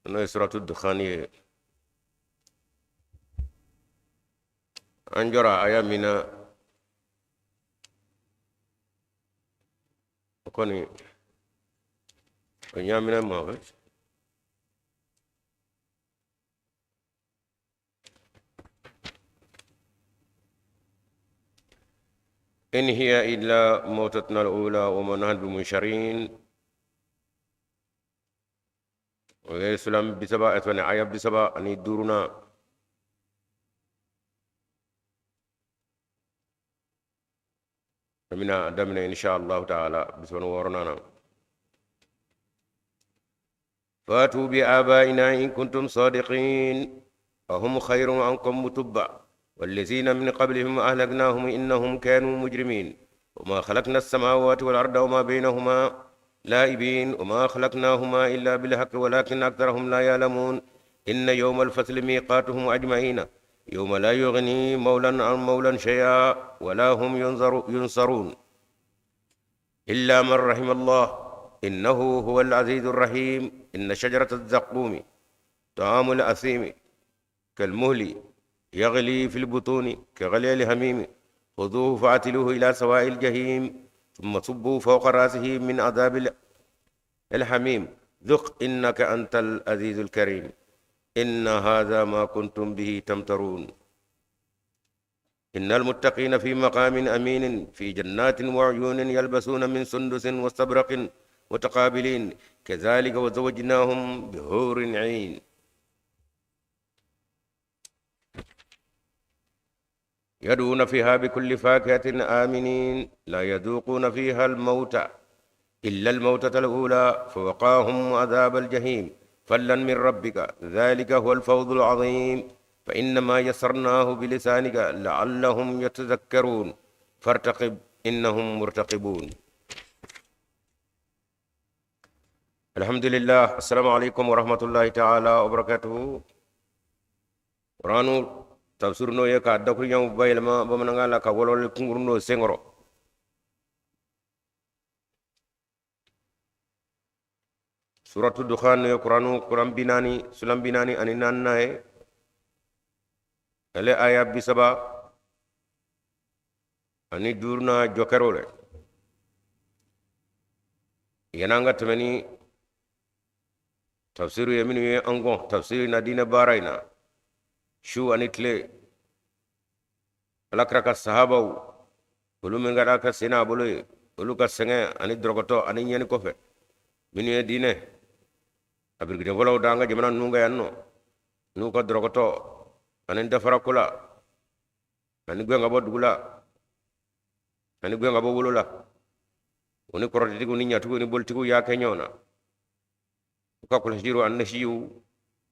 N'o ye suratu dukhani ye. An jɔra aya min na, o kɔni o ɲaamina ma fɛ. إن هي إلا موتتنا الأولى وما نحن بمنشرين. O ye sulan 30 ɛtɔni aya 35nan. An bɛna a daminɛ insha allahu taala 36nan na. فاتوا بآبائنا إن كنتم صادقين. أهم خير أم قوم تبع والذين من قبلهم أهلكناهم إنهم كانوا مجرمين. وما خلقنا السماوات والأرض وما بينهما لاعبين وما خلقناهما إلا بالحق ولكن أكثرهم لا يعلمون. إن يوم الفصل ميقاتهم أجمعين يوم لا يغني مولا عن مولا شيئا ولا هم ينصرون إلا من رحم الله إنه هو العزيز الرحيم. إن شجرة الزقوم طعام الأثيم كالمهل يغلي في البطون كغلي الهميم. خذوه فاعتلوه إلى سواء الجحيم ثم صبوا فوق رأسه من عذاب الحميم. ذق إنك أنت العزيز الكريم. إن هذا ما كنتم به تمترون. إن المتقين في مقام أمين في جنات وعيون يلبسون من سندس واستبرق متقابلين كذلك وزوجناهم بحور عين. يدعون فيها بكل فاكهة آمنين لا يذوقون فيها الموت إلا الموتة الأولى فوقاهم عذاب الجحيم. فضلا من ربك ذلك هو الفوز العظيم. فإنما يسرناه بلسانك لعلهم يتذكرون فارتقب إنهم مرتقبون. الحمد لله. السلام عليكم ورحمة الله تعالى وبركاته. قرآن tafsir no ye ka dakuru bayɛlɛma bamanankan la ka walawalali kunkurun dɔ senkɔrɔ. Suratu Dukhan ye kuranu kuran 40 sulan 44nan ye. Ale aya 35nan jɔkɛr'o la. Yan'an ka tɛmɛ ni tafsiru ye minnu ye an gɔn tafsiri na diinɛ baara in na su ani tile, ala kira ka sahabaw olu min kɛra ka sen n'a bolo ye, olu ka sɛgɛn ani dɔrɔgɔtɔ ani ɲɛni kɔfɛ, minnu ye diinɛ a birikiden fɔlɔw da an ka jamana ninnu kan yan nɔ, n'u ka dɔrɔgɔtɔ ani dafarako la ani gɛn ka bɔ dugu la ani gɛn ka bɔ wolo la, o ni kɔrɔtɛtigiw ni ɲatigiw ni bolitigiw y'a kɛ ɲɔgɔn na. U ka kɔlɔsijiriw ani nasijiw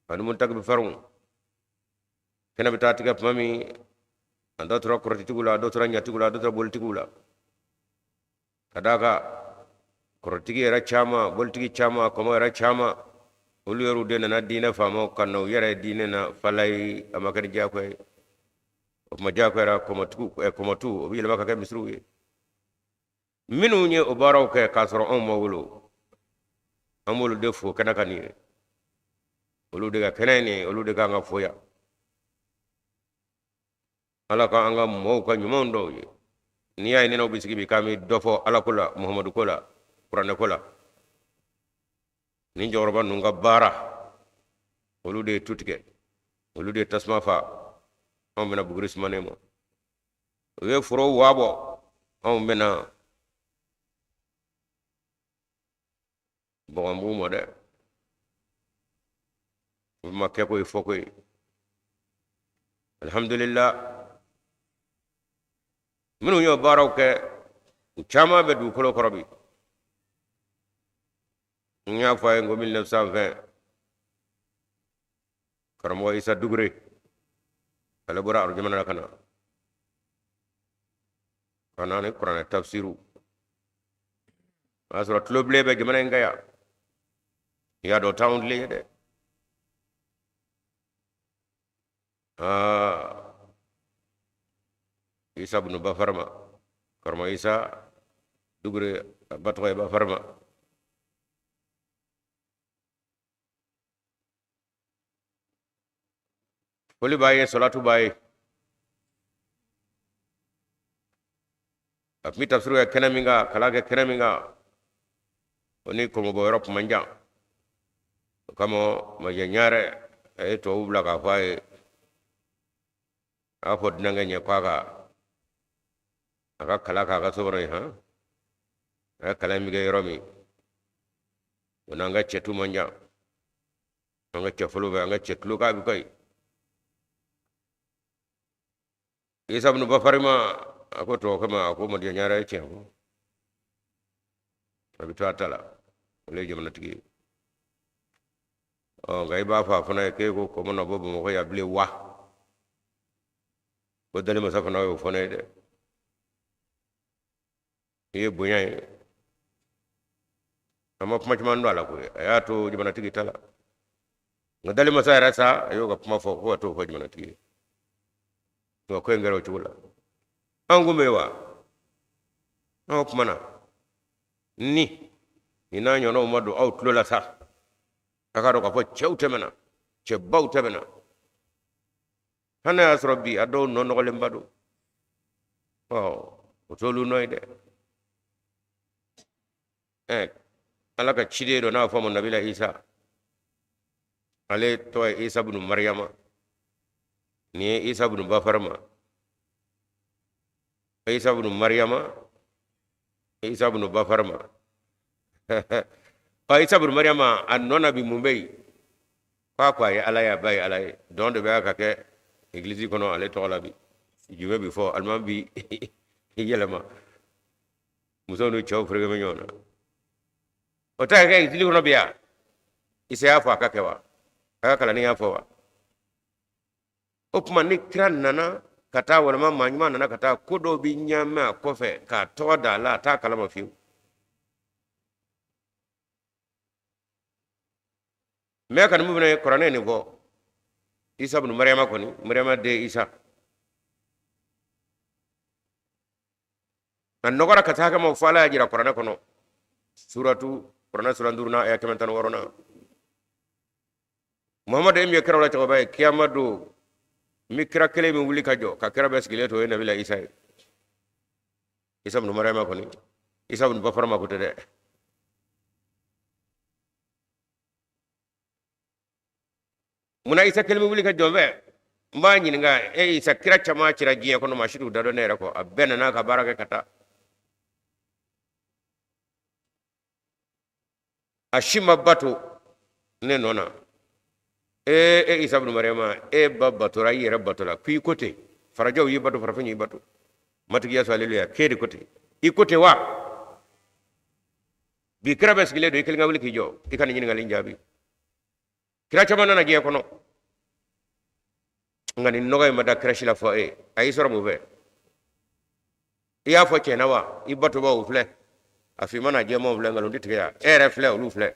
ani muntakibi farinw kɛnɛ bɛ taa tigɛ tuma min, a dɔ tora kɔrɔtɛtigiw la, a dɔ tora ɲatigiw la, a dɔ tora bolitigiw la. Ka d'a kan kɔrɔtigi yɛrɛ caman, bolitigi caman, kɔmɔ yɛrɛ caman, olu yɛrɛw de nana diinɛ faamaw ka na u yɛrɛ ye diinɛ na falayi, a ma kɛ ni diyagoya ye. O tuma diyagoyara kɔmɔtigiw, kɔmɔtiw o bɛ yɛlɛma ka kɛ misiriw ye. Minnu ye o baaraw kɛ k'a sɔrɔ anw ma wolo, an b'olu de fo kɛnɛ kan nin ye. Olu de ka kɛnɛ nin ye, olu de kan ka fo yan. Ala ka an ka mɔɔw ka ɲumanw dɔw ye. N'i y'a ye ne n'aw bɛ sigi bi k'an bɛ dɔ fɔ Ala ko la, Muhamadu ko la, kuranɛ ko la, nin cɛkɔrɔba ninnu ka baara, olu de ye tu tigɛ, olu de ye tasuma fa, anw bɛna buguri sumanen ma. U ye foro waa bɔ, anw bɛna bɔgɔnbugu mɔ dɛ. O ma kɛ ko ye fɔ ko ye. Alhamdulillah, minnu y'o baaraw kɛ, u caman bɛ dugukolo kɔrɔ bi. N y'a fɔ a ye n ko 1920 karamɔgɔ Isa Dugure, ale bɔra arabu jamana na ka na ka na ni kuranɛ tafsiru. O y'a sɔrɔ tulobilen bɛ jamana in kan yan. I y'a dɔn o t'anw tile ye dɛ. Aa, Isa bunu Bafarma, karamɔgɔ Isa Dugure, a ba tɔgɔ ye Bafarma. Foli b'a ye, salatu b'a ye. A tun bɛ tafsiri kɛ kɛnɛ min kan, kalan kɛ kɛnɛ min kan, o ni kɔmɔbɔ yɔrɔ tun man jan. O kama Majɛ Ɲarɛ a ye tubabu bila k'a fɔ a ye, a y'a fɔ dunankɛ ɲɛ k'a ka a ka kalan k'a ka so kɔnɔ yen, han, a ka kalan in bɛ kɛ yɔrɔ min, o n'an ka cɛtu man jan, an ka cɛfolo bɛ an ka cɛ tulo k'a bɛ kayi. Isa bunu Bafarima a ko tubabukɛ ma, a ko Majɛ Ɲarɛ ye tiɲɛ fɔ, a bɛ to a ta la, ale ye jamanatigi ye. Ɔ nka i b'a fɔ a fana ye k'e ko kɔmɔ na bɔ Bamakɔ yan bilen wa? Ko dali masa fana y'o fɔ ne ye dɛ. I ye bonya ye, a ma kuma caman don a la koyi, a y'a to jamanatigi ta la. Nka dali masa yɛrɛ sa, a y'o ka kuma fɔ ko ka t'o fɔ jamanatigi ye. Nka ko in kɛra o cogo la. An kun bɛ yen wa? Aw kumana ni nin n'a ɲɔgɔnnaw ma don aw tulo la sa, a k'a dɔn k'a fɔ cɛw tɛmɛna, cɛbaw tɛmɛna. Hali n'a y'a sɔrɔ bi a dɔw nɔ nɔgɔlenba don, ɔ o t'olu nɔ ye dɛ. Ɛ Ala ka ciden dɔ n'a fɔ a ma Nabila Isa, ale tɔgɔ ye Isa bunu Mariyama, nin ye Isa bunu Bafarima, Isa bunu Mariyama, Isa bunu Bafarima. Ɔ Isa bunu Mariyama a nɔ na bi mun bɛ yen? K'a ko a ye Ala ye, a ba ye Ala ye. Dɔn de bɛ ka kɛ egilizi kɔnɔ ale tɔgɔ la bi. Jumɛn bi fɔ, alimami bi yɛlɛma, musow ni cɛw fereke bɛ ɲɔgɔn na. O tɛ ka kɛ egilizi kɔnɔ bi yan. Isa y'a fɔ a ka kɛ wa? A ka kalanden y'a fɔ wa? O tuma ni kira nana ka taa, walima maa ɲuman nana ka taa, ko dɔw bɛ ɲaami a kɔfɛ k'a tɔgɔ da a la, a t'a kalama fiyewu. Mɛ kɔni min fana ye kuranɛ nin fɔ, Isa bunu Mariyama kɔni, Mariyama den Isa, a nɔgɔra ka taa kama fo Ala y'a jira kuranɛ kɔnɔ, suratu kuranɛ sura duurunan aya 116. Muhamadu e min ye kiraw la cɛkɔrɔba ye, kiyama don n bɛ kira kelen min wuli ka jɔ ka kira bɛɛ sigilen to, o ye Nabila Isa ye. Isa bunu Mariyama kɔni, Isa bunu Bafarama ko tɛ dɛ. Munna Isa kelen bɛ wuli ka jɔ n fɛ? N b'a ɲininka, e Isa, kira caman cira diɲɛ kɔnɔ, maa si t'u da dɔn ne yɛrɛ kɔ, a bɛɛ nana ka baara kɛ ka taa, a si ma bato ne nɔ na. Ee e Isa bunu Mariyama, e ba batora, i yɛrɛ batola, ko i ko ten, farajɛw y'i bato, farafin y'i bato, Matigi Yesu aleluya, k'e de ko ten, i ko ten wa? Bi kira bɛɛ sigilen don, i kelen ka wuli k'i jɔ i ka nin ɲininkali in jaabi. Kira caman nana diɲɛ kɔnɔ, nka nin nɔgɔ in ma da kira si la fɔ e. A y'i sɔrɔ mun fɛ? I y'a fɔ tiɲɛ na wa? I batobaw filɛ, a finman n'a jɛmanw filɛ, nkalon tɛ tigɛ yan, e yɛrɛ filɛ, olu filɛ,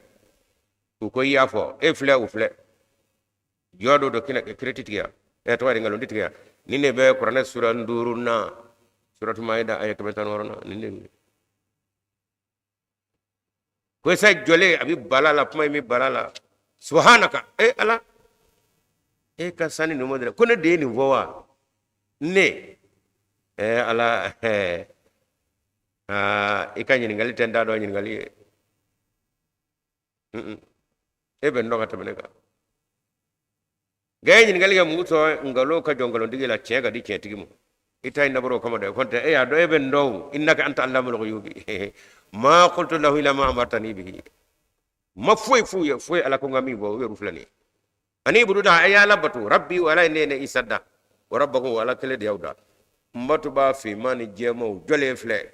u ko i y'a fɔ, e filɛ, u filɛ, jɔ dɔ don kiri tɛ tigɛ yan, e tɔgɔ ye nkalon tɛ tigɛ yan. Nin de bɛ kuranɛ sura duurunan, suratu Maida aya 116, nin de ko Isa jɔlen a bɛ bala la, kuma in bɛ bala la, subhanaka, e Ala, e ka sani ninnu dɛ, ko ne de ye nin fɔ wa? Ne ɛ Ala, ɛ aa i ka ɲininkali tɛ n t'a dɔn ɲininkali ye. E bɛ n dɔn ka tɛmɛ ne kan. Nka e ye ɲininkali kɛ mun sɔn nkalon ka jɔ nkalontigi la, tiɲɛ ka di tiɲɛtigi ma. I ta in dabɔra o kama dɛ, ko tɛ e y'a dɔn, e bɛ n dɔn o, innaka anta allamul ghuyubi ma qultu lahu illa ma amartani bihi. Ma foyi f'u ye, foyi Ala ko n ka min fɔ, u yɛrɛ filɛ nin ye. Ani ibudu da, a y'Ala bato, rabbi wa Ala ye ne ne Isa da, wa rabbakum, Ala kelen de y'aw da. N batobaa finman ni jɛmanw jɔlen filɛ,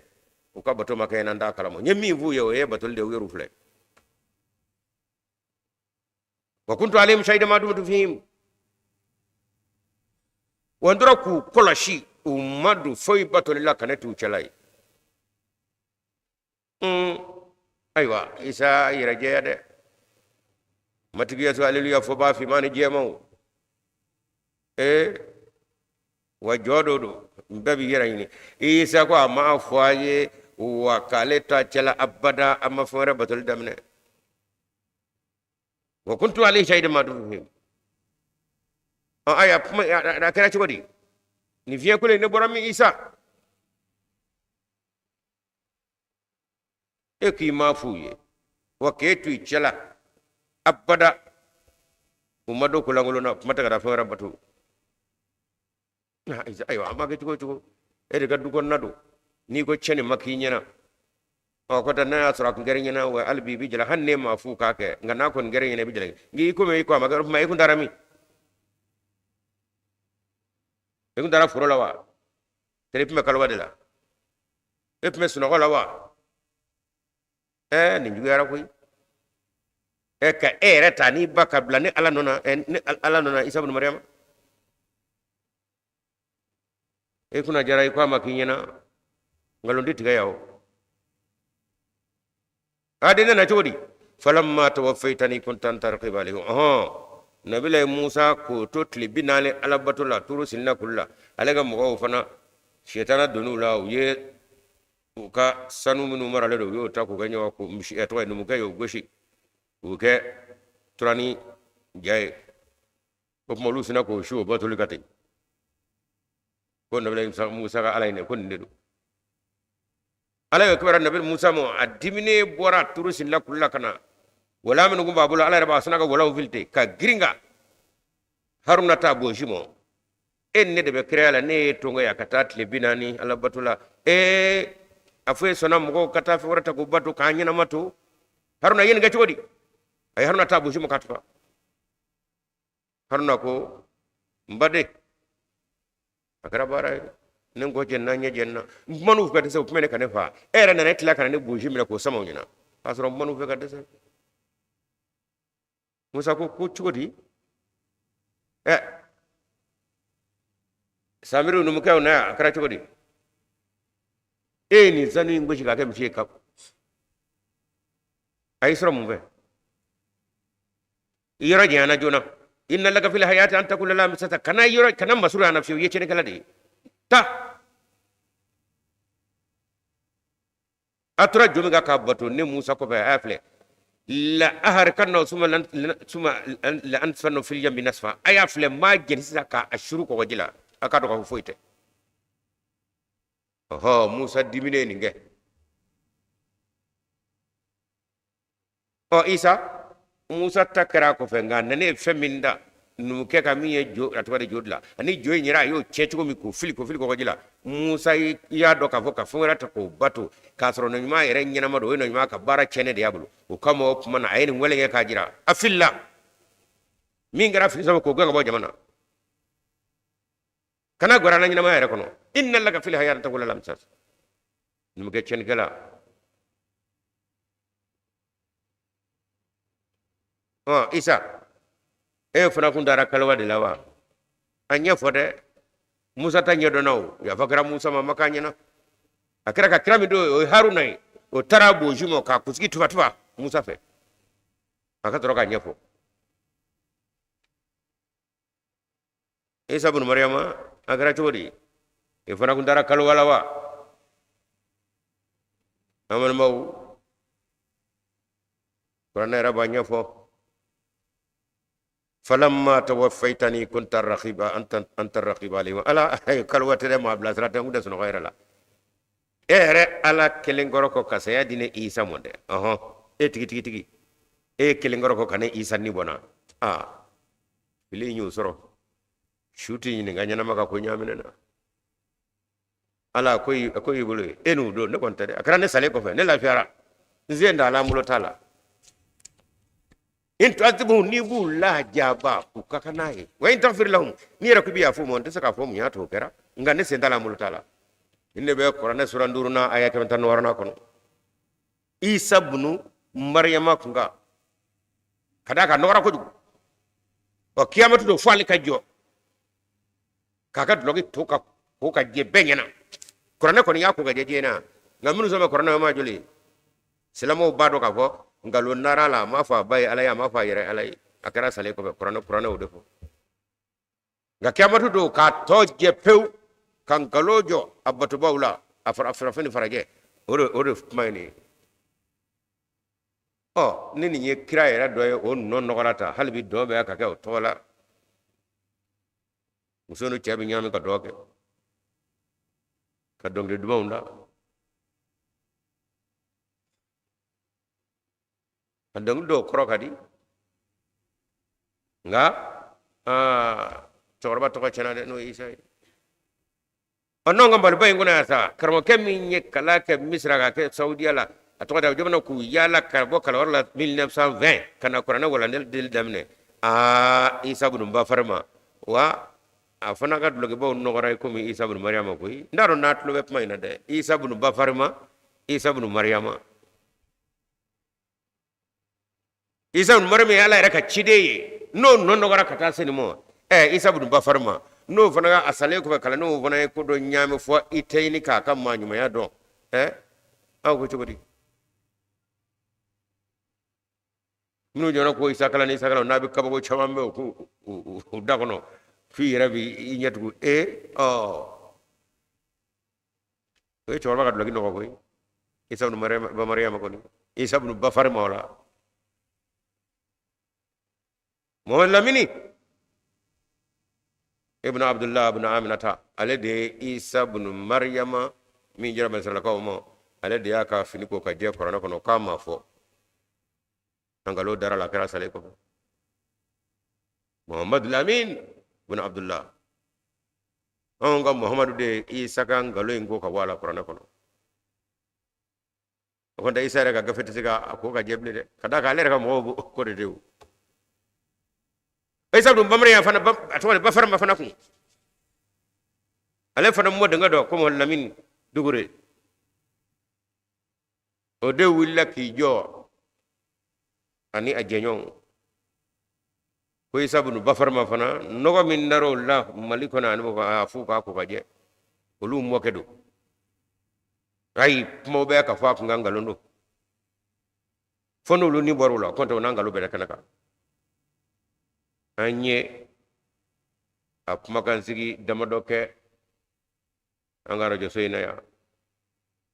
u ka bato ma kɛ n na, n t'a kalama. N ye min f'u ye, o ye batoli de ye, u yɛrɛ filɛ. Wa kuntu alayhim shahida ma dumtu fihim. Wa n tora k'u kɔlɔsi, u ma don foyi batoli la ka ne t'u cɛla ye. Ayiwa, Isa yɛrɛ jɛya dɛ. Matigi Yesu aleluya fɔbaa finman ni jɛmanw. Ee wa jɔ dɔ don, n bɛɛ b'i yɛrɛ ɲini. Isa ko a m'a fɔ a ye wa k'ale ta cɛla abada, a ma fɛn wɛrɛ batoli daminɛ. Wa kuntu alayhim shahida ma dumtu fihim. Ɔ ayiwa, kuma a kɛra cogo di? Nin fiɲɛ kolo in ne bɔra min? Isa, e k'i m'a f'u ye wa k'e to i cɛla abada, u ma don kolankolon na, kuma tɛ ka taa fɛn wɛrɛ bato. Ayiwa, a ma kɛ cogo o cogo, e de ka du kɔnɔna don. N'i ko cɛ nin ma k'i ɲɛna, ɔ kɔtɛ n'a y'a sɔrɔ a kun kɛra i ɲɛna wa, hali bi i bɛ jala, hali n'e m'a f'u k'a kɛ, nka n'a kɔni kɛra i ɲɛna, i bɛ jala. Nka i komi i ko a ma kɛ, o tuma i kun taara min? I kun taara foro la wa? Tɛrɛ, i tun bɛ kalowa de la? E tun bɛ sunɔgɔ la wa? Ɛɛ, nin juguyara koyi. Ɛ, ka e yɛrɛ ta n'i ba ka bila ni Ala nɔ na, ni Ala nɔ na. Isa bunu Mariyama, e kunna jara, i ko a ma k'i ɲɛna, nkalon tɛ tigɛ yan o. A den nana cogo di? Falamma tawaffaytani kunta anta raqiba alayhim. Ɔhɔn, nabila Musa k'o to tile 40 alabato la Turu Sinina kulu la, ale ka mɔgɔw fana, sitana donn'u la, u ye u ka sanu minnu maralen don, u y'o ta k'u kɛ ɲɔgɔn ko misi, tɔgɔ ye, numukɛ y'o gosi k'u kɛ turani ja ye. O tuma olu sinna k'o su o batoli ka ten, ko nabila Musa ka ala in ko nin de don. Ala y'o kibaruya nabi Musa ma, a diminen bɔra Turu Sinina kulu la ka na. Wala minnu kun b'a bolo, Ala yɛrɛ b'a sina ka walaw fili ten ka girin ka Haruna ta bonsi mɔ. E ne de bɛ kiraya la, ne ye tongo ya ka taa tile 40 ala bato la. Ee, a fɔ e sɔnna mɔgɔw ka taa fɛn wɛrɛ ta k'o bato k'an ɲɛnama to. Haruna ye nin kɛ cogo di? A ye Haruna ta bonsi mɔ k'a tufa. Haruna ko, n baden, a kɛra baara ye, ne kɔ jɛnina, ɲɛ jɛnina, n kuman'u fɛ ka dɛsɛ, u tun bɛ ne ka ne faa, e yɛrɛ nana e tila ka na ne bonsi minɛ k'o sama u ɲɛna k'a sɔrɔ n kuman'u fɛ ka dɛsɛ. Musa ko, ko cogo di? Ɛ, Samiri numukɛw na yan, a kɛra cogo di? E ye nin sanu in gosi k'a kɛ misi ye ka a y'i sɔrɔ mun fɛ? I yɔrɔ janyana joona. Inna laka fil hayati an taqula la misasa. Kana yɔrɔ, kana masurunya na fiyewu, i ye tiɲɛnikɛla de ye. Taa, a tora jo min kan k'a bato ne Musa kɔfɛ, a y'a filɛ, la aharikanna suma suma la ansifanna fil yammi nasfa. A y'a filɛ, n b'a jeni sisan k'a suru kɔgɔji la, a k'a dɔn k'a fɔ foyi tɛ. Ɔhɔ, Musa diminen ye nin kɛ. Ɔ Isa, Musa ta kɛra a kɔfɛ, nka nana ye fɛn min da numukɛ ka min ye jo, a tɔgɔ de jo dilan, ani jo in yɛrɛ, a y'o cɛ cogo min k'o fili kɔgɔji la. Musa y'a dɔn k'a fɔ ka fɛn wɛrɛ ta k'o bato k'a sɔrɔ nɔɲuman yɛrɛ ɲɛnama don, o ye nɔɲuman ka baara tiɲɛnen de y'a bolo. O kama, o tuma na, a ye nin wale kɛ k'a jira a filila min kɛra fili sababu k'o gɛn ka bɔ jama na. Kana gwɛrɛ an na ɲɛnamaya yɛrɛ kɔnɔ. Inna laka fil hayati taqula la misas. Numukɛ tiɲɛnikɛla. Ɔ Isa, e fana kun taara kaliwa de la wa? A ɲɛfɔ dɛ. Musa ta ɲɛdɔnna o, yafa kɛra Musa ma, ma k'a ɲɛna. A kɛra ka kira min don, o ye Haruna ye, o taara bonsi ma k'a kunsigi tufa tufa Musa fɛ, a ka sɔrɔ k'a ɲɛfɔ. Isa bunu Mariyama, a kɛra cogo di? E fana kun taara kaliwa la wa? An balimaw, kuranɛ yɛrɛ b'a ɲɛfɔ: falamma tawaffaytani kunta raqiba anta anta raqiba alayhim. Ala, kaliwa tɛ dɛ, maa bilasira tɛ, n kun tɛ sunɔgɔ yɛrɛ la. E yɛrɛ Ala kelen kɔrɔ kɔ ka saya di ne Isa mɔ dɛ. Ɔhɔn, e tigi tigi tigi, e kelen kɔrɔ kɔ ka ne Isa ni bɔnna. Aa, fili in y'o sɔrɔ, su tɛ ɲininka ɲɛnama ka ko ɲaaminen na. Ala ko ko y'i bolo ye, e n'u don, ne kɔni tɛ dɛ. A kɛra ne salen kɔfɛ, ne lafiyara, n sen t'a la, n bolo t'a la. In tu'adhibhum, n'i b'u lajaba, u ka kan n'a ye. Wa in taghfir lahum, n'i yɛrɛ ko i bɛ yafa u ma, n tɛ se k'a fɔ mun y'a to o kɛra, nka ne sen t'a la, n bolo t'a la. Nin de bɛ kuranɛ sura duurunan, aya 116nan kɔnɔ. Isa bunu Mariyama kun kan ka d'a kan nɔgɔra kojugu. Ɔ, kiyamatu don, fo ale ka jɔ k'a ka dulɔki to ka ko ka jɛ bɛɛ ɲɛna. Kuranɛ kɔni y'a ko ka jɛ diɲɛ na, nka minnu sɔn bɛ kuranɛ ma joli, silamɛw b'a dɔn k'a fɔ nkalon nara la. A m'a fɔ a ba ye Ala ye, a m'a fɔ a yɛrɛ Ala ye, a kɛra salen kɔfɛ. Kuranɛ o de fɔ. Nka kiyamatu don, k'a tɔ jɛ pewu, ka nkalon jɔ a batobaw la, a farafin ni farajɛ, o de kuma ye nin ye. Ɔ, ni nin ye kira yɛrɛ dɔ ye, o nɔ nɔgɔra ta, hali bi dɔn bɛ ka kɛ o tɔgɔ la. Muso ni cɛ bɛ ɲaami ka dɔn kɛ, ka dɔnkili dumanw da, a dɔnkili dɔw kɔrɔ ka di, nka cɛkɔrɔba tɔgɔ tiɲɛna dɛ, n'o ye Isa ye. Ɔ n'anw ka Maliba in kɔnɔ yan sa, karamɔgɔkɛ min ye kalan kɛ Misira ka kɛ Saudiya la, a tɔgɔ da jamana k'u yaala ka bɔ kalanyɔrɔ la 1920 ka na kuranɛ walanden daminɛ. Aa, Isa bunu Bafarima, wa a fana ka dulɔkibaw nɔgɔra i komi Isa bunu Mariyama koyi. N t'a dɔn n'a tulo bɛ kuma in na dɛ. Isa bunu Bafarima, Isa bunu Mariyama. Isa bunu Mariyama ye Ala yɛrɛ ka ciden ye, n'o nɔ nɔgɔra ka taa se nin ma. Ɛ Isa bunu Bafarima, n'o fana ka a salen kɔfɛ, kalandenw fana ye ko dɔ ɲaami fɔ i tɛ ɲini k'a ka maa ɲumanya dɔn. Ɛ aw ko cogo di? Minnu jɔra ko Isa kalan ni Isa kalan, n'a bɛ kabako caman bɛ o ko u da kɔnɔ, f'i yɛrɛ b'i ɲɛ tugun. Ee ɔ o ye cɛkɔrɔba ka dulɔki nɔgɔ koyi. Isa bunu Mariyama kɔni, Isa bunu Bafarima o la. Mohamadu Lamini ibn Abdullah ibn Aminata, ale de ye Isa bunu Mariyama min jira banisirayilakaw ma, ale de y'a ka fini ko ka jɛ kuranɛ kɔnɔ k'a ma fɔ. Nkalon dara la, a kɛra salen kɔfɛ. Mohamadu Lamin ibn Abdullah, anw ka Muhamadu de ye Isa ka nkalon in ko ka bɔ a la kuranɛ kɔnɔ. O kɔni tɛ, Isa yɛrɛ ka gafe tɛ se ka a ko ka jɛ bilen dɛ, ka d'a kan ale yɛrɛ ka mɔgɔw b'o ko de de o. Isa dun bamanan fana, a tɔgɔ de Bafarima fana kun, ale fana mɔdenkɛ dɔ ko Mohamadu Lamini Dukure, o de wulila k'i jɔ ani a jɛɲɔgɔnw ko Isa bunu Bafarima fana nɔgɔ min dar'o la Mali kɔnɔ ani a f'u k'a ko ka jɛ, olu mɔkɛ don. Ayi, kumaw bɛ ka fɔ a kun kan, nkalon don, fo n'olu ni bɔr'u la, kɔntɛ o n'a nkalon bɛɛ kɛnɛ kan. An ye a kumakansigi damadɔ kɛ an ka arajoso in na yan.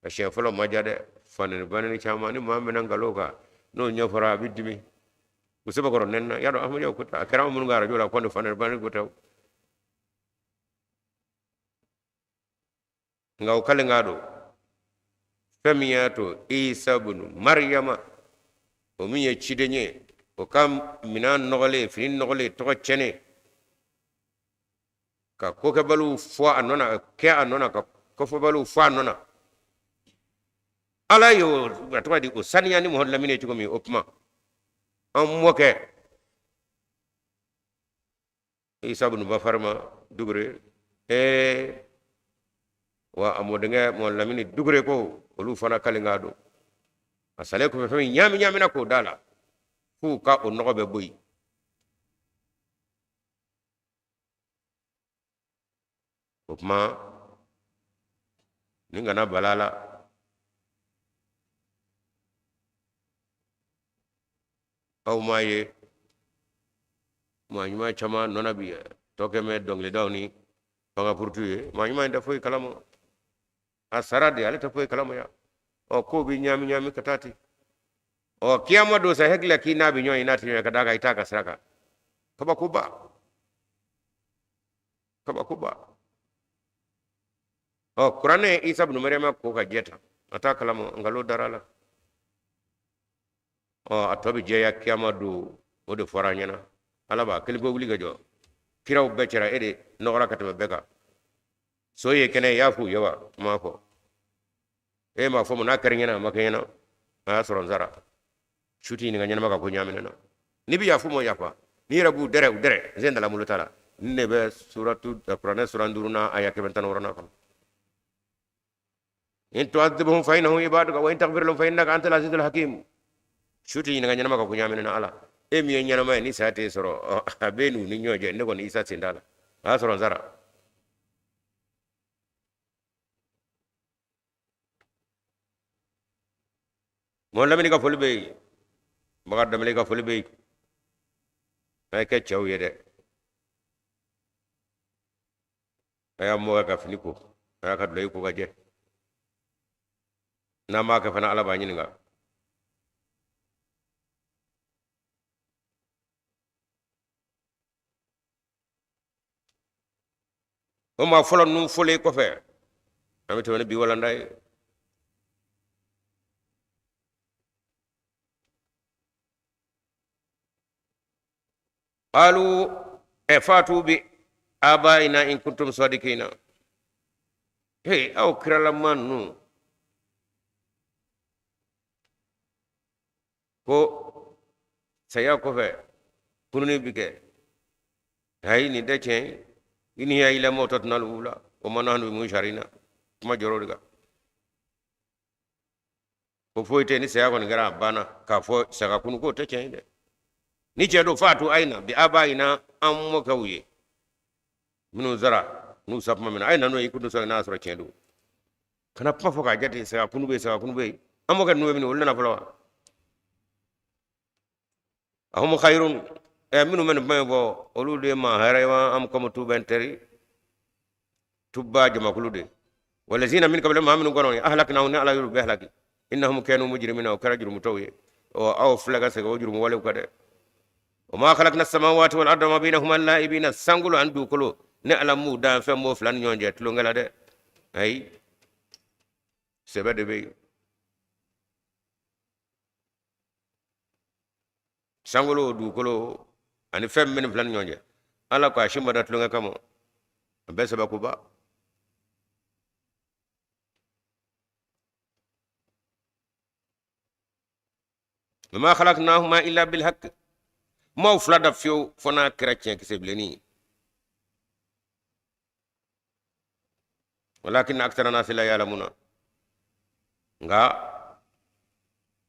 A siɲɛ fɔlɔ ma diya dɛ, fanini banini caman ni maa mɛnna nkalon kan, n'o ɲɛfɔra a bɛ dimi u sɛbɛkɔrɔ nɛnina. Y'a dɔn ahmadiyyaw ko ta, a kɛra anw minnu ka arajo la kɔni, fanini banini ko tɛ. Nka o kalen k'a don fɛn min y'a to Isa bunu Mariyama, o min ye ciden ye, o ka minɛn nɔgɔlen, fini nɔgɔlen, tɔgɔ tiɲɛnen, ka kokɛbaliw fɔ a nɔ na, kɛ a nɔ na, ka kɔfɔbaliw fɔ a nɔ na, Ala y'o a tɔgɔ di o saniya ni Muhamadu Lamini ye cogo min, o kuma an mɔkɛ Isa bunu Bafarima Dukure, ee wa a mɔdenkɛ Muhamadu Lamini Dukure ko olu fana kalen k'a don a salen kɔfɛ fɛn min ɲaami ɲaamina k'o da la, f'u ka o nɔgɔ bɛɛ bɔ yen. O kuma nin kana bala la, aw m'a ye maa ɲuman caman nɔna bi tɔ kɛ mɛ dɔnkilidaw ni fanga purutu ye. Maa ɲuman in tɛ foyi kalama, a sara de, ale tɛ foyi kalama ya. Ɔ kow bɛ ɲaami ɲaami ka taa ten. Ɔ kiyama don sa, hakili la k'i n'a bɛ ɲɔgɔn ye, n'a tɛ ɲɔgɔn ye, ka d'a kan i t'a ka sira kan. Kabakoba, kabakoba. Ɔ kuranɛ ye Isa bunu Mariyama ko ka jɛ ta, a t'a kalama, nkalon dara la. Ɔ a tɔ bɛ jɛya kiyama don, o de fɔra an ɲɛna. Ala b'a kelen ko wuli ka jɔ, kiraw bɛɛ cɛra, e de nɔgɔra ka tɛmɛ bɛɛ kan. So ye kɛnɛ, i y'a f'u ye wa? N m'a fɔ. E m'a fɔ mun n'a kɛra ɲɛna, a ma kɛ ɲɛna, a y'a sɔrɔ n sara. Su tɛ ɲininka ɲɛnama ka ko ɲaamina na. N'i bɛ yafa ma, yafa. N'i yɛrɛ b'u dɛrɛ, u dɛrɛ. N sen dala bolo ta la. Nin de bɛ suratu kuranɛ suran duurunan aya 116nan kɔnɔ. In tu'adhibhum fa innahum ibaduka wa in taghfir lahum fa innaka antal azizul hakim. Su tɛ ɲininka ɲɛnama ka ko ɲaamina na. Ala e min ye ɲɛnama ye, ni saya t'e sɔrɔ, a bɛ n'u ni ɲɔgɔn cɛ. Ne kɔni Isa sen t'a la, a y'a sɔrɔ n sara. Mɔgɔ lamini ka foli bɛ yen, Bakari Danbele ka foli bɛ yen. A ye kɛ cɛw ye dɛ, a y'a mɔkɛ ka fini ko, a y'a ka dulɔki ko ka jɛ. N'a m'a kɛ fana, Ala b'a ɲininka. O maa fɔlɔ ninnu fɔlen kɔfɛ, an bɛ tɛmɛ ni bi walanda ye. Qalu e fatu bi abaina in kuntum sadikina. He, aw kiralama ninnu ko saya kɔfɛ kununi bi kɛ, ayi, nin tɛ tiɲɛ ye. In hiya illa mawtatuna al-ula wa ma nahnu bimunsharina. Kuma jɔrɔ de kan ko foyi tɛ ni saya kɔni kɛra, a banna. K'a fɔ sa ka kunu, k'o tɛ tiɲɛ ye dɛ. Ni tiɲɛ don, fatu ayina bi abaina, an mɔkɛw ye minnu sara n'u sa tuma min na, a ye na n'o ye. I kun sɔrɔ n'a y'a sɔrɔ tiɲɛ don, kana kuma fɔ k'a jate. Sa ka kunu bɛ yen, sa ka kunu bɛ yen, an mɔkɛ ninnu bɛ min, olu nana fɔlɔ wa? Ahum khayrun, ɛ minnu bɛ nin kuma in fɔ, olu de ma hɛrɛ wa? Am qawmu tubba'in teri tubba jamakulu de. Walazina min qabla, maa minnu kɔnɔ ahlaknahum, ni Ala y'olu bɛɛ halaki. Innahum kanu mujrimina, o kɛra jurumutɔw ye. Ɔ, aw filɛ ka segin o jurumu walew kan dɛ. Wa ma khalaqna samawati wal arda wa ma bainahuma la'ibina. Sankolo ani dugukolo, ne Ala m'u dan fɛn m'o fila ni ɲɔgɔn cɛ tulonkɛ la dɛ. Ayi, sɛbɛ de bɛ yen. Sankolo, dugukolo ani fɛn min bɛ nin fila ni ɲɔgɔn cɛ, Ala ko a si ma da tulonkɛ kama, a bɛɛ sɛbɛ koba. Ma khalaqnahuma illa bil haqq, m'o fila da fiyewu fo n'a kɛra tiɲɛ kisɛ bilennin ye. Walakin akthara nasi la ya'lamuna. Nka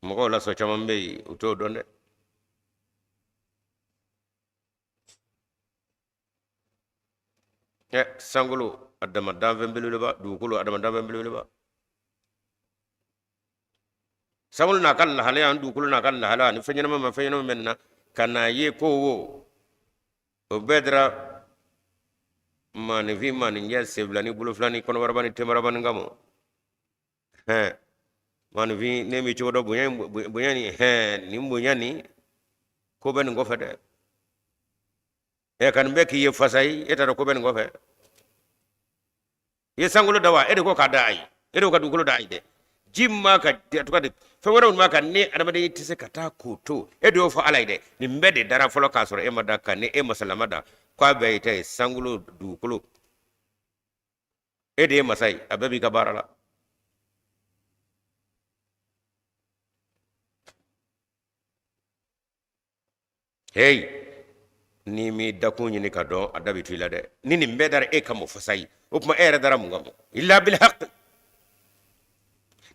mɔgɔw la sɔ caman bɛ yen, u t'o dɔn dɛ. Ɛ, sankolo a dama danfɛn belebeleba, dugukolo a dama danfɛn belebeleba. Sankolo n'a ka lahalaya ani dugukolo n'a ka lahalaya ani fɛn ɲɛnama ma fɛn ɲɛnama bɛ na ka n'a ye ko wo, o bɛɛ dara maaninfin maaninjɛ sen fila ni bolo fila ni kɔnɔbaraba ni tenbaraba ni kama. Hɛn, maaninfin, ne m'i cogo dɔn. Bonya, bonya ni hɛn, nin bonya nin ko bɛ nin kɔfɛ dɛ. Ɛ, ka nin bɛɛ k'i ye fasa ye, e t'a dɔn ko bɛ nin kɔfɛ. I ye sankolo da wa? E de ko k'a da. Ayi, e de ko ka dugukolo da. Ayi dɛ, ji ma ka tɔgɔ de fɛn wɛrɛw ma ka ni adamaden tɛ se ka taa k'o to. E de y'o fɔ Ala ye dɛ. Nin bɛɛ de dara fɔlɔ k'a sɔrɔ e ma da, ka ni e masalama da k'a bɛɛ y'i ta ye. Sankolo, dugukolo, e de ye masa ye, a bɛɛ b'i ka baara la. Heyi, n'i m'i dakun ɲini ka dɔn, a da bɛ to i la dɛ. Ni nin bɛɛ dara e kama fasa ye, o tuma e yɛrɛ dara mun kama? Illa bil haqq.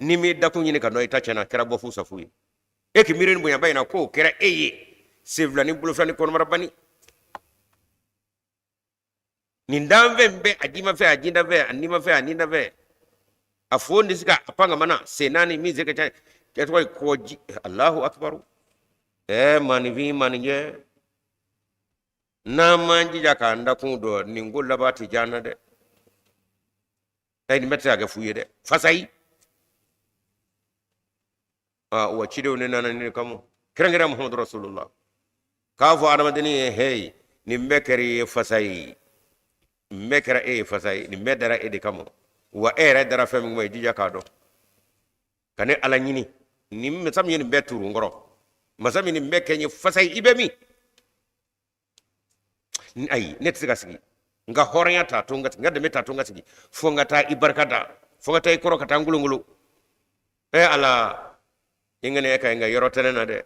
N'i m'i dakun ɲini ka dɔn, i ta tiɲɛna, kɛra bɔ fu safu ye. E k'i miiri nin bonyaba in na k'o kɛra e ye, sen fila ni bolo fila ni kɔnɔbarabani, nin danfɛn bɛɛ, a jimafɛn, a jidafɛn, a nimafɛn, a nidafɛn, a fo ni se ka a pan ka mana sen naani min se ka ca kɛ tɔgɔ ye kɔji. Alahu akibaru. Ɛɛ, maaninfin maaninjɛ, n'an m'an jija k'an dakun dɔn, nin ko laban tɛ diya an na dɛ. Ɛ, nin bɛɛ tɛ se ka kɛ fu ye dɛ, fasayi. Aa, wa cidenw ne nana nin de kama, kɛrɛnkɛrɛn Muhamadu Rasulullah, k'a fɔ adamadennin ye: heyi, nin bɛɛ kɛra i ye fasa ye, nin bɛɛ kɛra e ye fasa ye, nin bɛɛ dara e de kama. Wa e yɛrɛ dara fɛn min kama, i jija k'a dɔn, ka ne Ala ɲini. Nin masa min ye nin bɛɛ turu n kɔrɔ, masa min nin bɛɛ kɛ n ye fasa ye, i bɛ min? Ayi, ne tɛ se ka sigi n ka hɔrɔnya t'a to n ka sigi, n ka danbe t'a to n ka sigi, fo n ka taa i barika da, fo n ka taa i kɔrɔ ka taa n golongolo. E Ala, i ŋaniya ka ɲi, nka yɔrɔ tɛ ne na dɛ.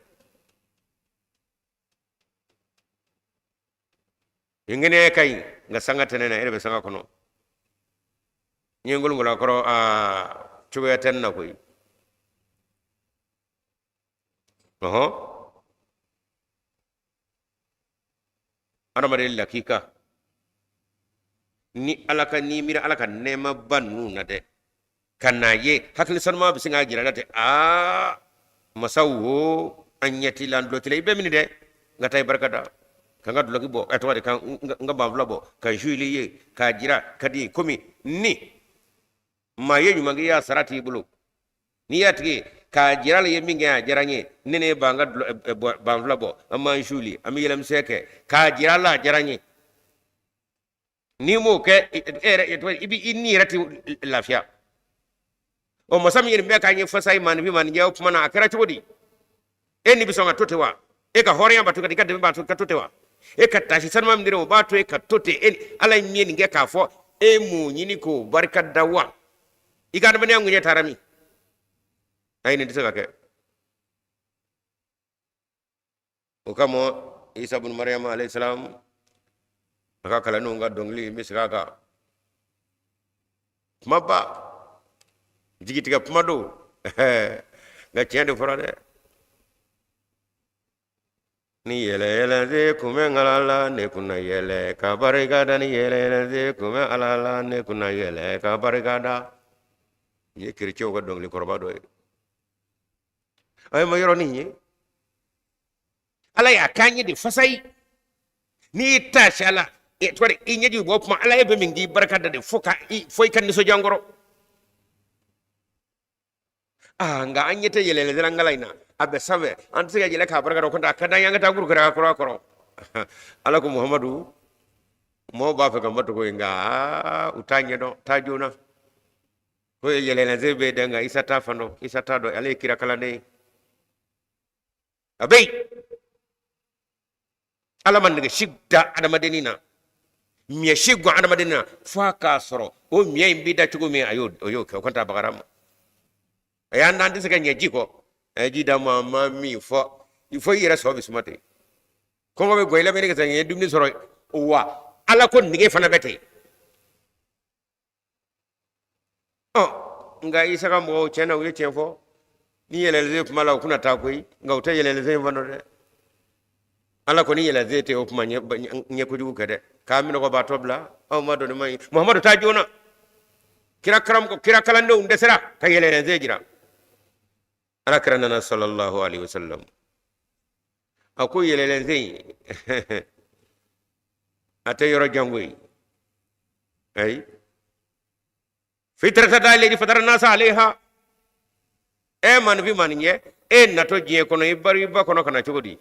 I ŋaniya ka ɲi, nka sanga tɛ ne na. E de bɛ sanga kɔnɔ. N ye n golongolo a kɔrɔ, aa, cogoya tɛ ne na koyi. Ɔhɔn, adamaden lakika ni Ala ka n'i miiri Ala ka nɛɛmaba ninnu na dɛ, ka n'a ye hakili sanuma bɛ sin k'a jira la ten. Aa, masaw wo, an ɲɛ t'i la, an tulo t'i la, i bɛ min dɛ? N ka taa i barika da, ka n ka dulɔki bɔ, ɛ tɔgɔ de, ka n ka banfula bɔ, ka n suli ye k'a jira ka di. Komi ni maa ye ɲuman kɛ, i y'a sara t'i bolo. N'i y'a tigi ye k'a jira la, i ye min kɛ, a diyara n ye, ne ne b'an ka banfula bɔ, an b'an suli, an bɛ yɛlɛmisɛn kɛ k'a jira la, a diyara n ye. N'i m'o kɛ, e yɛrɛ i b'i ni yɛrɛ tɛ lafiya. Ɔ, masa min ye nin bɛɛ k'an ye fasa ye maaninfin maaninjɛ, o tuma na a kɛra cogo di? E ni bɛ sɔn ka to ten wa? E ka hɔrɔnya b'a to ka i ka dɛmɛ b'a to ka to ten wa? E ka taasi sanuma min dira, o b'a to e ka to ten? E Ala ye min ye nin kɛ k'a fɔ, e m'o ɲini k'o barika da wa? I ka adamadenya ŋuɲɛ taara min? Ayi, nin tɛ se ka kɛ. O kama Isa bun Mariyama alayhi salam, a ka kalandenw ka dɔnkili, n bɛ segin a kan kumaba, jigitigɛ kuma don, nka tiɲɛ de fɔra dɛ. Ni yɛlɛ yɛlɛnsen kun bɛ ala la, ne kun na yɛlɛ ka barika da. Ni yɛlɛ yɛlɛnsen kun bɛ ala la, ne kun na yɛlɛ ka barika da. Nin ye kerecɛnw ka dɔnkili kɔrɔba dɔ ye. A ye ma yɔrɔnin ye, Ala y'a k'an ye de fasayi. N'i y'i taasi a la, tɔgɔ i ɲɛji bɔ kuma, Ala ye bɛ min k'i barika da de, fo ka fo i ka nisɔndiya n kɔrɔ. Aa, nka an ɲɛ tɛ yɛlɛyɛlɛ ngala in na, a bɛ sanfɛ, an tɛ se ka yɛlɛ k'a barika da. O kɔni, a ka d'an ye an ka taa kuru kɛrɛ kɔrɔ kɔrɔ. Ala ko Muhamadu, mɔgɔw b'a fɛ ka n bato ye, nka u t'a ɲɛdɔn, taa joona. Ko yɛlɛyɛlɛnsen bɛ dɛ, nka Isa t'a fan dɔn, Isa t'a dɔn, ale ye kira kalanden ye. A bɛ yen, Ala ma nɛgɛ si da adamadennin na, miɲɛ si gɔn adamadennin na, fo a k'a sɔrɔ o miɲɛ in bɛ da cogo min, a y'o o y'o kɛ. O kɔni t'a bagara ma. A y'an dan, tɛ se ka ɲɛ ji kɔ. A ye ji d'a ma, a ma min fɔ fo i yɛrɛ sɔn bɛ suma ten, kɔngɔ bɛ gɔ i la, bɛ ne ka se ye dumuni sɔrɔ wa. Ala ko nege fana bɛ ten. Ɔ, nka Isa ka mɔgɔw, tiɲɛ na, u ye tiɲɛ fɔ ni yɛlɛnsen kuma la, u kuna taa koyi, nka u tɛ yɛlɛnsen in fana dɛ. Ala ko ni yɛlɛnsen tɛ, o kuma ɲɛ kojugu kɛ dɛ, k'a minɔgɔbaatɔ bila, aw ma dɔn nin ma ɲi. Muhamadu, taa joona. Kira karamɔgɔ, kira kalandenw dɛsɛra ka yɛlɛnsen jira. Ala kira nana, sallallahu alaihi wasallam, a ko yɛlɛnsen in a tɛ yɔrɔ jan koyi. Ayi, fitrata lahi fatara nasa alayha. E maaninfin maaninjɛ, e natɔ diɲɛ kɔnɔ, i bɔra i ba kɔnɔ ka na cogo di?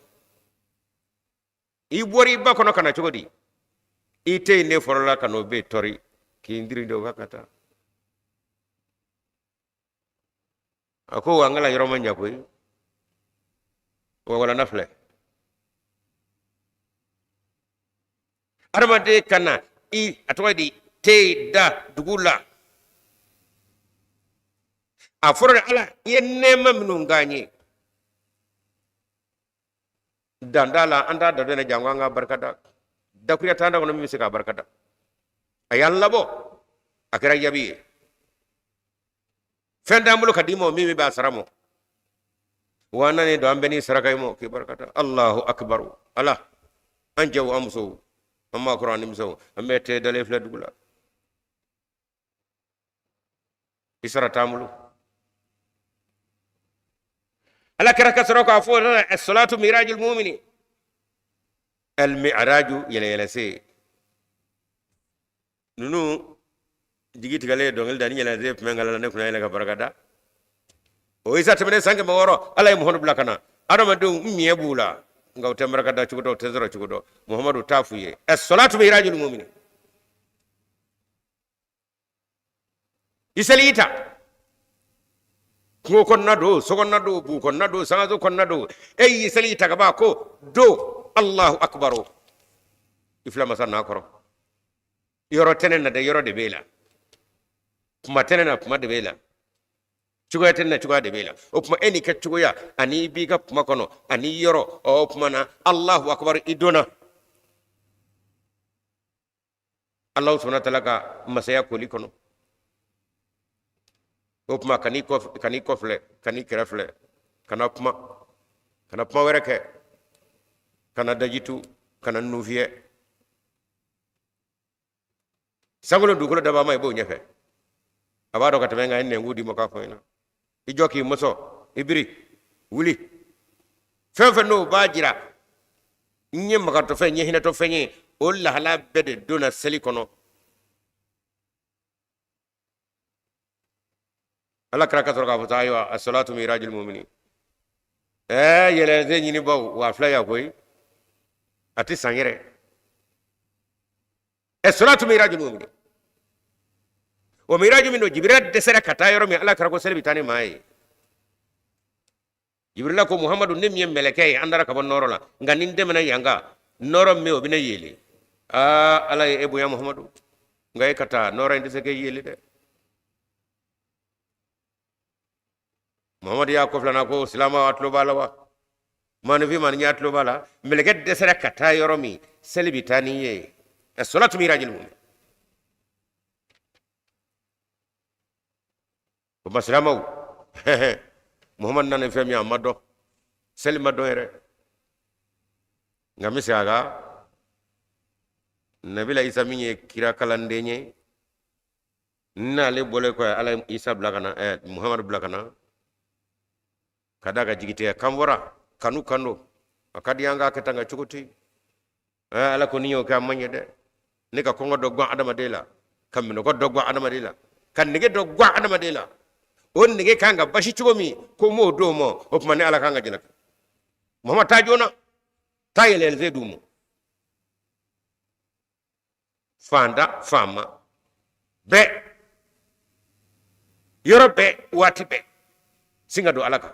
I bɔra i ba kɔnɔ ka na cogo di? I tɛ yen ne fɔlɔla ka n'o bɛɛ tɔri k'i ndirin de o ka taa. A ko wa n ka yɔrɔ man jan koyi, wa walanda filɛ. Adamaden ka na i a tɔgɔ di te da dugu la, a fɔra de, Ala i ye nɛɛma minnu k'an ye, dan t'a la, an t'a da dɔn janko an ka barika da. Dakuruya t'an da kɔnɔ min bɛ se k'a barika da. A y'an labɔ, a kɛra jaabi ye. Fɛn t'an bolo ka d'i ma min b'a sara mɔ wa nani don, an bɛ ni saraka ye mɔ k'i barika da. Allahu akbar. Ala, an cɛw, an musow, an maakɔrɔ, an denmisɛnw, an bɛɛ tɛ dalen filɛ dugu la, i sara t'an bolo. Ala kira ka sɔrɔ k'a fɔ salatu mirajul mumini, al mi'raju, yɛlɛ yɛlɛ se. Ninnu jigi tigɛlen ye dɔnkili da: ni yɛlɛnsen tun bɛ n la, ne kun yɛlɛ ka barika da. O Isa tɛmɛnen san 600, Ala ye Muhamadu bila ka na. Adamadenw miɲɛ b'u la, nka u tɛ barika da cogo dɔn, u tɛ sɔrɔ cogo dɔn. Muhamadu t'a f'u ye ɛ salatu mirajul mumini. I seli y'i ta kungo kɔnɔna don, so kɔnɔna don, bugu kɔnɔna don, sangaso kɔnɔna don, e y'i seli y'i ta ka ban ko do Allahu akbar, i filɛ masa n'a kɔrɔ. Yɔrɔ tɛ ne na dɛ, yɔrɔ de b'e la. Kuma tɛ ne na, kuma de b'e la. Cogoya tɛ ne na, cogoya de b'e la. O tuma e n'i ka cogoya ani i b'i ka kuma kɔnɔ ani yɔrɔ, o tuma na Allahu akbar, i donna Allahu subhanahu wa ta'ala ka masaya koli kɔnɔ. O tuma kan'i kɔ filɛ, kan'i kɛrɛ filɛ, kana kuma, kana kuma wɛrɛ kɛ, kana daji tu, kana nun fiyɛ. Sankolo dugukolo dabaa ma, i b'o ɲɛfɛ, a b'a dɔn ka tɛmɛ. Nka i nɛnkun di ma k'a fɔ ɲɛna, i jɔ k'i mɔsɔn, i biri wuli, fɛn fɛn n'o b'a jira n ye makatɔfɛn, n ye hinɛtɔfɛn ye, o lahala bɛɛ de donna seli kɔnɔ. Ala kira ka sɔrɔ k'a fɔ sa: ayiwa, asalatu mirajul mumini. Ɛɛ, yɛlɛnsen ɲinibaw, wa filɛ yan koyi, a tɛ san yɛrɛ. Salatu mirajul mu'minin, o miraju min don, Jibirila dɛsɛra ka taa yɔrɔ min, Ala kira ko seli bɛ taa ni maa ye. Jibirila ko Muhamadu, ne min ye mɛlɛkɛ ye, an dara ka bɔ nɔɔrɔ la, nka ni n tɛmɛna yan kan, nɔɔrɔ min o bɛ ne yeele. Aa, Ala ye e bonya Muhamadu, nka e ka taa, nɔɔrɔ in tɛ se k'e yeele dɛ. Muhamadu y'a kɔfilɛ na ko silamɛw, a tulo b'a la wa? Maaninfin maanin ɲɛ tulo b'a la, mɛlɛkɛ dɛsɛra ka taa yɔrɔ min, seli bɛ taa n'i ye. Salatu mirajul mu'min. O ma silamɛw, Muhamadu nana ni fɛn min ye, a ma dɔn, seli ma dɔn yɛrɛ. Nka n bɛ segin a kan, Nabila Isa min ye kira kalanden ye, n'ale bɔlen kɔ, Ala ye Isa bila ka na, Muhamadu bila ka na, ka d'a kan jigitigɛ kan fɔra, kanu kan don, a ka di an k'a kɛ tan, nka cogo tɛ. Ala ko n'i y'o kɛ, a man ɲɛ dɛ. Ne ka kɔngɔ dɔ gwan adamaden la, ka minɔgɔ dɔ gwan adamaden la, ka nege dɔ gwan adamaden la, o nege kan ka basi cogo min, ko n m'o d'o ma, o tuma ne Ala kan ka jalaki. Muhamadu, taa joona, taa yɛlɛyɛlɛsen d'u ma. Fanda faama bɛɛ, yɔrɔ bɛɛ, waati bɛɛ, sin ka don Ala kan,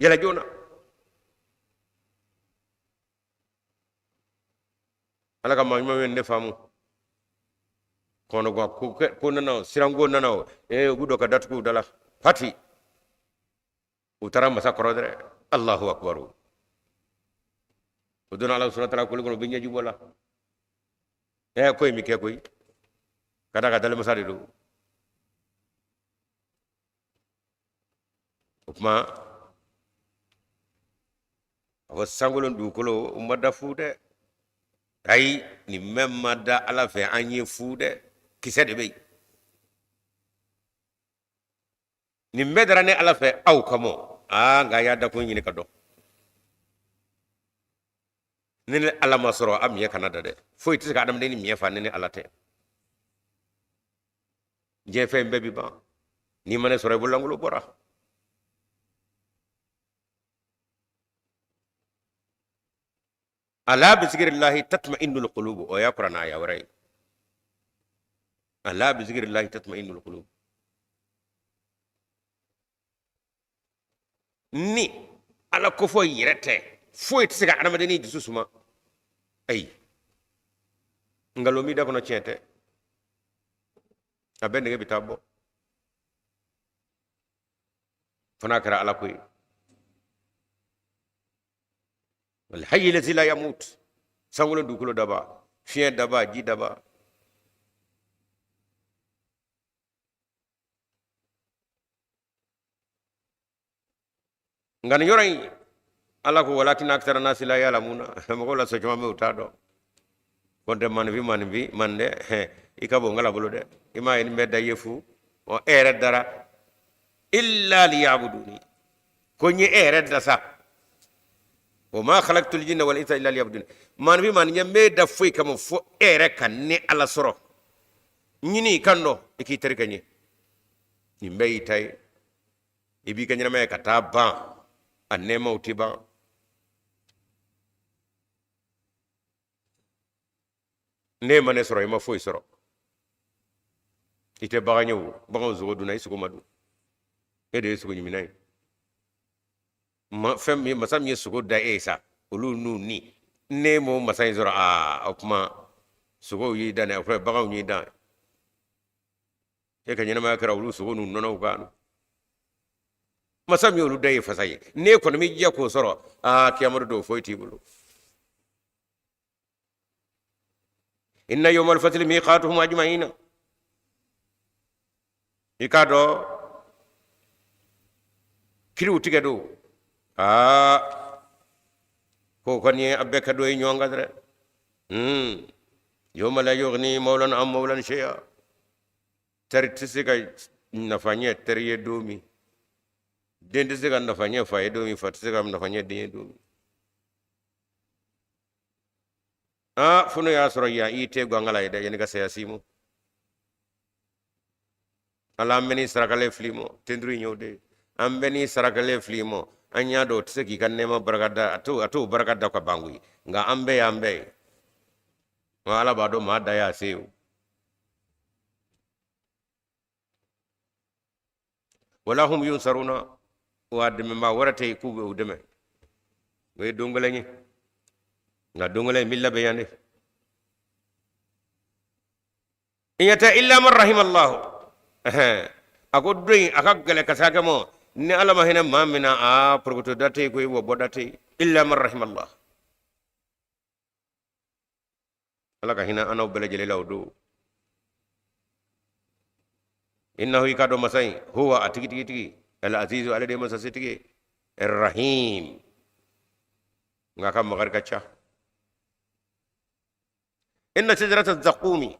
yɛlɛ joona. Ala ka maa ɲuman ye ne faamu, kɔnɔgwan ko ko nana o, siranko nana o, ee, u bɛ don ka datugu u da la pati, u taara masa kɔrɔ dɛrɛ. Allahu akbar. O donna Ala subhanahu wa taala koli kɔnɔ, u bɛ ɲɛji bɔ la. Ɛ, ko in bɛ kɛ koyi, ka d'a kan dalimasa de don. O tuma a fɔ sankolo dugukolo u ma da fu dɛ. Ayi, nin bɛɛ ma da Ala fɛ an ye fu dɛ, kisɛ de bɛ yen. Nin bɛɛ dara ne Ala fɛ aw kama. Aa, nka a y'a dakun ɲini ka dɔn. Ni ne Ala ma sɔrɔ, a miɲɛ kana da dɛ. Foyi tɛ se ka adamaden ni miɲɛ fa ni ne Ala tɛ. Diɲɛ fɛn bɛɛ bi ban, n'i ma ne sɔrɔ, i bololankolon bɔra. Ala bi zikirillahi tatma'innul qulub, o y'a kuranɛ aya wɛrɛ ye. Ala bi zikirillahi tatma'innul qulub. Ni Ala kofɔ yɛrɛ tɛ, foyi tɛ se ka adamaden ni dusu suma. Ayi, nkalon b'i da kɔnɔ, tiɲɛ tɛ, a bɛɛ nege bɛ taa bɔ. Fo n'a kɛra Ala ko ye. Alhayyi lazi la yamut, sankolo dugukolo daba, fiɲɛ daba, ji daba. Nka nin yɔrɔ in, Ala ko walakin akthara nasi la yalamuna, mɔgɔw la so caman bɛ, u t'a dɔn. Kɔn tɛ maninfin maninfin man dɛ, i ka bon ngala bolo dɛ, i m'a ye nin bɛɛ da i ye fu. Ɔ, e yɛrɛ dara illa liyabuduni, ko n ye e yɛrɛ da sa. Wa ma khalaqtul jinna wal insa illa liyabuduni. Maninfin maninjɛ, n m'e da foyi kama fo e yɛrɛ ka ne Ala sɔrɔ. Ɲini i kan dɔn, i k'i terikɛ ɲɛ. Nin bɛɛ y'i ta ye, i b'i ka ɲɛnamaya ka taa ban, a nɛɛmaw tɛ ban. N'e ma ne sɔrɔ, i ma foyi sɔrɔ. I tɛ bagan ye o, baganw sogo dunna, i sogo ma dun, e de ye sogo ɲimina ye. Ma fɛn min, masa min ye sogo da e ye sa, olu n'u ni n'e m'o masa in sɔrɔ, aa, o tuma sogow y'i dan dɛ, o fɛ baganw y'i dan. E ka ɲɛnamaya kɛra olu sogo n'u nɔnɔw kan. Masa min y'olu da ye fasa ye, n'e kɔni m'i jija k'o sɔrɔ, aa, kiyamadu don foyi t'i bolo. Inna yawmal fasli miqatuhum ajma'ina. I k'a dɔn kiriw tigɛ don, aa, ko kɔni ye a bɛɛ ka don ye ɲɔgɔn kan dɛ. Yawma la yughni mawlan an mawlan shay'a, teri tɛ se ka nafa ɲɛ teri ye don min, den tɛ se ka nafa ɲɛ fa ye don min, fa tɛ se ka nafa ɲɛ den ye don min. Aa, fo n'o y'a sɔrɔ yan i tɛ gangala ye dɛ, yanni ka saya s'i ma. Ala, an bɛ ni sarakale fili mɔ tenduru in y'o de ye. An bɛ ni sarakale fili mɔ, an y'a dɔn o tɛ se k'i ka nɛɛma barika da, a t'o barika da ka ban koyi, nka an bɛɛ y'an bɛɛ ye. Wa Ala b'a dɔn maa da y'a se ye o. Wala hum yunsaruna, wa dɛmɛbaa wɛrɛ tɛ yen k'u bɛ u dɛmɛ. O ye don gɛlɛn ye, nka don gɛlɛn in bɛ labɛn yan de. In yata illa man rahimallahu. A ko don in a ka gɛlɛn ka se hakɛ ma, ni Ala ma hinɛ maa min na, aa porokoto da tɛ yen koyi, wa bɔda tɛ yen, illa man rahimallah. Ala ka hinɛ an n'aw bɛɛ lajɛlen la o don. Innahu, i k'a dɔn masa in, huwa a tigitigitigi, al azizu, ale de ye masa setigi ye, rahim, nka a ka makari ka ca. Inna shajarata zaqumi,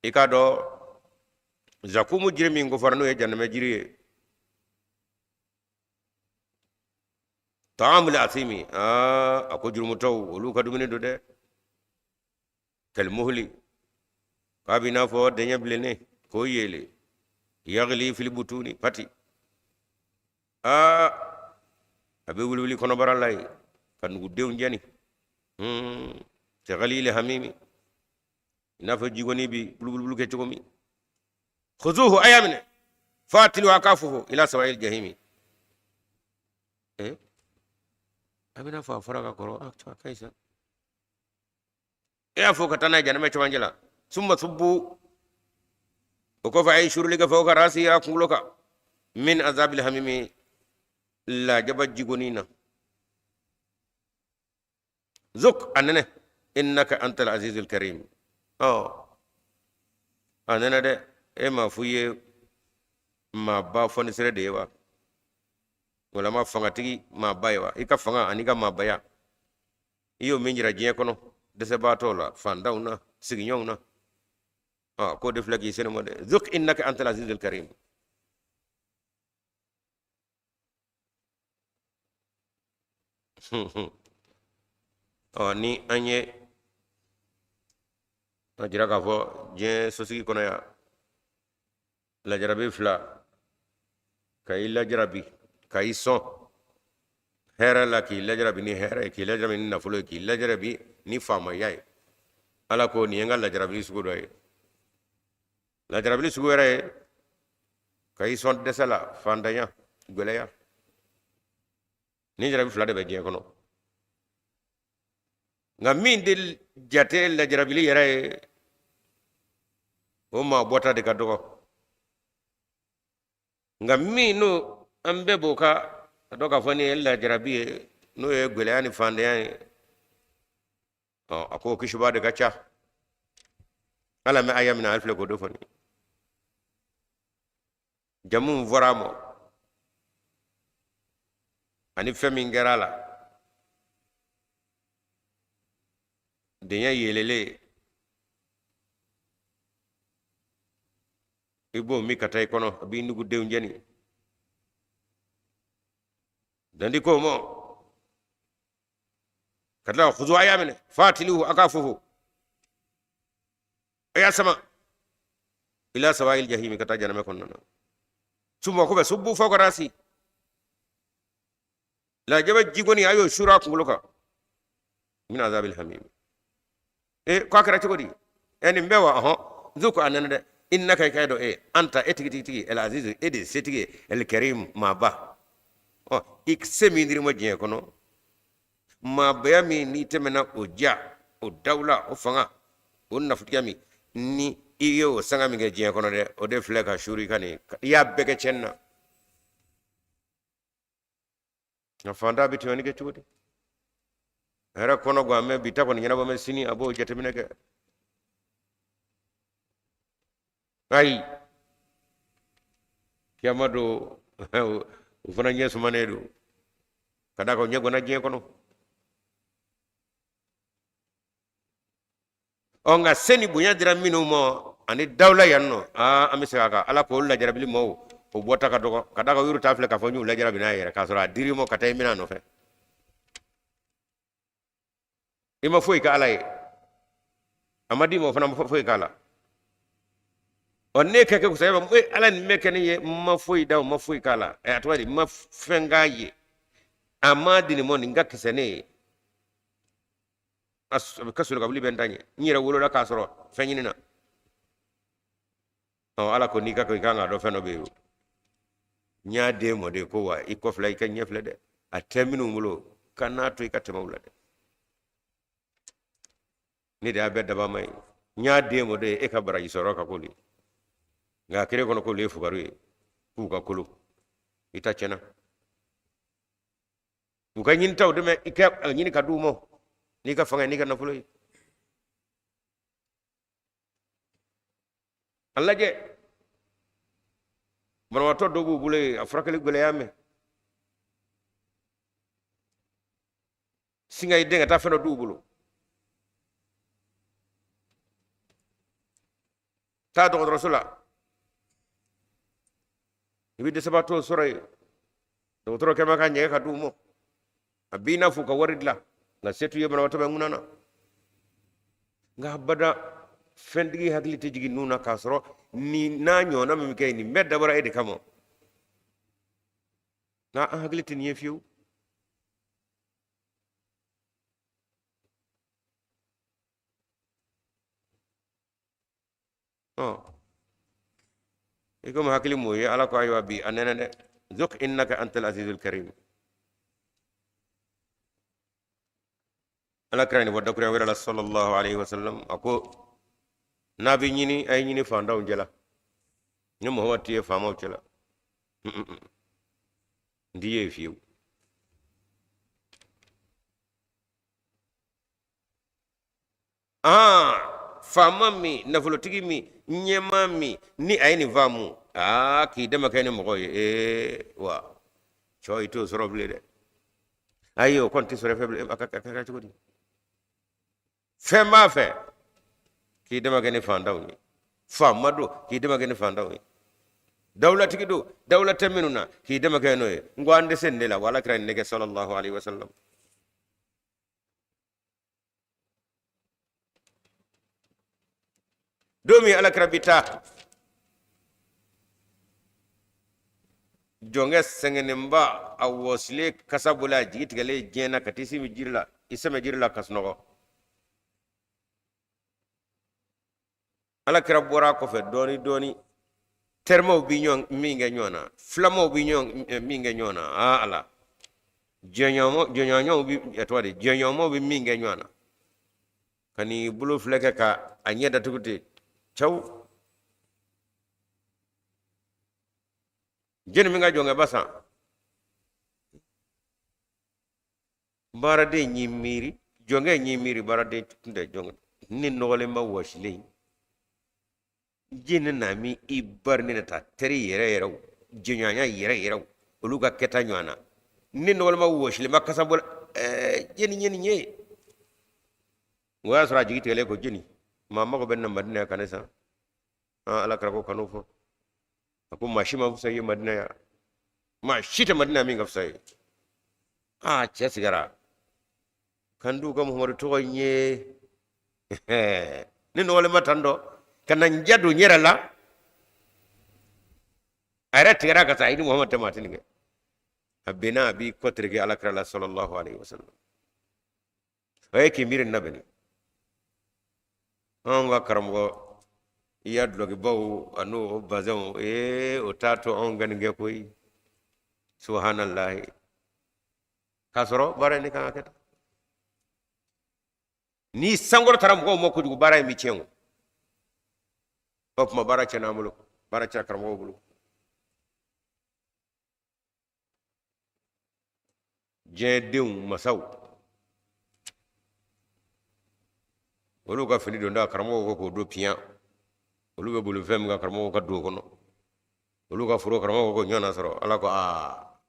i k'a dɔn zakumu jiri min ko fɔra, n'o ye janamɛ jiri ye, taamul asimi, aa a ko jurumutɔw olu ka dumuni don dɛ. Kalmuhli, k'a b'i n'a fɔ dɛɲɛ bilennen k'o yeele, yagli fil butuni pati, aa a bɛ wuli wuli kɔnɔbara la yen ka nugudenw jɛni, ka galil hamimi, i n'a fɔ jigoni bi bulubulubulu kɛ cogo min. Khuzuhu, a y'a minɛ, fatilu, a k'a fofo, ila sawa'il jahimi. Eh, a bɛna fɔ a fɔra ka kɔrɔ, a ka ɲi sa. E y'a fɔ ka taa n'a ye janamɛ cɛmancɛ la. Summa subbu, o kɔfɛ a ye suurili kɛ fawka rasi, a kunkolo kan, min azabil hamimi, lajaba jigoni na. Zuk, a nɛnɛ, innaka antal azizul karim. Ɔ a nɛnɛ dɛ, e ma fɔ i ye maaba fɔnisere de ye wa, walama fangatigi maaba ye wa? I ka fanga ani ka maabaya, i y'o min jira diɲɛ kɔnɔ dɛsɛbaatɔw la, fantanw na, sigiɲɔgɔnw na, ɔ k'o de filɛ k'i sɛnɛ ma dɛ. Zuk innaka antal azizul karim. Ɔ ni an ye a jira k'a fɔ diɲɛ sosigi kɔnɔ yan, lajarabi fila ka i lajarabi ka i sɔn hɛrɛ la, k'i lajarabi ni hɛrɛ ye, k'i lajarabi ni nafolo ye, k'i lajarabi ni faamaya ye, Ala ko nin ye n ka lajarabi sugu dɔ ye. Lajarabili sugu wɛrɛ ye ka i sɔn dɛsɛ la, fantanya, gɛlɛya. Nin jarabi fila de bɛ diɲɛ kɔnɔ, nka min tɛ jate lajarabili yɛrɛ ye, o maa bɔta de ka dɔgɔ. Nka min n'o an bɛɛ b'o ka a dɔn k'a fɔ nin ye lajarabi ye, n'o ye gɛlɛya ni fantanya ye, ɔ a ko kisiba de ka ca. Ala bɛ aya min na, ale filɛ k'o de fɔ. Nin jamu min fɔra a ma ani fɛn min kɛra a la, dɛɲɛ yeelelen, i b'o min ka taa i kɔnɔ, a b'i nugudenw jɛni. Dandi ko ma ka tila khuzu, a y'a minɛ, fatiluhu, a k'a fofo, a y'a sama, ila sawa'il jahimi, ka taa janamɛ kɔnɔna na. Summa kɔfɛ, subbu fawqa rasi, lajaba jigoni, a y'o suuru a kunkolo kan, min azabil hamim. E ko a kɛra cogo di? E nin bɛɛ wa? Ɔhɔn, zuku, a nɛnɛ dɛ. Innaka, i k'a dɔn e, anta, e tigitigi, el azizu, e de setigi ye, el karim, maaba. Ɔ i se min dir'i ma diɲɛ kɔnɔ, maabaya min n'i tɛmɛna o ja, o dawula, o fanga, o nafotigiya min ni i ye o sanga min kɛ diɲɛ kɔnɔ dɛ, o de filɛ ka suuru i kan nin. I y'a bɛɛ kɛ tiɲɛni na. Nka fantan bɛ tɔɲɔni kɛ cogo di? A yɛrɛ kɔnɔ gan mɛ bi ta kɔni ɲɛnabɔ, mɛ sini a b'o jateminɛ kɛ. Ayi, kiyama don, o fana ɲɛ sumanen don ka d'a kan o ɲɛ ganna diɲɛ kɔnɔ. Ɔ nka se ni bonya dira minnu ma ani dawula yan nɔ, aa an bɛ segin a kan, Ala k'o lajarabili maaw o bɔta ka dɔgɔ, ka d'a kan u yɛrɛ t'a filɛ k'a fɔ n y'u lajarabi n'a yɛrɛ, k'a sɔrɔ a dir'i ma ka taa i minɛ a nɔfɛ, i ma foyi kɛ Ala ye, a ma d'i ma, o fana ma foyi k'a la. Ɔ ne kɛ kɛ kusaya, e Ala, nin bɛ kɛ ne ye, n ma foyi da, o ma foyi k'a la. Ɛ a tɔgɔ di, n ma fɛn k'a ye, a ma di nin ma, nin ka kisɛ ne ye. A ka soli ka wuli bɛ n ta ɲɛ, n yɛrɛ wolola k'a sɔrɔ fɛn ɲini na. Ɔ, Ala ko n'i ka ko i kan k'a dɔn fɛn dɔ bɛ yen. O n y'a den mɔden ko wa i kɔfilɛ, i ka ɲɛ filɛ dɛ, a tɛ minnu bolo, kan'a to i ka tɛmɛ u la dɛ. Ne de y'a bɛɛ daba ma ye, n y'a den mɔden e ka baraji sɔrɔ ka k'olu ye, nka kere kɔnɔ k'olu ye fugari ye, k'u ka kolo i ta tiɲɛna. U ka ɲinitaw dɛmɛ, i ka ɲini ka d'u ma n'i ka fanga n'i ka nafolo ye. A lajɛ, banabaatɔ dɔw b'u bolo yen, a furakɛli gɛlɛya mɛn sin ka i den ka taa fɛn dɔ d'u bolo. Taa dɔgɔtɔrɔso la, i bɛ dɛsɛbaatɔw sɔrɔ yen, dɔgɔtɔrɔ kɛ bɛ ka ɲɛgɛn ka d'u ma, a b'i n'a fɔ u ka wari dilan, nka se t'u ye, banabaatɔ bɛ ŋuna na. Nka abada fɛntigi hakili tɛ jigin ninnu na, k'a sɔrɔ nin n'a ɲɔgɔnna min bɛ kɛ yen, nin bɛɛ dabɔra e de kama. Nka an hakili tɛ nin ye fiyewu. Ɔ, i komi hakili m'o ye, Ala ko ayiwa, bi a nɛnɛ dɛ, zuk innaka antal azizul karim. Ala kira nin fɔ dakuruya wɛrɛ la, sallallahu alaihi wasallam, a ko n'a bɛ ɲini, a ye ɲini fantanw cɛla. Ni Muhammad tɛ ye faamaw cɛla, n t'i ye fiyewu. Aa, faama min, nafolotigi min, ɲɛmaa min, ni a ye nin faamu, aa, k'i dama kɛ ni mɔgɔ ye, ee wa cɔ, i t'o sɔrɔ bilen dɛ. Ayi, o kɔni tɛ sɔrɔ fɛ bilen. A ka kɛra cogo di? Fɛn b'a fɛ k'i dama kɛ ni fantanw ye, faama don k'i dama kɛ ni fantanw ye, dawulatigi don, dawula tɛ minnu na, k'i dama kɛ n'o ye. N ko an tɛ se nin de la wa? Ala kira nin de kɛ, sallallahu alaihi wasallam. Don min Ala kira bi taa, jɔnkɛ sɛgɛnnenba, a wɔsilen, kasa bɔlen, a jigi tigɛlen diɲɛ na, ka t'i simi jiri la, i sɛmɛ jiri la ka sunɔgɔ. Ala kira bɔra a kɔfɛ dɔɔni dɔɔni. Terimaw bi ɲɔgɔn min kɛ ɲɔgɔn na, filamaw bi ɲɔgɔn min kɛ ɲɔgɔn na, aa Ala, jɛɲɔgɔnw bi, a tɔgɔ di, jɛɲɔgɔnmaw bi min kɛ ɲɔgɔn na, ka n'i bolo filɛ kɛ ka a ɲɛ datugu ten caw. Jɛni min ka jɔnkɛba san, baaraden y'i miiri, jɔnkɛ y'i miiri, baaraden tun tɛ, jɔnkɛ ni nɔgɔlenba wɔsilen, jɛni na min i bari ne na taa teri yɛrɛ yɛrɛw, jɛɲɔgɔnya yɛrɛ yɛrɛw, olu ka kɛta ɲɔgɔn na, ne nɔgɔlenba wɔsilenba kasa bɔla, ɛɛ, jɛni ye nin ye? O y'a sɔrɔ a jigi tigɛlen ko jɛni maa mago bɛ na Madina ka ne san. Ala kira ko kan'o fɔ. A ko maa si ma fisa i ye Madina yan, maa si tɛ Madina min ka fisa ye. Aa, cɛ sigara kan du ka Muhamadu tɔgɔ in ye ne nɔgɔlen ma tan dɔ ka na n ja don n yɛrɛ la. A yɛrɛ tigɛra ka taa, a ye ni Muhamadu tɛ maa tɛ nin kɛ. A benna, a b'i kɔ tereke Ala kira la, sallallahu alaihi wasallam. A ye k'i miiri nin na bɛnni anw ka karamɔgɔ i ya dulɔkibaw an'o bazɛnw, ee, o t'a to anw ka nin kɛ koyi. Subahanallahi, k'a sɔrɔ baara in de kan ka kɛ tan. Ni sankɔrɔ taara mɔgɔw ma kojugu, baara in bɛ tiɲɛ. O tuma baara tiɲɛna an bolo, baara tiɲɛna karamɔgɔw bolo. Diɲɛ denw masaw, olu ka fini donda, karamɔgɔw ko k'o don piyan. Olu bɛ boli fɛn min kan, karamɔgɔw ka don o kɔnɔ. Olu ka foro, karamɔgɔw ko ɲɔgɔn na sɔrɔ. Ala ko aa,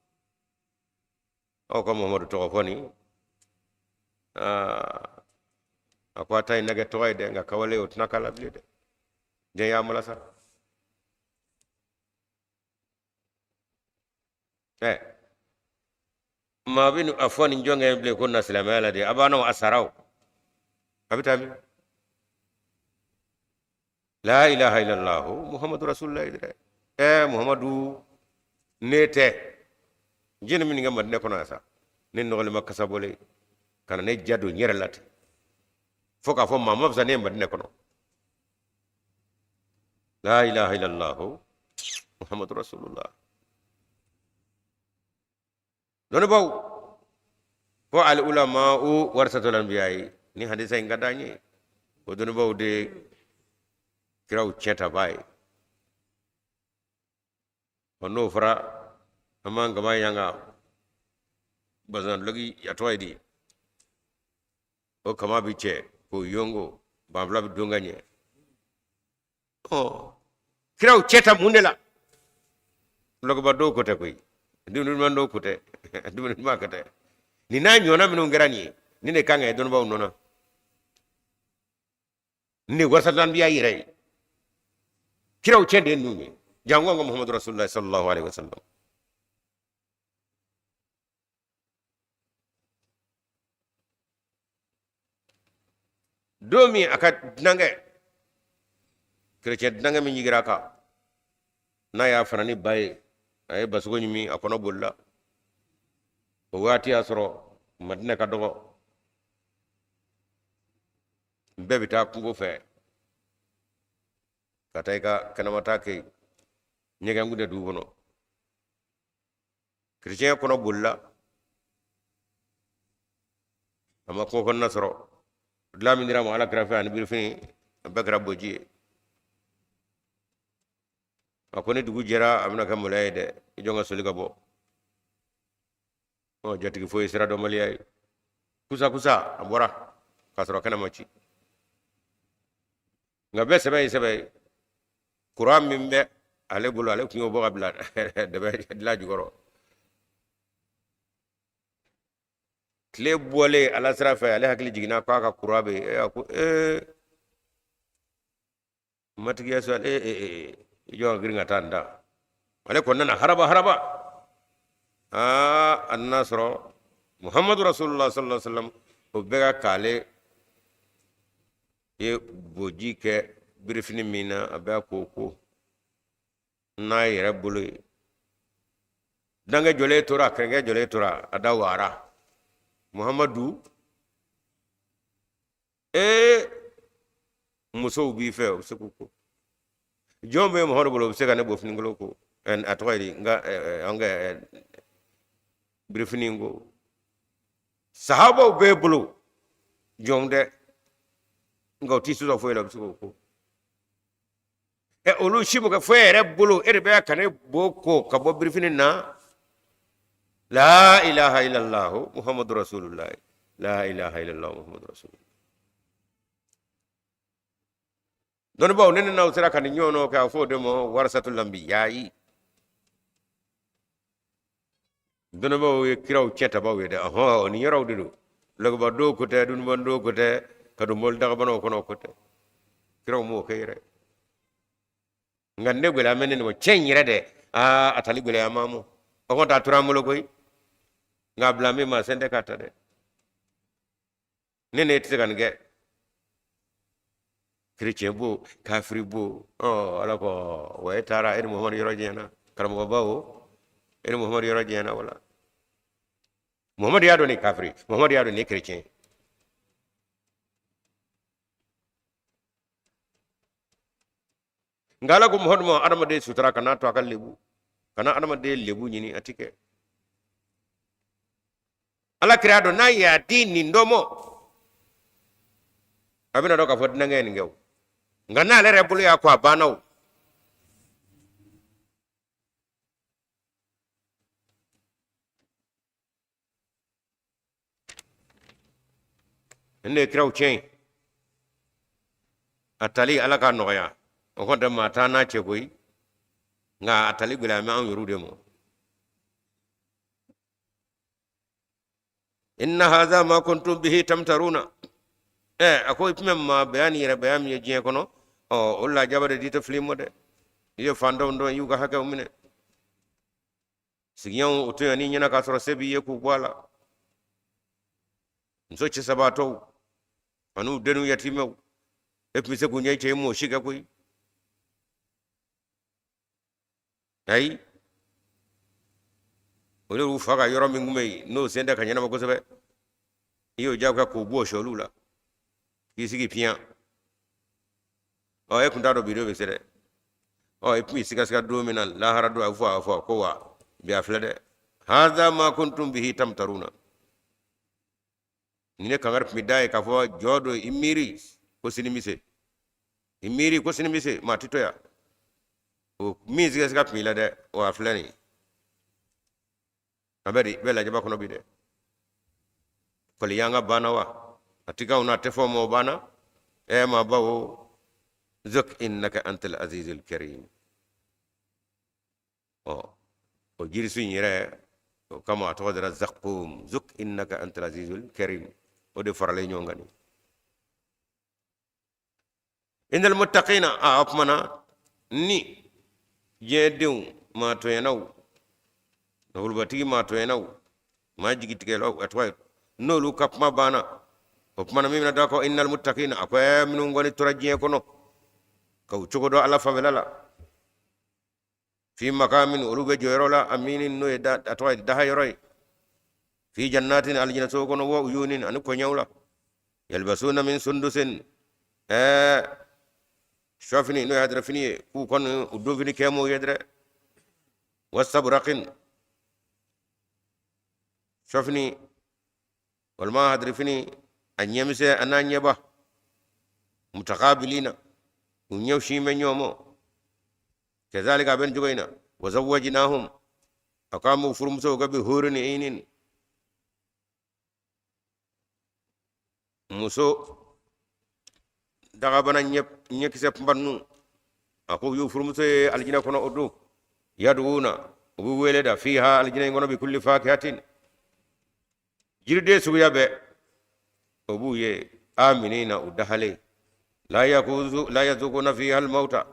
aw ka Muhamadu tɔgɔ fɔ nin, aa, a ko a ta in na kɛ tɔgɔ ye dɛ, nka kawale o tɛna k'a la bilen dɛ. Diɲɛ y'a malasa ɛ, maa bɛ a fɔ nin jɔnkɛ in bilen ko na silamɛya la de, a b'a n'aw a sara o, a bɛ taa min? La ilaha illallah Muhammadu rasulullah dɛ. Ɛ, Muhammadu, ne tɛ jɛni min kɛ Madinɛ kɔnɔ yan sa, ne nɔgɔlen ma, kasa bɔlen, ka na ne ja don n yɛrɛ la ten. Fo k'a fɔ maa ma fisa ne ye Madinɛ kɔnɔ. La ilaha illallah Muhammadu Rasulullah. Dɔnnibaaw ko al ulama'u warasatul anbiya'i, ni hadisa in ka d'an ye, o dɔnnibaaw de kiraw tiɲɛtabaa ye. Ɔ n'o fɔra, an b'an kama yan ka bazan dulɔki a tɔgɔ ye di, o kama bi cɛ k'o yongo, banfula bi don ka ɲɛ. Ɔ kiraw cɛ ta mun de la? Dulɔkiba dɔw ko tɛ koyi, dumuni duman dɔw ko tɛ, dumuni duman ko tɛ. Nin n'a ɲɔgɔnna minnu kɛra nin ye, nin de kan ka ye dɔnnibaaw nɔ na. Nin de warasatul anbiya yɛrɛ ye, kiraw cɛ de ye ninnu ye, janko an ka Muhammadu Rasulullah sallallahu alaihi wasallam. Don min a ka dunankɛ, kerecɛn dunankɛ min jigira a kan, n'a y'a fana ni ba ye, a ye basogo ɲimi, a kɔnɔ bolila. O waati y'a sɔrɔ Madinɛ ka dɔgɔ, bɛɛ bɛ taa kungo fɛ ka taa i ka kɛnɛmata kɛ yen, ɲɛgɛn kun tɛ dugu kɔnɔ. Kerecɛn kɔnɔ bolila, a ma kungo kɔnɔna sɔrɔ. Dilan min dira ma ala kira fɛ ani birifini, a bɛɛ kɛra boji ye. A ko ni dugu jɛra, a bɛna kɛ maloya ye dɛ, i jɔn ka soli ka bɔ. Ɔ jatigi foyi sira dɔnbaliya ye, kusa kusa a bɔra k'a sɔrɔ kɛnɛ ma ci. Nka bɛɛ sɛbɛ ye sɛbɛ ye, kuran min bɛ ale bolo, ale tun y'o bɔ ka bila dɛbɛ dilan jukɔrɔ. Tile bɔlen ala sira fɛ, ale hakili jiginna k'a ka kuran bɛ yen. A ko ee, matigi yesu, ale ee, i jɔ ka girin ka taa nin da. Ale kɔni nana haraba haraba. Aa, a nana sɔrɔ Muhammadu Rasulullah sallallahu alaihi wasallam o bɛ ka k'ale ye boji kɛ birifini min na, a bɛ k'o ko n'a yɛrɛ bolo ye. Dunankɛ jɔlen tora, kerecɛn jɔlen tora, a da wara. Muhamadu, ee, musow b'i fɛ, o bɛ se k'u ko. Jɔn bɛ Muhamadu bolo, o bɛ se ka ne bɔ finikolon ko, a tɔgɔ ye di, n ka an ka birifini ko. Sahabaw b'e bolo, jɔn tɛ, nka u t'i sɔsɔ foyi la, u bɛ se k'o ko. Ɛ, olu si bɛ kɛ fo e yɛrɛ bolo, e de bɛ ka ne bo ko ka bɔ birifini na. La ilaha illallah Muhammadu Rasulullah, la ilaha illallah Muhammadu Rasulullah. Dɔnnibaaw, ne ni n'aw sera ka nin ɲɔgɔn kɛ, a fɔ o de ma warasatul anbiyayi. Dɔnnibaaw ye kiraw cɛ tabaw ye dɛ. Ɔhɔn, nin yɔrɔw de don. Dulɔkiba don ko tɛ, dununba don ko tɛ, ka don mɔbili dagabanaw kɔnɔ ko tɛ. Kiraw m'o kɛ yɛrɛ. Nka ne gɛlɛya bɛ ne nin ma cɛ in yɛrɛ dɛ. Aa, a tali gɛlɛya ma mɔ. O kɔni t'a tora an bolo koyi. Nka a bila min ma, sen tɛ k'a ta dɛ. Ne ne tɛ se ka nin kɛ. Kerecɛn bo, kafiri bo, ɔ ala ko wa e taara, e ni Muhamadu yɔrɔ janyana. Karamɔgɔba o, e ni Muhamadu yɔrɔ janyana. Wala Muhamadu y'a dɔn nin kafiri, Muhamadu y'a dɔn nin kerecɛn. Nka ala ko Muhamadu ma, adamaden sutura, kana to a ka lebu, kana adamaden lebu ɲini, a ti kɛ. Ala kira dɔn n'a y'a di nin dɔ mɔ, a bɛna dɔn k'a fɔ dunankɛ ye nin kɛ o. Nka n'ale yɛrɛ bolo y'a ko, a banna o. Nin de ye kiraw tiɲɛ ye. A tali, ala k'a nɔgɔya. O kɔni tɛ maa t'an n'a cɛ koyi, nka a tali gɛlɛya bɛ anw yɛrɛw de ma. Inna haza ma kuntum bihi tamtaruna. Ɛ, a ko i tun bɛ maa bayan ni yɛrɛ bayan min ye diɲɛ kɔnɔ, ɔ o lajaba de di tɛ fili mɔ dɛ. I ye fantanw dɔn, i y'u ka hakɛw minɛ. Sigiɲɔgɔnw, o tɔɲɔ n'i ɲɛna k'a sɔrɔ se b'i ye k'u bɔ a la. Muso cɛ sabaatɔw an'u denw yatimɛw, e tun bɛ se k'u ɲɛ cɛ, i m'o si kɛ koyi. Ayi, o de y'u fa ka yɔrɔ min tun bɛ yen, n'o sen tɛ ka ɲɛnabɔ kosɛbɛ, i y'o jagoya k'o bɔ sɔliw la. K'i sigi piyan. Ɔ, e kun t'a dɔn bi don bɛ se dɛ. Ɔ, e tun b'i sigasiga don min na lahara don, a bɛ fɔ, a bɛ fɔ ko wa bi a filɛ dɛ. Haza ma kuntum bihi tamtaruna. Ni ne kangari tun bɛ da ye k'a fɔ jɔ don, i miiri ko sini bɛ se, i miiri ko sini bɛ se, maa tɛ to yan. O min sigasiga tun b'i la dɛ, o a filɛ nin ye. An bɛɛ de bɛ lajaba kɔnɔ bi dɛ. Kɔliyanga banna wa a ti k'anw na, a tɛ fɔ mɔgɔ banna. Ɛ maa bawo, zuk innaka antal azizul karim. Ɔ, o jirisun in yɛrɛ o kama a tɔgɔ dara zakum. Zuk innaka antal azizul karim, o de faralen ɲɔgɔn kan nin. Innal muttaqina, a o tuma na ni diɲɛ denw maa tɔɲɛnaw, nafolobatigi maa tɔɲɛnaw, maa jigitigɛlaw, a tɔgɔ ye n'olu ka kuma banna, o tuma na min bɛna da kɔ, innal muttaqina, a ko ɛ minnu kɔni tora diɲɛ kɔnɔ ka u cogo dɔn Ala fanfɛla la, fi makamin, olu bɛ jɔyɔrɔ la, aminin, n'o ye a tɔgɔ ye daha yɔrɔ ye, fi jannatin, alijinaso kɔnɔ, wa uyunin, ani kɔɲɛw la, yalbasuna min sundusin, ɛɛ sɔfini, n'o ye hadarafini ye, k'u kɔni u donfini kɛ m'o ye dɛrɛ, wastabraqin, sɔfini walima hadarafini a ɲɛmisɛn a n'a ɲɛba, mutakabilina, u ɲɛw sin bɛ ɲɔgɔn ma, kazalika, a bɛ nin cogo in na, wazawwajnahum, a k'an b'u furumusow kɛ, bi hurin inin, muso dagabana ɲɛkisɛ kunba ninnu, a ko u y'u furumuso ye alijinɛ kɔnɔ o don, yaduuna, u bɛ wele da, fiha, alijinɛ in kɔnɔ, bi kulli fakihatin, jiriden suguya bɛɛ o b'u ye, aminina, u dahalen, la yazukuna fiha almauta.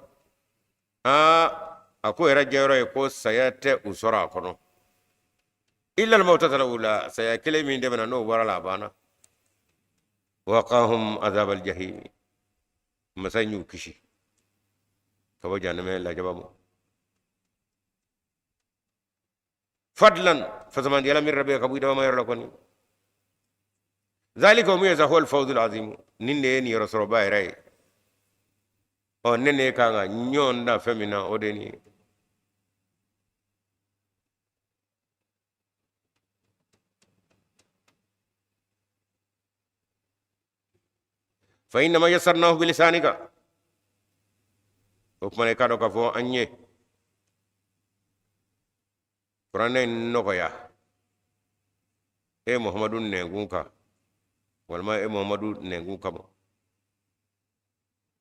Aa, a ko yɛrɛ jɛyɔrɔ ye ko saya tɛ u sɔrɔ a kɔnɔ, illa almautata alula, saya kelen min tɛmɛna n'o bɔra la, a banna. Waqahum azab aljahim, masa in y'u kisi ka bɔ jahanamɛ lajaba ma. Fadlan, fasamandiyala, min rabbika, ka bɔ i dabama yɔrɔ la kɔni. Zalika, o min ye sa, huwa alfawzul azim, nin de ye niyɔrɔ sɔrɔba yɛrɛ ye. Ɔ, ne ne kan ka ɲɔgɔn da fɛn min na, o de ye nin ye. Fa innama yassarnahu bilisanika, o kuma na i k'a dɔn k'a fɔ an ye kuranɛ in nɔgɔya e Muhamadu nɛnkun kan, walima e Muhamadu nɛnkun kama.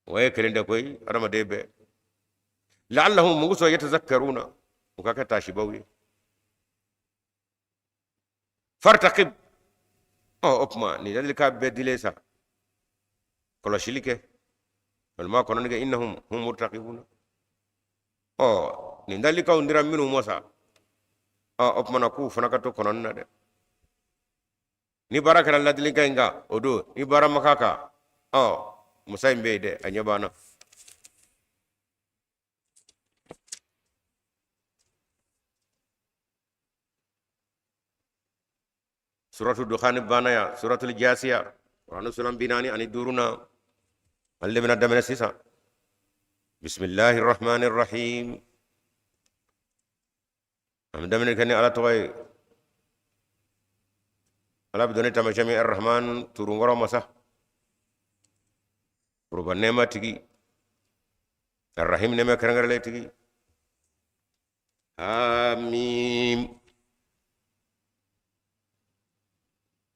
Wa e kelen tɛ koyi, adamaden bɛɛ. La'allahum, mun kosɔn, yatazakkaruna, u ka kɛ taasibaw ye. Fartaqib, ɔ, o tuma nin ladilikan bɛɛ dilen sa, kɔlɔsili kɛ walima kɔnɔni kɛ, innahum hum murtaqibuna. Ɔ, nin ladilikanw dira minnu ma sa, ɔ, o tuma na k'u fana ka to kɔnɔni na dɛ. Ni baara kɛra ladilikan in kan o don, ni baara ma k'a kan, ɔ, masa in bɛ yen dɛ, a ɲɛ b'an na. Suratu dukhani banna yan. Suratul jasiya, kuranɛ suran 45 na, ale de bɛna daminɛ sisan. Bisimilahi rahmani rahim. An bɛ daminɛ kɛ ni Ala tɔgɔ ye, Ala bɛ dɔn ni taamasiyɛn min, arrahman, turunkɔrɔ masa, foroba nɛɛma tigi, arrahim, nɛɛma kɛrɛnkɛrɛnlen tigi. Hamim,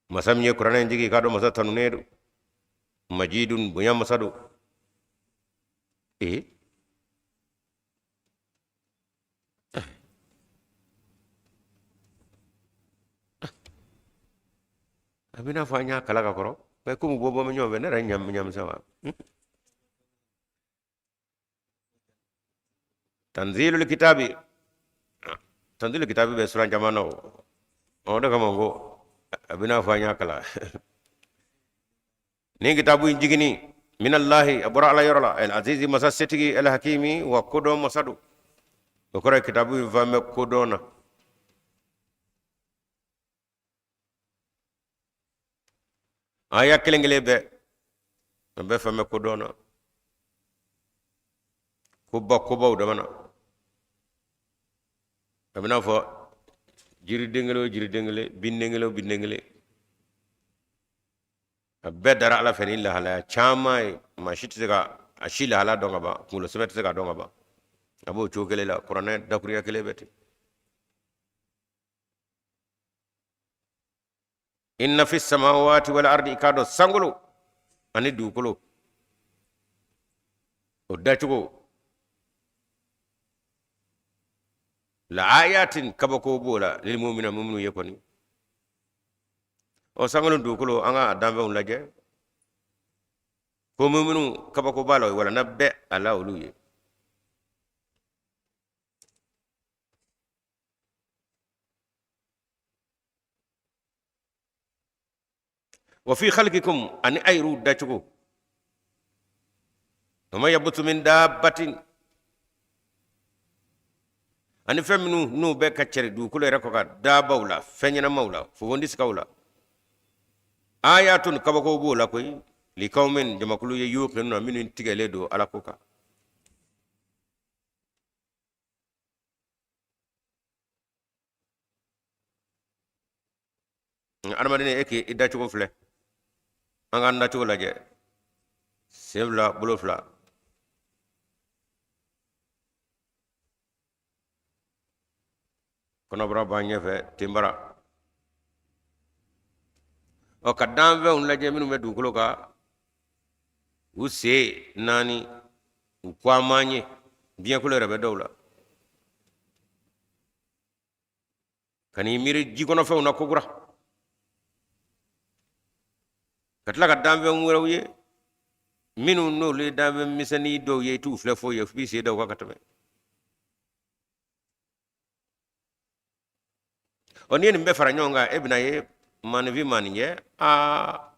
masa min ye kuranɛ in jigin, k'a dɔn masa tanunen don, majidun, bonya masa don. Ee, a bɛ n'a fɔ an y'a kalan ka kɔrɔ, komi bɔ bɔ bɛ ɲɔgɔn fɛ, ne yɛrɛ ɲami ɲami sa wa. Tanzilul kitabi, tanzilul kitabi bɛ suran caman na. O o de kama ko a bɛ n'a fɔ an y'a kalan. Nin kitabu in jiginni, minallahi, a bɔra Ala yɔrɔ la, el azizi, masa setigi, el hakimi, wa kodɔn masa don. O kɔrɔ ye kitabu in fan bɛ kodɔn na. Aya kelen kelen bɛɛ An bɛɛ fan bɛ kodɔn na, koba kobaw dama na. A bɛ n'a fɔ jiriden kelen o jiriden kelen, binden kelen o binden kelen, a bɛɛ dara Ala fɛ ni lahalaya caman ye. Maa si tɛ se ka a si lahala dɔn ka ban, kunkolo sɛbɛ tɛ se k'a dɔn ka ban. A b'o cogo kelen la, kuranɛ dakuruya kelen bɛ ten. Inna fi samawati wal ardi, i k'a dɔn sankolo ani dugukolo o dacogo, la ayatin, kabako b'o la, lil mu'minina, muminu ye kɔni. Ɔ, sankolo dugukolo, an ka a danfɛnw lajɛ ko muminu kabako b'a la, walanda bɛ a la olu ye. Wa fi khalqikum, ani a yɛrɛw dacogo, wa ma yabuthu min dabbatin, ani fɛn minnu n'u bɛ ka cɛri dugukolo yɛrɛ kɔ kan, dabaw la, fɛn ɲɛnamaw la, fofondisikaw la, ayatun, kabako b'o la koyi, likawmin, jamakulu ye, yuqinuna, minnu tigɛlen don Ala ko kan. Adamaden, e k'i dacogo filɛ, an k'an dacogo lajɛ, sen fila, bolo fila, kɔnɔbara b'an ɲɛfɛ, tenbara. Ɔ, ka danfɛnw lajɛ minnu bɛ dugukolo kan, u sen naani, u ko an man ye, biɲɛkolo yɛrɛ bɛ dɔw la. Ka n'i miiri jikɔnɔfɛnw na kokura, ka tila ka danfɛn wɛrɛw ye minnu n'olu ye danfɛn misɛnnin dɔw ye, i t'u filɛ foyi ye, f'i sen da u kan ka tɛmɛ. Ɔ, n'i ye nin bɛɛ fara ɲɔgɔn kan, e bɛna ye maaninfin maaninjɛ, aa,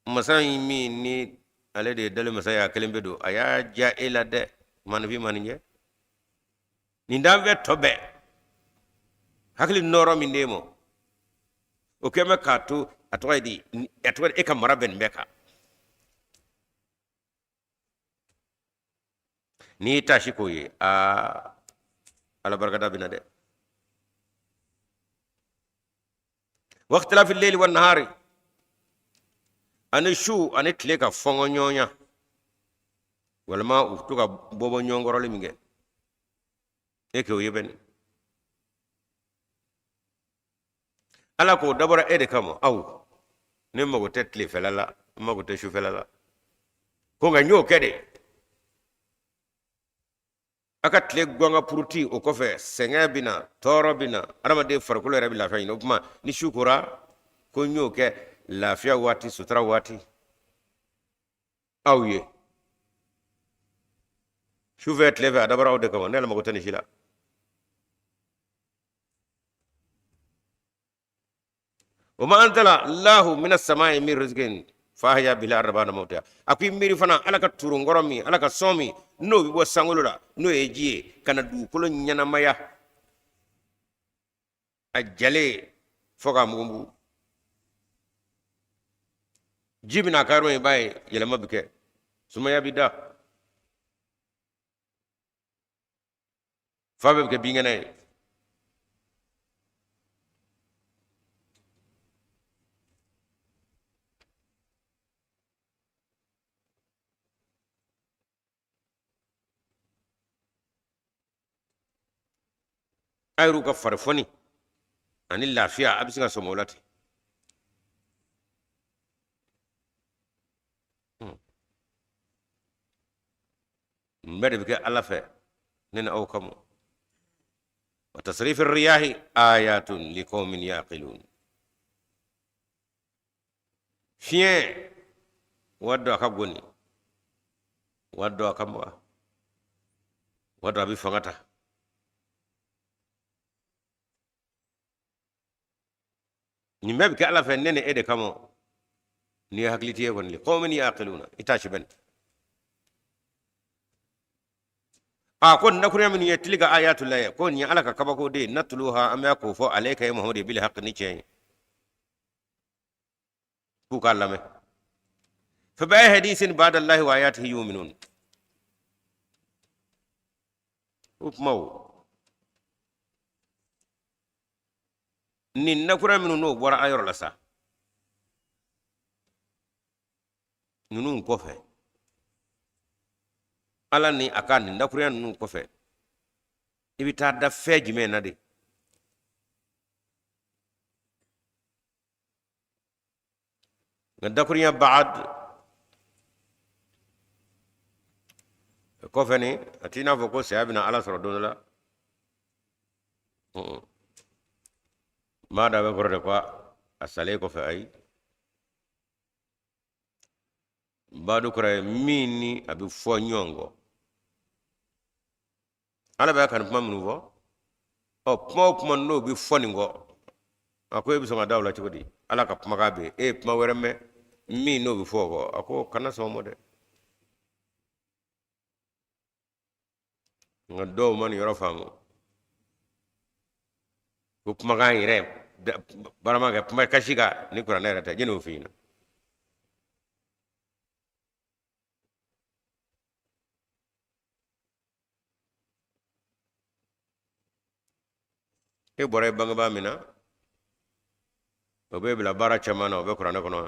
masa in min ni ale de ye dali masa ye, a kelen pe don, a y'a diya e la dɛ, maaninfin maaninjɛ. Nin danfɛn tɔ bɛɛ hakili nɔɔrɔ min d'e ma, o kɛn bɛ k'a to a tɔgɔ ye di, a tɔgɔ e ka mara bɛ nin bɛɛ kan. N'i y'i taasi k'o ye, aa, Ala barikada bɛ na dɛ. Waqtilafi leili wa nahari, ani su ani tile ka fɔngɔ ɲɔgɔnya, walima u to ka bɔbɔ ɲɔgɔn kɔrɔli min kɛ, e k'o ye bɛni. Ala k'o dabɔra e de kama. Aw ne mago tɛ tilefɛla la, n mago tɛ sufɛla la, ko nka n y'o kɛ de a ka tile gwan ka puruti. O kɔfɛ sɛgɛn bɛ na, tɔɔrɔ bɛ na, adamaden farikolo yɛrɛ bɛ lafiya ɲini. O tuma ni su kora, ko n y'o kɛ lafiya waati, sutura waati aw ye. Su fɛ, tile fɛ, a dabɔra aw de kama. Ne yɛrɛ mago tɛ nin si la. Wa ma anzala Allahu mina samai min rizqin fa ahya bihi al-arda ba'da mawtiha. A ko i miiri fana Ala ka turunkɔrɔ min, Ala ka sɔn min n'o bɛ bɔ sankolo la, n'o ye ji ye ka na dugukolo ɲɛnamaya, a jalen fo k'a mugu. Ji bɛna ka yɔrɔ min, i b'a ye yɛlɛma bɛ kɛ, sumaya bɛ da, fan bɛɛ bɛ kɛ binkɛnɛ ye. A yɛrɛw ka farifoni ani lafiya, a bɛ se ka sɔmi o la ten. Nin bɛɛ de bɛ kɛ Ala fɛ ne ni aw kama. Wa tasrifi riyahi ayatun liqaumin yaqilun. Fiɲɛ waati dɔ a ka goni, waati dɔ a ka maga, waati dɔ a bɛ fanga ta. Nin bɛɛ bɛ kɛ Ala fɛ ne ni e de kama. N'i ye hakilitigi ye kɔni, liqaumin yaqiluna, i t'a sɛbɛn. A ko nin dakurunya minnu ye, tilka ayatullahi, ko nin ye Ala ka kabako de ye, natluha, an bɛ k'o fɔ, alayka ye Muhamadu, bil haqq, ni tiɲɛ ye, k'u k'a lamɛn. Fa bi hadisin ba'da Allahi wa ayatihi yu'minun. O kumaw nin nakura minnu n'o bɔra a yɔrɔ la sa, ninnu kɔfɛ, Ala ni a ka nin dakurunya ninnu kɔfɛ, i bɛ taa da fɛn jumɛn na de? Nka dakurunya ba'ad kɔfɛ ni a t'i n'a fɔ ko saya bɛna Ala sɔrɔ don dɔ la. Maa da bɛ kɔrɔ de ko a salen kɔfɛ, ayi, badu kɔrɔ ye min ni a bɛ fɔ ɲɔgɔn kɔ. Ala bɛ ka nin kuma minnu fɔ, ɔ, kuma o kuma n'o bɛ fɔ nin kɔ, a ko e bɛ sɔn ka da o la cogo di? Ala ka kumakan bɛ yen, e ye kuma wɛrɛ mɛn min n'o bɛ fɔ o kɔ, a ko kana sɔn o ma dɛ. Nka dɔw ma nin yɔrɔ faamu ko kumakan yɛrɛ barama kɛ kuma kasi kan ni kuranɛ yɛrɛ tɛ, jɛnɛ o f'i ɲɛna. E bɔra i bangebaa min na, o b'e bila baara caman na, o bɛ kuranɛ kɔnɔ.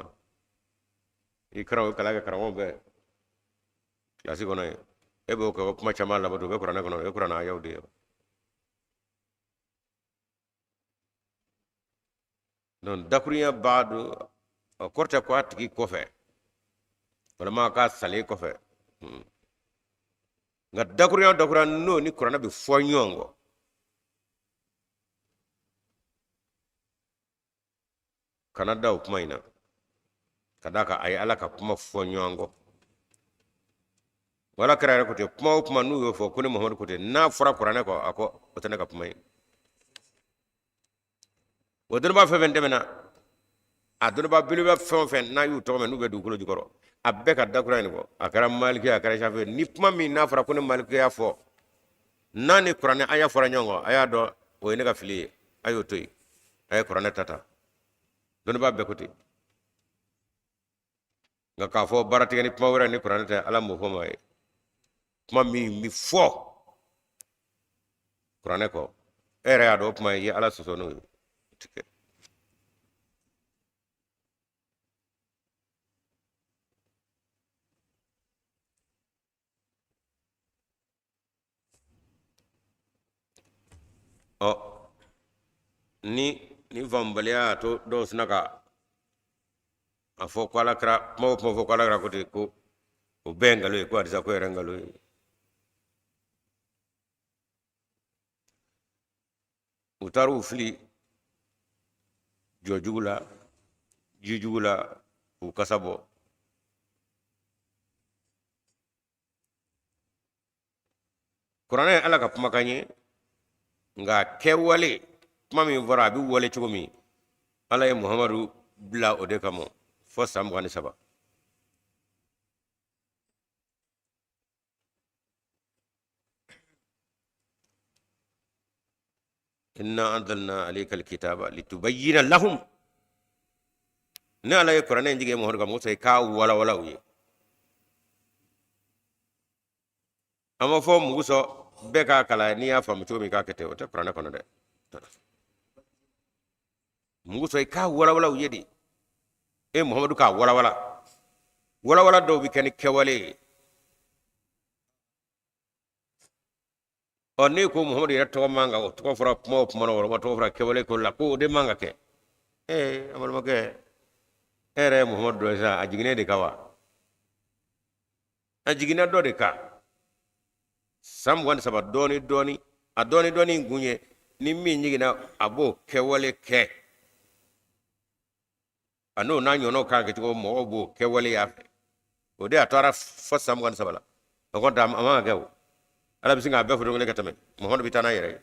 I karamɔgɔ, o kalan kɛ karamɔgɔ bɛɛ kilasi kɔnɔ yen, e b'o kɛ kuma caman labato, o bɛ kuranɛ kɔnɔ, o ye kuranɛ ayaw de ye. Donc dakurunya ba'du, o kɔrɔ tɛ ko a tigi kɔfɛ walima k'a salen kɔfɛ. Nka dakurunya dakurunya n'o ni kuranɛ bɛ fɔ ɲɔgɔn kɔ, kana da o kuma in na, ka d'a kan a ye Ala ka kuma fɔ ɲɔgɔn kɔ. Wala kira yɛrɛ ko ten, kuma o kuma n'u y'o fɔ ko ni Muhamadu ko ten, n'a fɔra kuranɛ kɔ, a ko o tɛ ne ka kuma ye. O dɔnnibaa fɛn fɛn tɛmɛna, a dɔnnibaa belebeleba fɛn o fɛn n'a y'u tɔgɔ mɛn n'u bɛ dugukolo jukɔrɔ, a bɛɛ ka dakura in fɔ. A kɛra Maliki, a kɛra Shafi, ni kuma min n'a fɔra ko ne Maliki y'a fɔ, n'a ni kuranɛ aya fɔra ɲɔgɔn kɔ, a y'a dɔn o ye ne ka fili ye, a y'o to yen, a ye kuranɛ ta ta. Dɔnnibaa bɛɛ ko ten. Nka k'a fɔ baara tigɛ ni kuma wɛrɛ ni kuranɛ tɛ, Ala m'o fɔ maa ye. Kuma min bɛ fɔ kuranɛ kɔ, e yɛrɛ y'a dɔn o kuma i ye Ala sɔsɔ n'o ye, o ti kɛ. Ɔ, ni nin faamubaliya y'a to dɔw sina ka a fɔ ko Ala kira kuma o kuma fɔ ko Ala kira ko ten, ko o bɛɛ ye nkalon ye, ko hadisa ko yɛrɛ nkalon ye. U taar'u fili jɔ jugu la, ji jugu la, k'u kasa bɔ. Kuranɛ ye Ala ka kumakan ye, nka kɛwale kuma min fɔra, a bɛ wale cogo min, Ala ye Muhamadu bila o de kama fo san 23. Inna anzalna alayka alkitaba litubayyina lahum. Ne Ala ye kuranɛ in jigin Muhamadu kan Musa i k'a walawala u ye. An b'a fɔ mugu sɔn bɛɛ k'a kalan, n'i y'a faamu cogo min k'a kɛ ten, o tɛ kuranɛ kɔnɔ dɛ. Mugu sɔn i k'a walawala u ye de, e Muhamadu k'a walawala. Walawala dɔw bɛ kɛ ni kɛwale ye. Ɔ, ne ko Muhamadu yɛrɛ tɔgɔ man kan, o tɔgɔ fɔra kuma o kuma na, o tɔgɔ fɔra kɛwale ko la, ko o de man ka kɛ. Ee, an balimakɛ, e yɛrɛ ye Muhamadu dɔ ye sa, a jiginnen de kan wa? A jiginna dɔ de kan san 23 dɔɔni dɔɔni. A dɔɔni dɔɔni in kun ye ni min jiginna, a b'o kɛwale kɛ, a n'o n'a ɲɔgɔnnaw kan kɛ cogo, mɔgɔw b'o kɛwale y'a fɛ. O de y'a to ara fɔ san 23 la. O kɔni a man ka kɛ. O Ala bɛ sin k'a bɛɛ fɔ don kelen ka tɛmɛ, Muhamadu bɛ taa n'a yɛrɛ ye.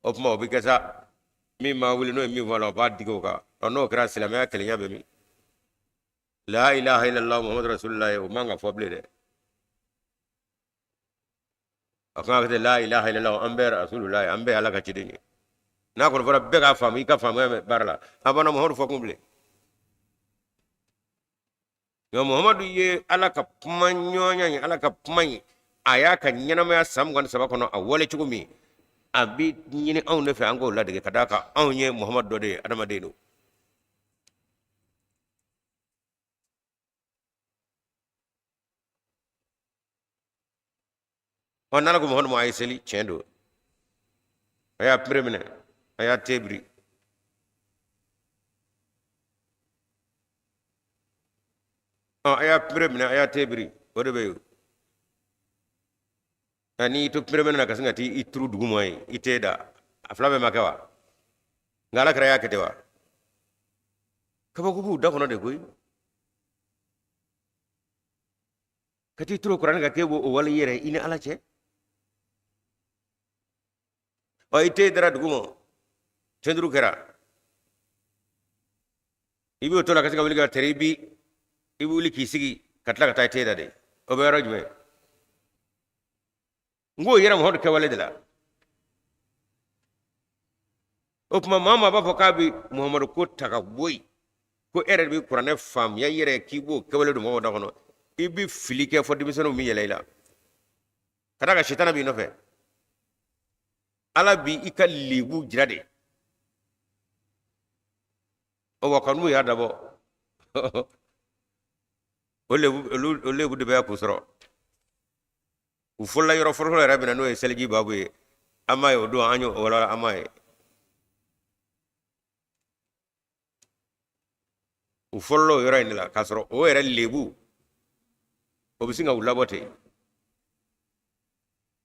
O tuma o bɛ kɛ sa, min ma wuli n'o ye min fɔ a la, o b'a digi o kan. Ɔ, n'o kɛra, silamɛya kelenya bɛ min? La ilaha illallah Muhammadu rasulullah, o man ka fɔ bilen dɛ. A kan ka kɛ la ilaha illallah, an bɛɛ rasulullah, an bɛɛ Ala ka ciden ye. N'a kɔni fɔra bɛɛ k'a faamu, i ka faamuya bɛ baara la, a banna, Muhamadu fɔ kun bilen. Nka Muhamadu ye Ala ka kuma ɲɔgɔnya ye, Ala ka kuma ye, a y'a ka ɲɛnamaya san 23 kɔnɔ a wale cogo min, a bɛ ɲini anw de fɛ an k'o ladege, ka d'a kan anw ye Muhamadu dɔ de ye, adamaden don. Ɔ, n'Ala ko Muhamadu ma a ye seli, tiɲɛ don, a y'a pere minɛ, a y'a te biri. Ɔ, a y'a pere minɛ, a y'a te biri, o de bɛ yen. Nka n'i to pere minɛ na ka sin ka t'i turu duguma yen, i t'e da, a fila bɛɛ ma kɛ wa? Nka Ala kira y'a kɛ ten wa? Kabako b'u da kɔnɔ de koyi. Ka t'i turu kuranɛ kan k'e b'o wale i yɛrɛ i ni Ala cɛ. Ɔ, i te dara dugu ma, tenduru kɛra, i b'o to la ka se ka wuli ka tɛrɛ, i bɛ wuli k'i sigi ka tila ka taa i te da de. O bɛ yɔrɔ jumɛn? N k'o yera Muhamadu kɛwale de la. O tuma maa maa b'a fɔ k'a bɛ Muhamadu ko ta ka bɔ yen, ko e yɛrɛ de bɛ kuranɛ faamuya i yɛrɛ k'i b'o kɛwale don mɔgɔw da kɔnɔ, i bɛ fili kɛ fɔ denmisɛnninw bɛ yɛlɛ i la, ka d'a kan sitana b'i nɔfɛ. Ala b'i ka lebu jira de. Ɔ, wa kanu y'a dabɔ o lebu de bɛ k'u sɔrɔ. U fɔlɔla yɔrɔ fɔlɔfɔlɔ yɛrɛ min na, n'o ye seliji babu ye, an m'a ye o don, an y'o wala, an m'a ye. U fɔlɔla o yɔrɔ in de la, k'a sɔrɔ o yɛrɛ lebu o bɛ sin ka u labɔ ten,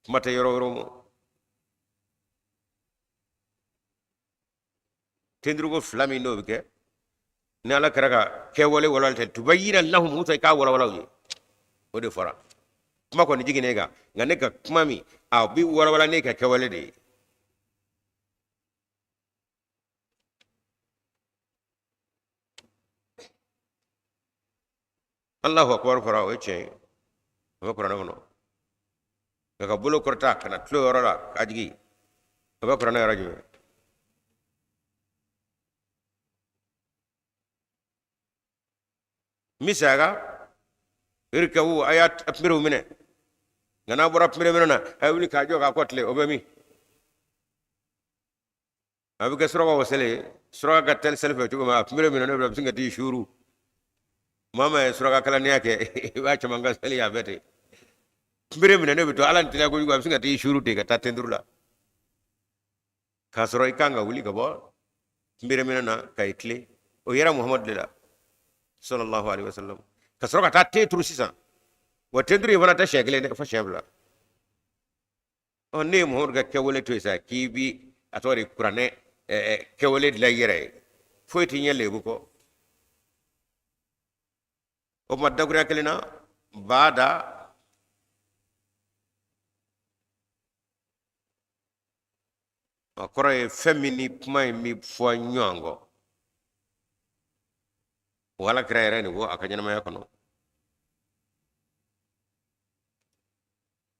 kuma tɛ yɔrɔ wɛrɛw ma. Tenduruko fila min n'o bɛ kɛ ni Ala kɛra ka kɛwale walawala tɛ, tubayyina lahum, Musa i k'a walawala u ye, o de fɔra. Kuma kɔni jiginnen e kan, nka ne ka kuma min a bɛ walawala ne ka kɛwale de ye. Allahu akbar fɔra, o ye tiɲɛ ye, o bɛ kuranɛ kɔnɔ. Nka ka bolo kɔrɔta ka na tulo yɔrɔ la k'a jigin, o bɛ kuranɛ yɔrɔ jumɛn? Misaliya kan, irkawu, a y'a perew minɛ, nka n'a bɔra pere minɛ na, a ye wuli k'a jɔ k'a kɔ tilen, o bɛ min? A bɛ kɛ suraka o seli ye, suraka ka teli seli fɛ cogo min, a kunbere minɛ ne bɛ sin ka t'i suuru. Maa maa ye suraka kalandenya kɛ, i b'a caman ka seli a bɛɛ ten. Kunbere minɛ ne bɛ to Ala ni teliya kojugu, a bɛ sin ka t'i suuru ten ka taa tenduru la, k'a sɔrɔ i kan ka wuli ka bɔ kunbere minɛ na ka i tilen. O yera Muhamadu de la sallallahu alaihi wasallam, ka sɔrɔ ka taa ten turu sisan. Wa tenduru in fana tɛ siɲɛ kelen dɛ, fo siɲɛ fila. Ɔ, ne ye Muhamadu ka kɛwale to yen sa, k'i bi a tɔgɔ de kuranɛ kɛwale dilan i yɛrɛ ye, foyi t'i ɲɛ lebu kɔ. O tuma dakuruya kelen na baada a kɔrɔ ye fɛn min ni kuma in bɛ fɔ ɲɔgɔn kɔ. O Ala kira yɛrɛ nin ko a ka ɲɛnamaya kɔnɔ,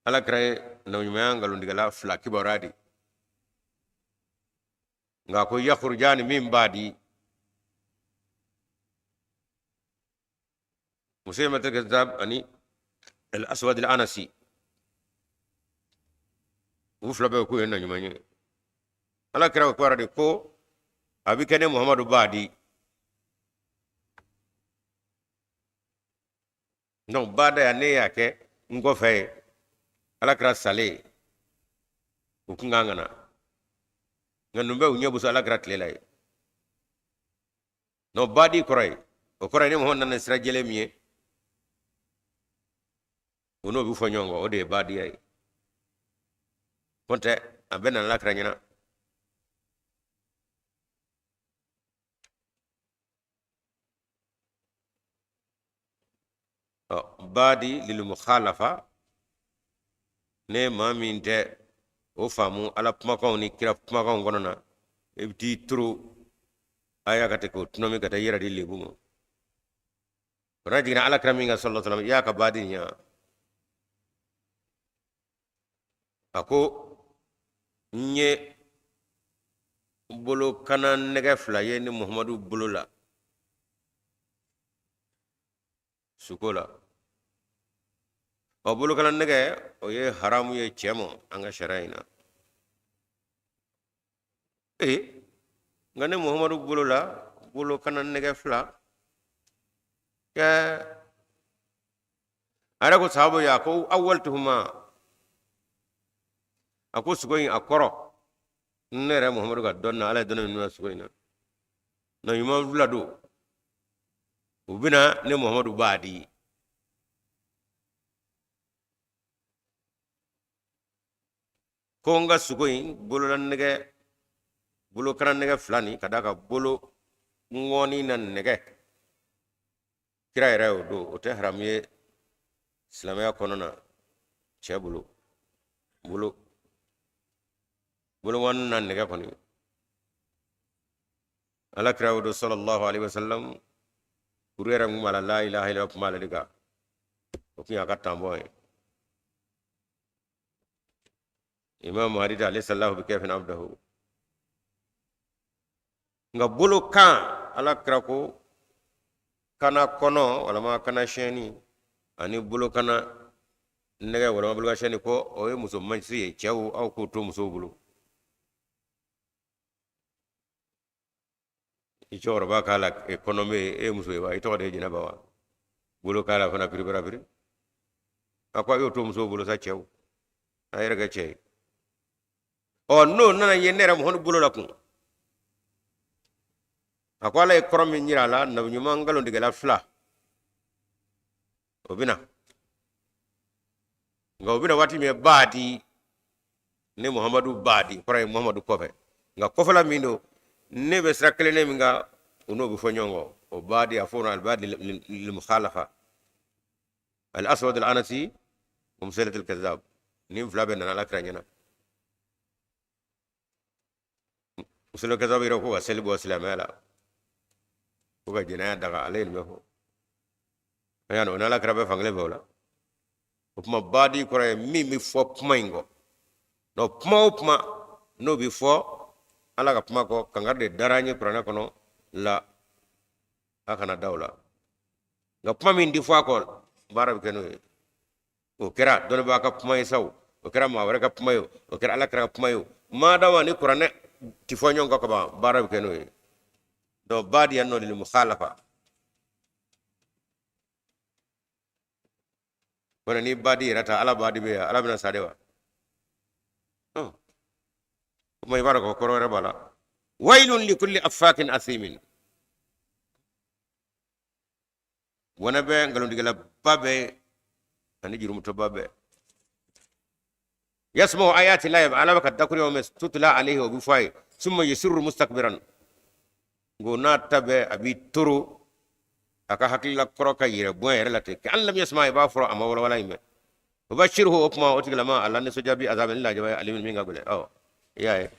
Ala kira ye nabiɲumanya nkalontigɛla fila kibaruya di, nka ko yakurujani min ba'di Musaylimatul Kazzab ani al Aswad al Anasi, u fila bɛɛ k'u ye nabiɲuman ye. Ala kira ko kibaruya de ko a bɛ kɛ ne Muhamadu ba'di. Donc baada ya ne y'a kɛ n kɔfɛ ye, Ala kira salen u kun kan ka na, nka ninnu bɛɛ u ɲɛ busu Ala kira tile la ye. Donc baadi kɔrɔ ye, o kɔrɔ ye ni mɔgɔ nana sira jɛlen min ye, o n'o bɛ fɔ ɲɔgɔn kɔ, o de ye baadiya ye. Kɔntɛ a bɛɛ nana Ala kira ɲɛna. Baadi lil mukhalafa, ne maa min tɛ o faamu Ala kumakanw ni kira kumakanw kɔnɔ na, i bɛ t'i turu aya ka tɛ k'o tɔnɔmi ka taa i yɛrɛ di lebu ma. Kuranɛ jiginna Ala kira min kan sallallahu alaihi wasallam, i y'a ka baadi ɲa. A ko n ye bolokana nɛgɛ fila ye ni Muhamadu bolo la. Suko la, ɔ, bolokala nɛgɛ, o ye haramu ye cɛ ma an ka sariya in na. Ee, nka ne Muhamadu bolo la bolokana nɛgɛ fila kɛ, a yɛrɛ ko sahabu ye, a ko awwaltuhuma, a ko sugo in a kɔrɔ, ne yɛrɛ Muhamadu ka dɔnni na, Ala ye dɔnni min na sugo in na, na ɲuman fila don, u bɛna ne Muhamadu b'a di. Ko n ka sugo in bolola nɛgɛ, bolokana nɛgɛ fila nin, ka d'a kan bolo ŋɔni na nɛgɛ, kira yɛrɛ y'o don, o tɛ haramu ye silamɛya kɔnɔ na. Cɛ bolo bolo ŋɔni na nɛgɛ kɔni, Ala kira y'o don sallallahu alaihi wasallam. Kuru yɛrɛ kun b'a la, la ilaha illallah kun b'ale de kan, o kun y'a ka tanbɔn ye. Imam Mahdi ta alaysa bi kafin abdahu. Nka bolo kan, Ala kira ko kana kɔnɔ walama kana siyɛnni ani bolo kana nɛgɛ walama bolo siyɛnni, ko o ye muso masiri ye. Cɛw, aw k'o to musow bolo. I cɛkɔrɔba k'a la kɔnɔ bɛ e ye muso ye wa, i tɔgɔ de ye Jɛnɛba wa, bolo k'a la fana piripirapiri. A ko a y'o to musow bolo sa, cɛw, a yɛrɛ kɛ cɛ ye. Ɔ, n'o nana ye ne yɛrɛ Muhamadu bolo la kun, a ko Ala ye kɔrɔ min jira a la, nabi ɲuman nkalontigɛla fila o bɛ na, nka o bɛ na waati min baadi, ne Muhamadu baadi, kɔrɔ ye Muhamadu kɔfɛ, nka kɔfɛla min don, ne bɛ sira kelen min kan, o n'o bɛ fɔ ɲɔgɔn kɔ. O baadi, a fɔ al-baadi lil-mukhalafa, al-aswad al-anasi wa musaylimat al-kazzab, nin fila bɛɛ nana Ala kira ɲɛna. Musaylimat al-kazzab yɛrɛ ko ka seli bɔ silamɛya la, ko ka jɛnɛya daga, ale ye nin bɛɛ fɔ. A y'a o n'Ala kira bɛ fankelen fɛ o la. O tuma baadi kɔrɔ ye min bɛ fɔ kuma in kɔ. Donc kuma o kuma n'o bɛ fɔ Ala ka kuma kɔ, kankari de dara an ye kuranɛ kɔnɔ la, a kana da o la. Nka kuma min di fɔ a kɔ, baara bɛ kɛ n'o ye. O kɛra dɔnnibaa ka kuma ye sa o, o kɛra maa wɛrɛ ka kuma ye o, o kɛra Ala kira ka kuma ye o, madama ni kuranɛ ti fɔ ɲɔgɔn kɔ ka ban, baara bɛ kɛ n'o ye. Donc baadi yan nɔ lil mukhalafa. Wala ni baadi yɛrɛ ta, Ala baadi bɛ yan, Ala bɛna sa de wa? O tuma i b'a dɔn ko kɔrɔ wɛrɛ b'a la. Wailun likulli affakin asimin, bɔnɛ bɛ nkalontigɛlaba bɛɛ ani jurumutɔba bɛɛ. Yasma'u ayati lahi, Ala bɛ ka dakuruɲaw mɛn, tutla alayhi, o bɛ fɔ a ye, summa yusirru mustakbiran, nko n'a ta bɛɛ a b'i toro a ka hakilila kɔrɔ ka yɛrɛ bonya yɛrɛ la ten, ka an lam yasma, i b'a fɔra a ma walawala in mɛn. O bashirhu, o kuma o tigilama a la nisɔndiya bi azabin, ni lajaba ye, alimin, min ka gɛlɛn. Ɔ, i y'a ye,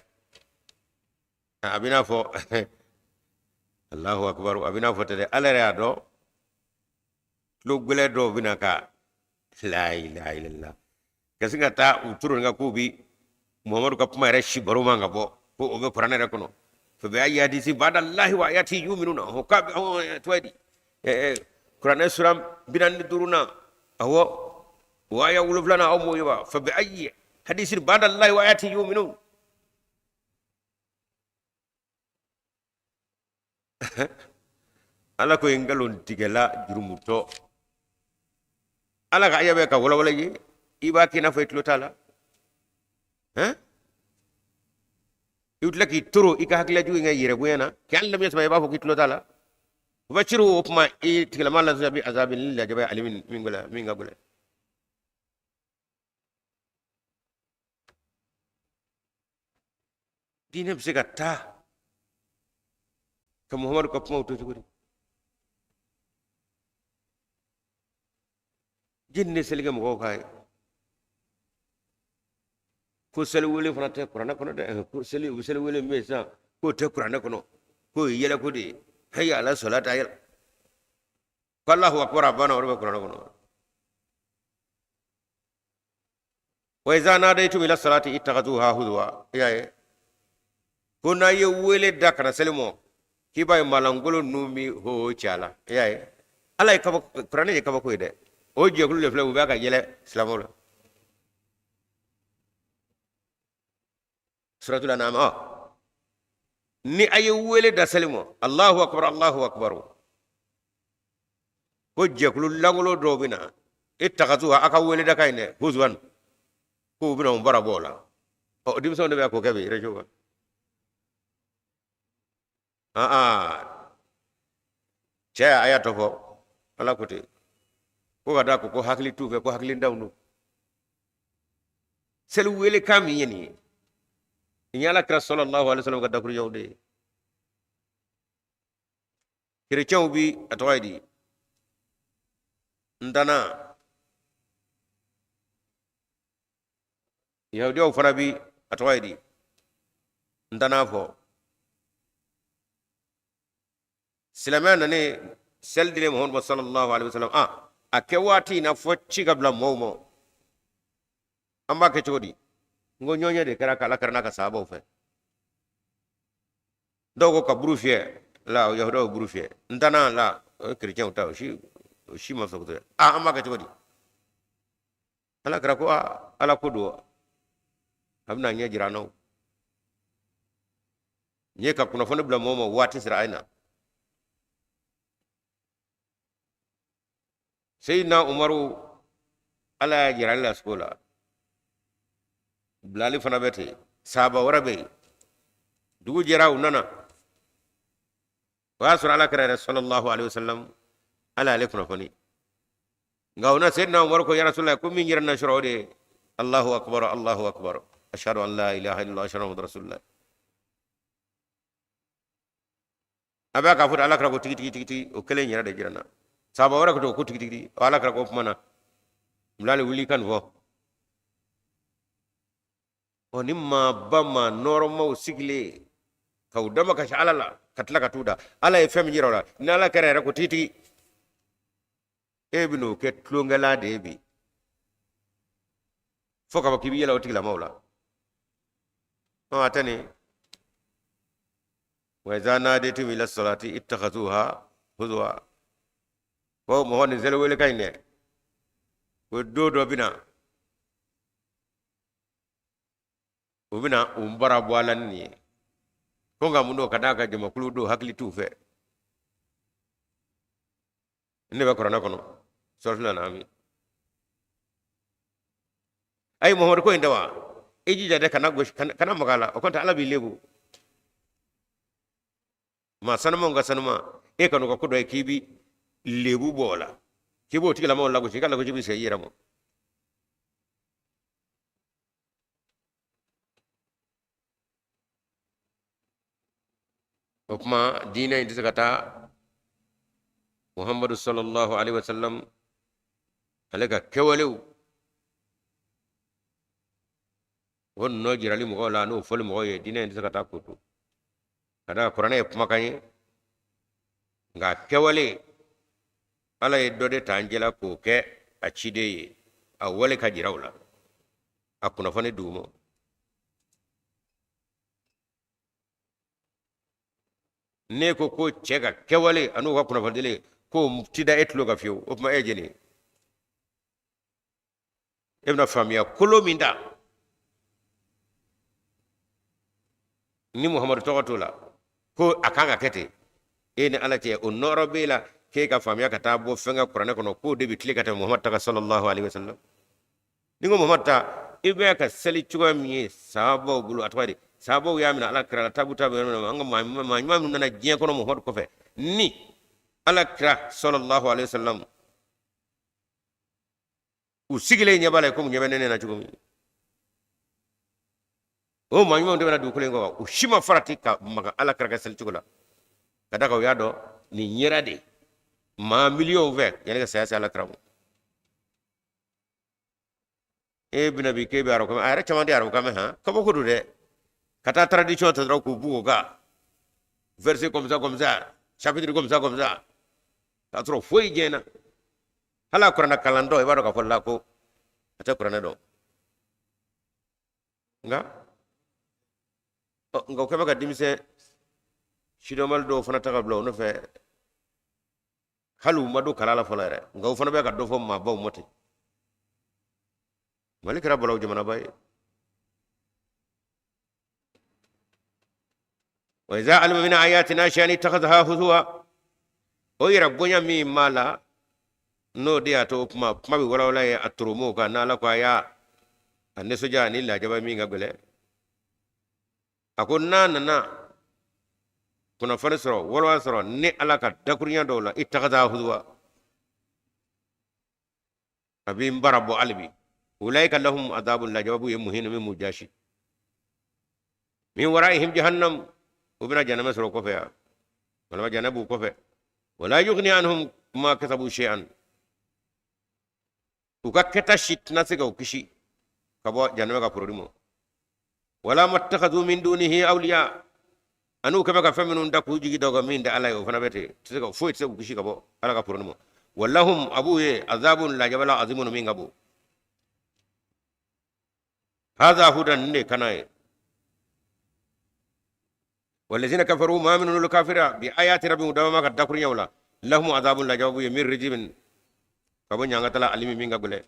a bɛ n'a fɔ Allahu akbar, a bɛ n'a fɔ tɛ dɛ, Ala yɛrɛ y'a dɔn tulo gɛlɛn dɔw bɛna ka la ilaha illallah ka sin ka taa u turu ka k'u bi Muhamadu ka kuma yɛrɛ si baro man ka bɔ ko o bɛ kuranɛ yɛrɛ kɔnɔ. Fa bi ayi hadisi ba'da Allahi wa ayatihi yuminuna, o ka tɔgɔ di kuranɛ sura 45 na, awɔ, o aya 7 aw m'o ye wa? Fa bi ayi hadisi ba'da Allahi wa ayatihi yuminun. Ala ko ye nkalon tigɛla jurumutɔ, Ala ka aya bɛ ka walawala ye, i b'a kɛ i n'a fɔ i tulo t'a la. Hɛn, i bɛ tila k'i toro i ka hakilila jugu in ka yɛrɛ bonya na, kɛ hali lam yasma, i b'a fɔ k'i tulo t'a la. Bashirhu, o kuma i tigilama la bi azabin, ni lajaba ye, alimin, min gɛlɛn, min ka gɛlɛn. Diinɛ bɛ se ka taa ka Muhamadu ka kumaw to cogo di? Jini de seli kɛ mɔgɔw k'a ye ko seli wele fana tɛ kuranɛ kɔnɔ dɛ. Ko seli, u bɛ seli wele min sisan, k'o tɛ kuranɛ kɔnɔ, k'o ye yɛlɛko de ye. Hayya ala salata, yɛlɛ ko Allahu akbar, a banna, o de bɛ kuranɛ kɔnɔ. Wa iza nadaytum ila salati ittakhadhuha huzwa, i y'a ye ko n'a ye wele da ka na seli mɔ, k'i b'a ye malangolo ninnu bi ho cɛ a la, i y'a ye. Ala ye kabako, kuranɛ ye kabako ye dɛ. O jɛkulu de filɛ, u bɛ ka yɛlɛ silamɛw la. Suratul An'am. Ɔ, ni a ye wele da seli ma, Allahu akbar, Allahu akbar, ko jɛkulu lankolon dɔw bɛ na ittakhazuha, a ka wele da ka ɲi dɛ, huzuwan, k'u bɛna u bara bɔ o la. Ɔ, denmisɛnw de bɛ k'o kɛ bi réseau kan. Aa, cɛ, a y'a tɔ fɔ. Ala ko ten ko ka da ko hakili t'u fɛ, ko hakilintanw don. Seli welekan min ye nin ye, nin ye Ala kira sallallahu alaihi wasallam ka dakuruɲɛw de ye. Kerecɛnw bi a tɔgɔ ye di, ntana, yahudiyaw fana bi a tɔgɔ ye di, ntana fɔ. Silamɛya nanen, seli dilen Muhamadu ma sallallahu alaihi wasallam, a kɛ waati in na fɔ ci ka bila mɔgɔw ma, an b'a kɛ cogo di? N ko ɲɔgɔnye de kɛra k'Ala kira n'a ka sahabaw fɛ. Dɔw ko ka buru fiyɛ la, yahudiyaw buru fiyɛ, ntana la, o ye kerecɛnw ta, o si ma fisa kosɛbɛ. A, an b'a kɛ cogo di? Ala kira ko, aa, Ala ko don, a bɛna ɲɛ jira an na. O n ye ka kunnafoni bila mɔgɔw ma, waati sera, a ye na. Seyidina Umaru, Ala y'a jira ale la sugo la. Bilali fana bɛ ten, sahaba wɛrɛ bɛ yen. Dugu jɛra, u nana, o y'a sɔrɔ Ala kira yɛrɛ sallallahu alaihi wasallam, Ala y'ale kunnafoni. Nka o na, Seyidina Umaru ko, ya Rasulullah, ko min yɛrɛ na sɔrɔ, o de ye Allahu akbar, Allahu akbar, ashhadu an la ilaha illallah, ashhadu anna rasulullah. A bɛ k'a fɔ, Ala kira ko tigi tigi tigi tigi, o kelen yɛrɛ de jira n na. Sahaba wɛrɛ ko ten, ko tigi tigi. Ala kira ko, kuma na, Bilali, wuli ka nin fɔ. Ɔ, ni maaba maa nɔɔrɔmaw sigilen ka u dama kasi Ala la, ka tila ka t'u da, Ala ye fɛn min jira o la, ni Ala kira yɛrɛ ko tigi tigi, e bɛ n'o kɛ tulonkɛla de ye bi, fo k'a fɔ k'i bɛ yɛlɛ o tigilamaw la. Ɔ, a tɛ nin wa iza nadaytum ila salati ittakhazuha huzwa. Ko mɔgɔ nin seli wele ka ɲi dɛ, ko don dɔ bɛ na, u bɛna u bara bɔ a la ni nin ye. Ko nka mun don? Ka d'a kan jamakulu don, hakili t'u fɛ. Ne bɛ kuranɛ kɔnɔ, suratul An'am. Ayi, Muhamadu ko in tɛ wa? I jija dɛ, kana gosi, kana maga a la, o kɔni tɛ, Ala b'i lebu. Maa sanumanw ka sanuma, e ka n'u ka ko dɔ ye k'i bi lebu bɔ o la, k'i b'o tigilamɔgɔw lagosi, i ka lagosi bɛ se i yɛrɛ ma. O kuma, diinɛ in tɛ se ka taa Muhammadu sallallahu alaihi wasallam ale ka kɛwalew o nɔ jirali mɔgɔw la, n'o fɔli mɔgɔw ye, diinɛ in tɛ se ka taa k'o to. Ka d'a kan kuranɛ ye kumakan ye, nka kɛwale, Ala ye dɔ de ta an cɛla k'o kɛ a ciden ye, a wale ka jira u la, a kunnafoni d'u ma. N'e ko ko cɛ ka kɛwale an'u ka kunnafonidili k'o ti da e tulo kan fiyewu, o tuma e ye jɛni ye? E bɛna faamuya kolo min ta ni Muhamadu tɔgɔ t'o la, ko a kan ka kɛ ten, e ni Ala cɛ, o nɔɔrɔ b'e la k'e ka faamuya ka taa bɔ fɛn ka kuranɛ kɔnɔ k'o de bɛ tile ka tɛmɛ Muhamadu ta kan sallallahu alaihi wasallam. Ni ko Muhamadu ta, i bɛ ka seli cogoya min ye sahabaw bolo, a tɔgɔ ye di, sahabaw y'a minɛ Ala kira la, tabu tabu an ka maa ɲuman minnu nana diɲɛ kɔnɔ Muhamadu kɔfɛ ni Ala kira sallallahu alaihi wasallam, u sigilen ɲɛ b'a la komi ɲɛ bɛ ne na cogo min. O maa ɲumanw de bɛna dugukolo in kɔ, u si ma farati ka maga Ala kira ka seli cogo la, ka d'a kan u y'a dɔn nin yera de maa miliyɔnw fɛ yanni ka saya se Ala kira ma. E bɛna bi k'e bɛ arabukan mɛn, a yɛrɛ caman tɛ arabukan mɛn. Han, kabako don dɛ, ka taa traduction ta dɔrɔn k'u bugɔ o kan, verset comme ça comme ça, chapitre comme ça comme ça, k'a sɔrɔ foyi diɲɛ na. Hali a kuranɛ kalan dɔ, i b'a dɔn k'a fɔ la ko a tɛ kuranɛ dɔn. Nka o kɛ bɛ ka denmisɛn sidɔnbali dɔw fana ta ka bila o nɔfɛ. Hali u ma don kalan la fɔlɔ yɛrɛ, nka u fana bɛ ka dɔ fɔ maabaw ma ten. Mali kɛra balawu jamanaba ye. Wa iza alima min ayatina shay'an ittakhadha huzuwa, o yɛrɛ bonya min b'a la, n'o de y'a to kuma kuma bɛ walawala ye a toromow kan, n'ala ko a y'a a nisɔndiya ni lajaba min ka gɛlɛn. A ko n'a nana kunnafoni sɔrɔ, walawala sɔrɔ ni ala ka dakurunya dɔw la, ittakhadha huzuwa, a bɛ n bara bɔ hali bi. Ulaika lahum adabun, lajaba b'u ye, muhinu, min b'u jasi. Min waraihim jahannam, u bɛna jahanama sɔrɔ kɔfɛ yan, walima jahanama b'u kɔfɛ. Wala yughni anhum ma kasabu shay'an, u ka kɛta si tɛna se ka u kisi ka bɔ jahanama ka porodi ma. Wala mattakhadhu min dunihi awliya, ani u kɛmɛ ka fɛn minnu da k'u jigi da o kan min tɛ ala ye, o fana bɛ ten, tɛ se ka foyi tɛ se k'u kisi ka bɔ ala ka porodi ma. Walahum, a b'u ye, azabun, lajaba la, azimun, min ka bon. Hadha hudan, nin de ye kana ye. Walazina kafaru, maa minnu n'olu kafira, bi ayati rabbihim, dama ka dakurunyaw la, lahum azabun, lajaba b'u ye, min rijibin, ka bɔ ɲangata la, alimi, min ka gɛlɛn.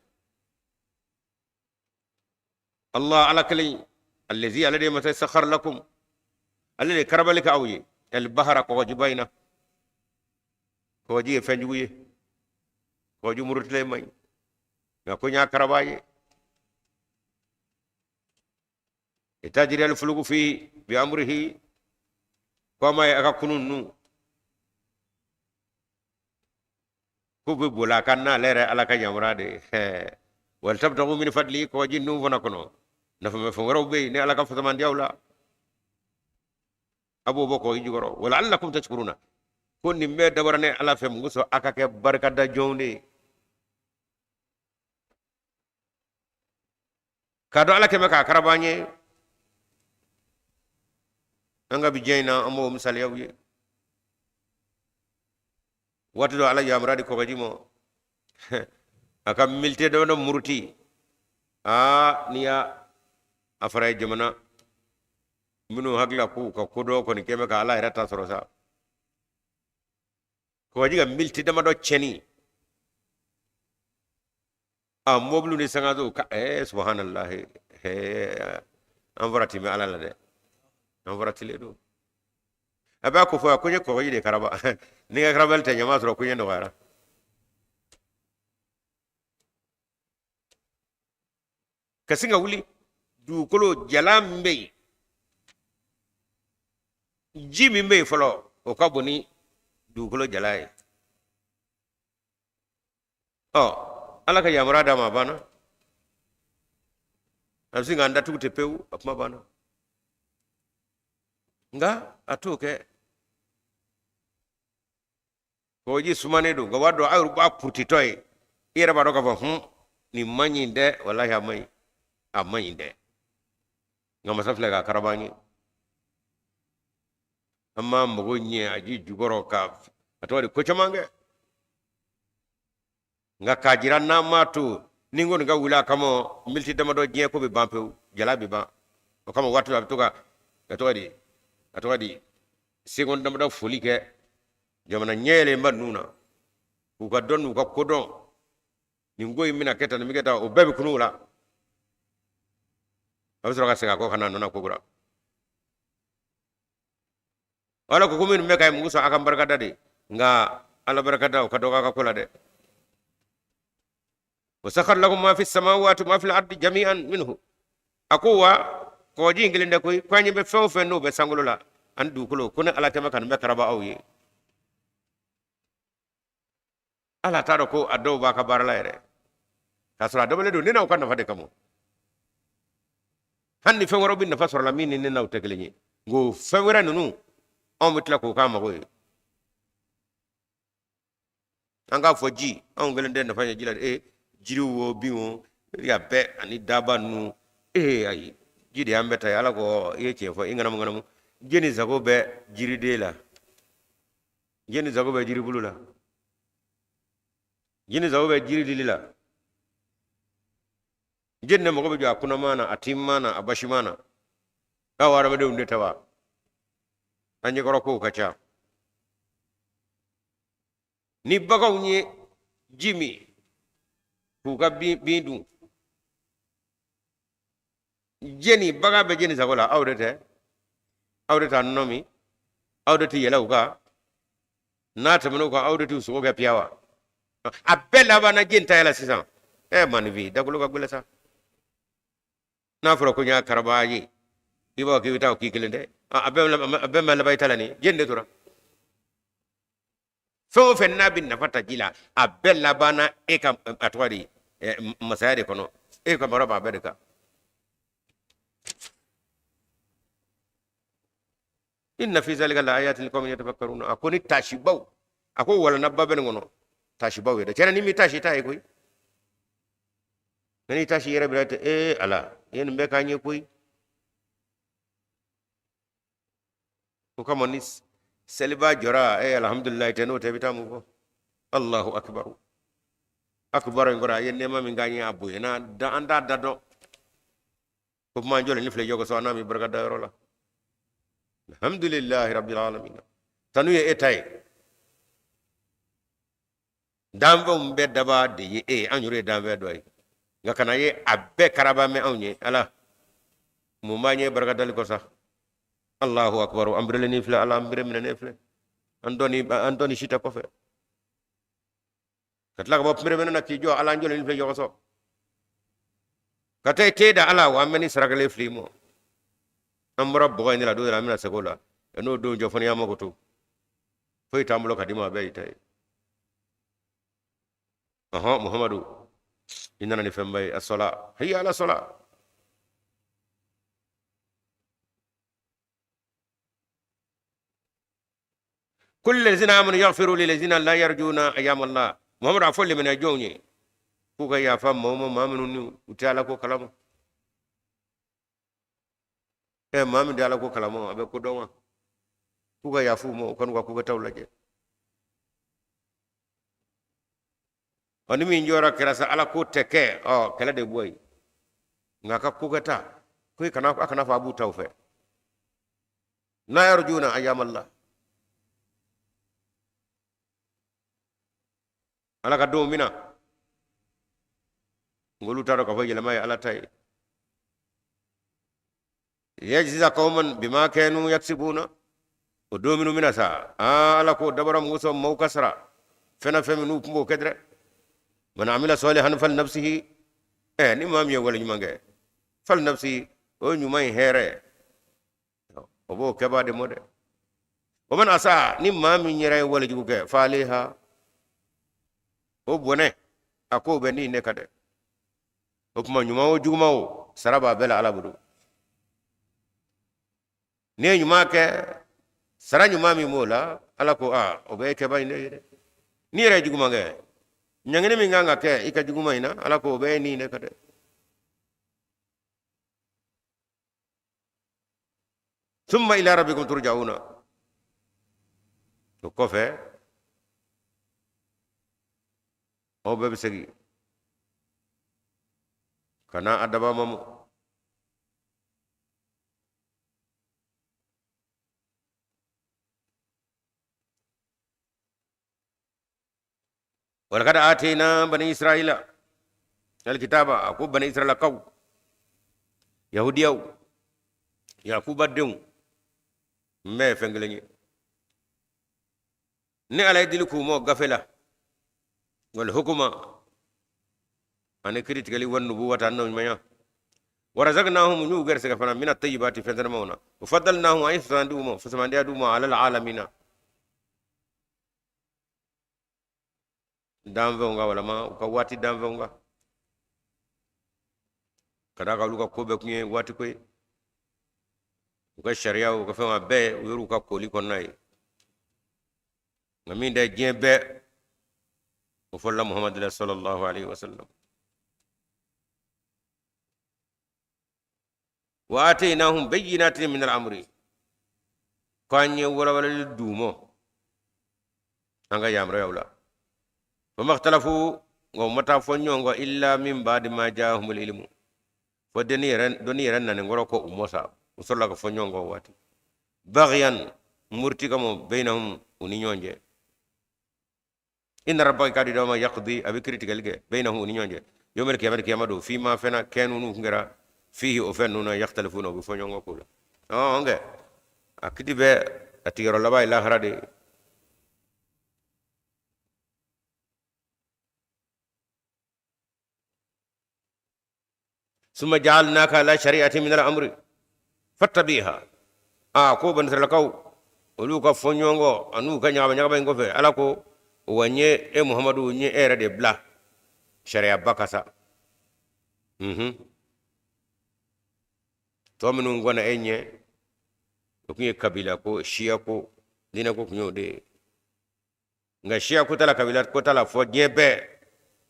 Allah, ala kelen, allazi, ale de ye masa, sakhar lakum, ale de ye karabali kɛ aw ye, el bahara, kɔgɔjiba in na. Kɔgɔji ye fɛn jugu ye, kɔgɔji murutilen man ɲi, nka ko n y'a karaba ye. Litajiri al fuluku fi bi amrihi, ko a ma ye a ka kunun ninnu k'u bɛ boli a kan n'ale yɛrɛ ala ka yamaruya de ye. Wali tabtagu min fadli, kɔgɔji ninnu fana kɔnɔ nafamafɛn wɛrɛw bɛ yen ni ala ka fasamandiyaw la, a b'o bɔ kɔgɔji jukɔrɔ. Wala alakum tashkuruna, ko nin bɛɛ dabɔra ne ala fɛ mun kosɔn? A ka kɛ barikada jɔnw de ye, k'a dɔn ala kɛmɛ k'a karaba an ye. An ka bi diɲɛ in na, an b'o misaliyaw ye. Waati dɔ ala yamaruya di kɔgɔji ma a ka milite damadɔ muruti. Aa, n'i y'a a fara ye jamana minnu hakili la k'u ka kodɔn kɔni kɛmɛ ka ala yɛrɛ ta sɔrɔ sa, kɔgɔji ka milite damadɔ cɛnni a mɔbiliw ni sangasow ka subahanallahi, an farati bɛ ala la dɛ, an faratilen don. A b'a ko fɔ a ko n ye kɔgɔji de karaba, ni ka karabali tɛ ɲama sɔrɔ, ko n ye nɔgɔyara ka sin ka wuli. Dugukolo jalan min bɛ yen, ji min bɛ yen fɔlɔ, o ka bon ni dugukolo jalan ye. Ɔ, ala ka yamaruya d'a ma, a banna, a bɛ sin k'an datugu ten pewu, a kuma banna. Nka a t'o kɛ. Kɔgɔji sumanen don, nka waati dɔ a yɛrɛ b'a purutitɔ ye, i yɛrɛ b'a dɔn k'a fɔ hun, nin man ɲi dɛ, walahi a man ɲi, a man ɲi dɛ. Nka masa filɛ k'a karaba an ye, an m'an mago ɲɛ a ji jukɔrɔ ka a tɔgɔ di ko caman kɛ. Nka k'a jira n'an m'a to ni n kɔni ka wuli a kama militi damadɔ, diɲɛ ko bɛ ban pewu, jala bɛ ban. O kama waati dɔ a bɛ to ka a tɔgɔ di a tɔgɔ di seconde damadɔ foli kɛ jamana ɲɛ yɛlɛnba ninnu na, k'u ka dɔn n'u ka kodɔn, nin ko in bɛna kɛ tan, nin bɛ kɛ tan, o bɛɛ bɛ kunun o la. A bɛ sɔrɔ ka segin a kɔ ka na a nɔ na kokura. Ala ko ko minnu bɛ ka mugu sɔn a ka barikada de, nka ala barikada o ka dɔgɔ a ka ko la dɛ. Wa sakhara lakum ma fi samawati ma fil ardi jami'an minhu, a ko wa kɔgɔji in kelen tɛ koyi, ko an ɲɛ bɛ fɛn o fɛn n'o bɛ sankolo la ani dugukolo, ko ne ala kɛmɛ ka nin bɛɛ karaba aw ye. Ala t'a dɔn ko a dɔw b'a ka baara la yɛrɛ, k'a sɔrɔ a dabɔlen don ne n'aw ka nafa de kama. Hali ni fɛn wɛrɛw bɛ nafa sɔrɔ la min ni ne n'aw tɛ kelen ye, nka o fɛn wɛrɛ ninnu anw bɛ tila k'o k'an mago ye. An k'a fɔ ji, anw kelen tɛ nafa ɲɛ ji la dɛ, jiriw o, bin o, ya bɛɛ ani daba ninnu. Ee ayi, ji de y'an bɛɛ ta ye. Ala ko i ye tiɲɛ fɔ, i ŋanamu ŋanamu, jɛni sago bɛ jiriden la, jɛni sago bɛ jiribulu la, jɛni sago bɛ jiri dili la, jɛni de mago bɛ jɔ a kunaman na, a timan na, a basiman na. Aw hadamadenw de ta wa, an ɲɛkɔrɔ kow ka ca. Ni baganw ye ji min k'u ka bin dun, jeni bagan bɛ jeni sago la, aw de tɛ, aw de t'a nɔnɔ min, aw de tɛ yɛlɛ u kan, n'a tɛmɛna u kan aw de t'u sogo kɛ piya wa? A bɛɛ labanna jeni ta la sisan. Ɛ maaninfin dakolo ka gɛlɛn sa. N'a fɔra ko n y'a karaba ye, i b'a fɔ k'i bɛ taa o k'i kelen dɛ. A bɛɛ ma laban i ta la nin, jeni de tora. Fɛn o fɛn n'a bɛ nafa ta ji la, a bɛɛ labanna e ka a tɔgɔ di masaya de kɔnɔ, e ka mara b'a bɛɛ de kan. Inna fi zalika la ayatin liqaumin yatafakkaruna. A ko ni taasibaw, a ko walanaba bɛ nin kɔnɔ, taasibaw ye dɛ. Tiɲɛ na, ni m'i taasi i t'a ye koyi. Nka n'i taasi yɛrɛ bɛ ten, ee ala, i ye nin bɛɛ k'an ye koyi. O kama ni seliba jɔra, ee alhamdulilayi tɛ, n'o tɛ i bɛ taa mun fɔ? Allahu akbar. Akbar in kɔrɔ, a ye nɛɛma min k'an ye, a bonyana, an t'a da dɔn. O tuma an jɔlen ni filɛ jɔkɔsɔ, an n'a min barika da yɔrɔ la. Alhamdulilahi rabbil alamin. Tanu ye e ta ye. Danfɛnw bɛɛ dabaa de ye e ye, an yɛrɛ ye danfɛn dɔ ye. Nka kana ye a bɛɛ karaba mɛn anw ye. Ala, mun b'an ye barika dali kɔ sa? Allahu akbar. An berelenni filɛ, ala, an bere minɛnen filɛ. An dɔ ni si tɛ kɔfɛ. Ka tila ka bɔ bere minɛ na k'i jɔ, ala, an jɔlen filɛ jɔkɔsɔ. Ka taa i te da ala, wa an bɛ ni sarakalen fili mɔ. An bɔra bɔgɔ in de la, don dɔ la an bɛna segin o la. N'o don jɔ fɔ n'i y'an mako to. Foyi t'an bolo ka d'i ma, a bɛɛ y'i ta ye. Ɔhɔn, Muhamadu, i nana ni fɛnba ye. Asɔla, hayya ala sɔla. Kul lezina amanu yaghfiru lilazina la yarjuna ayyam Allah. Muhamadu, a fɔ limaniya jɔnw ye k'u ka yafa maaw ma, maa minnu ni u tɛ ala ko kalama. Ɛ maa min tɛ ala ko kalama, a bɛ ko dɔn wa? K'u ka yafa u ma, u kan'u ka kokɛtaw lajɛ. Ɔ ni min jɔra kɛra sa, ala ko tɛ kɛ, ɔ kɛlɛ de bɔ yen. Nka a ka kokɛta ko i kana, a kana fɔ a b'u taw fɛ. La yarjuna ayyam Allah. Ala ka donw mina, ngolu t'a dɔn k'a fɔ yɛlɛma ye ala ta ye. Yajziya qauman bima kanu yaksibuna. O don minnu mina sa, aa ala ko dabara mun kosɔn maaw ka sara fɛn na, fɛn minnu tun b'o kɛ dɛrɛ. Man amila salihan fal nafsihi. Ɛ ni maa min ye wale ɲuman kɛ, fal nafsihi, o ɲuman in hɛrɛ o b'o kɛbaa de mɔ dɛ. Wa man asa, ni maa min yɛrɛ ye wale jugu kɛ, fa alayha, o bɔnɛ a k'o bɛ ni ne ka dɛ. O tuma ɲuman o juguman o, sara b'a bɛɛ la ala bolo. N'i ye ɲuman kɛ, sara ɲuman min b'o la, ala ko aa o bɛ e kɛbaa in de ye dɛ. N'i yɛrɛ ye juguman kɛ, ɲangini min kan ka kɛ i ka juguman in na, ala ko o bɛ e ni ne ka dɛ. Thumma ila rabbikum turja'una. O kɔfɛ aw bɛɛ bɛ segin ka na a daba ma. Walakad atayna bani israila alkitaba. A ko bani israilakaw, yahudiyaw, yakuba denw, n bɛɛ ye fɛn kelen ye. Ni ala ye dili k'u ma gafe la, wal hukuma, ani kiri tigɛli, wa nubuwata, ani ɲumanya, warazaknahum, n y'u gɛrɛsɛgɛ fana, mina tayyibati, fɛn sɛnɛmaw na, wa faddalnahum, an ye fisamandiya d'u ma, fisamandiya d'u ma, alal alamina, danfɛnw kan, walama u ka waati danfɛnw kan, ka d'a kan olu ka ko bɛɛ kun ye waati ko ye. U ka sariyaw, u ka fɛnw, a bɛɛ u y'u ka koli kɔnɔna ye. Nka min tɛ diɲɛ bɛɛ, o fɔlɔla Muhamadu la sallallahu alaihi wasallam. Wa atainahum bayyinatin min al-amri, ko an ye walawalali d'u ma an ka yamaruyaw la. Fama ikhtalafu, nka u ma taa fɔ ɲɔgɔn kɔ, illa min ba'di ma ja'ahumul ilmu, fo dɔnni yɛrɛ, dɔnni yɛrɛ nanen kɔrɔ ko u mɔ sa, u sɔrɔla ka fɔ ɲɔgɔn kɔ waati, baghyan, muruti kama, bainahum, u ni ɲɔgɔn cɛ. Inna rabbaka kadi dama yaqdi, a bɛ kiri tigɛli kɛ bainahum u ni ɲɔgɔn cɛ, yawmal qiyamati, kiyama don, fima fɛn na, kanu n'u kun kɛra, fihi o fɛn ninnu na, yakhtalifuna, u bɛ fɔ ɲɔgɔn kɔ ko la. Ɔn kɛ a kiti bɛ a tigɛyɔrɔ laban ye lahara de ye. Summa ja'alnaka ala shari'ati min al-amri fattabiha. A ko banisiralakaw olu ka fɔ ɲɔgɔn kɔ an'u ka ɲagaba ɲagaba in kɔfɛ, ala ko wa n ye e Muhamadu, n ye e yɛrɛ de bila sariyaba kan sa. Tɔ minnu kɔnna e ɲɛ, o tun ye kabila ko, siya ko, diinɛ ko tun y'o de ye. Nka siya ko t'a la, kabila ko t'a la, fɔ diɲɛ bɛɛ.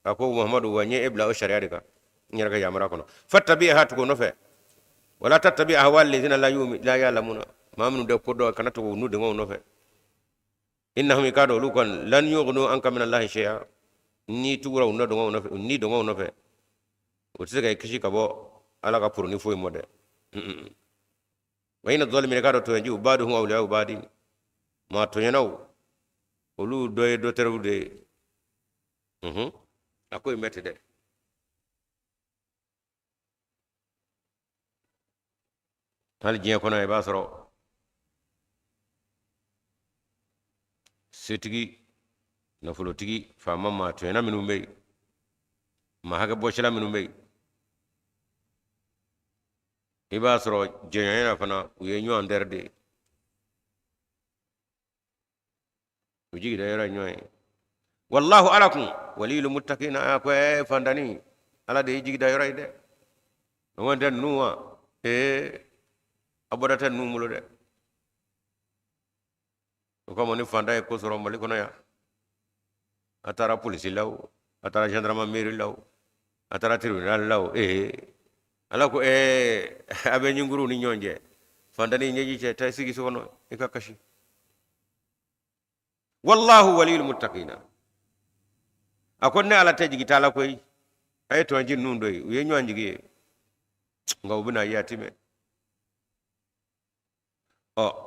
A ko Muhamadu, wa n ye e bila o sariya de kan n yɛrɛ ka yamaruya kɔnɔ. Fattabiha, tugu o nɔfɛ. Wala tattabi ahwa allazina la ya'lamuna, maa minnu tɛ ko dɔn, kana tugu u nu dɔngɔw nɔfɛ. Innahum, i k'a dɔn olu kɔni, lan yughnu anka min allahi shay'a, n'i tugura u nu dɔngɔw nɔfɛ, u ni dɔngɔw nɔfɛ, o tɛ se ka i kisi ka bɔ ala ka poroni foyi mɔ dɛ. Wa inna zalimina, k'a dɔn tɔɲɔjiw, ba'duhum awliya'u ba'din, maa tɔɲɔnaw olu dɔ ye dɔ teriw de ye. A ko in bɛ ten dɛ. Hali diɲɛ kɔnɔ, i b'a sɔrɔ setigi, nafolotigi, faama, maa tɔɲɔna minnu bɛ yen, maa hakɛ bɔsila minnu bɛ yen, i b'a sɔrɔ jɛɲɔgɔnya na fana u ye ɲɔgɔn teri de ye, u jigi da yɔrɔ ye ɲɔgɔn ye. Wallahu, ala kun waliyul muttaqina. A ko ɛ fantani, ala de y'i jigi da yɔrɔ ye dɛ. O kɔni tɛ ninnu wa, ee, a bɔda tɛ ninnu bolo dɛ. O kama ni fantan ye ko sɔrɔ Mali kɔnɔ yan, a taara polisi la o, a taara gendarmerie la o, a taara tribunal la o, ee, ala ko ee, a bɛ ɲinkuruw ni ɲɔgɔn cɛ. Fantani ɲɛji cɛ, taa i sigi so kɔnɔ i ka kasi. Wallahu waliyul muttaqina. A ko ne ala tɛ jigi t'a la koyi. A ye tɔnji ninnu dɔ ye, u ye ɲɔgɔn jigi ye, nka u bɛna ye a ti mɛn. Ɔ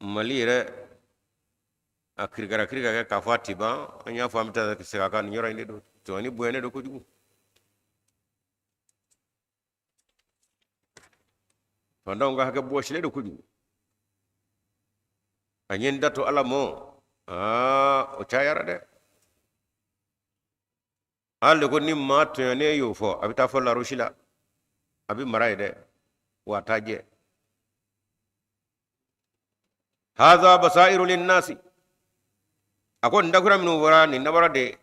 Mali yɛrɛ a kirikara kirika kɛ k'a fɔ a ti ban. An y'a fɔ an bɛ taa segin a kan, nin yɔrɔ in de don. Tɔɲɔni bonyanen don kojugu. Fantanw ka hakɛ bɔsilen don kojugu. A ye n da to ala mɔ, aa, o cayara dɛ. Hali ko ni maa tɔɲɔnen y'o fɔ, a bɛ taa fɔ larosi la, a bɛ mara yen dɛ, wa a t'a jɛ. Haza basairu linnasi. A ko nin dakura minnu fɔra, nin dabɔra de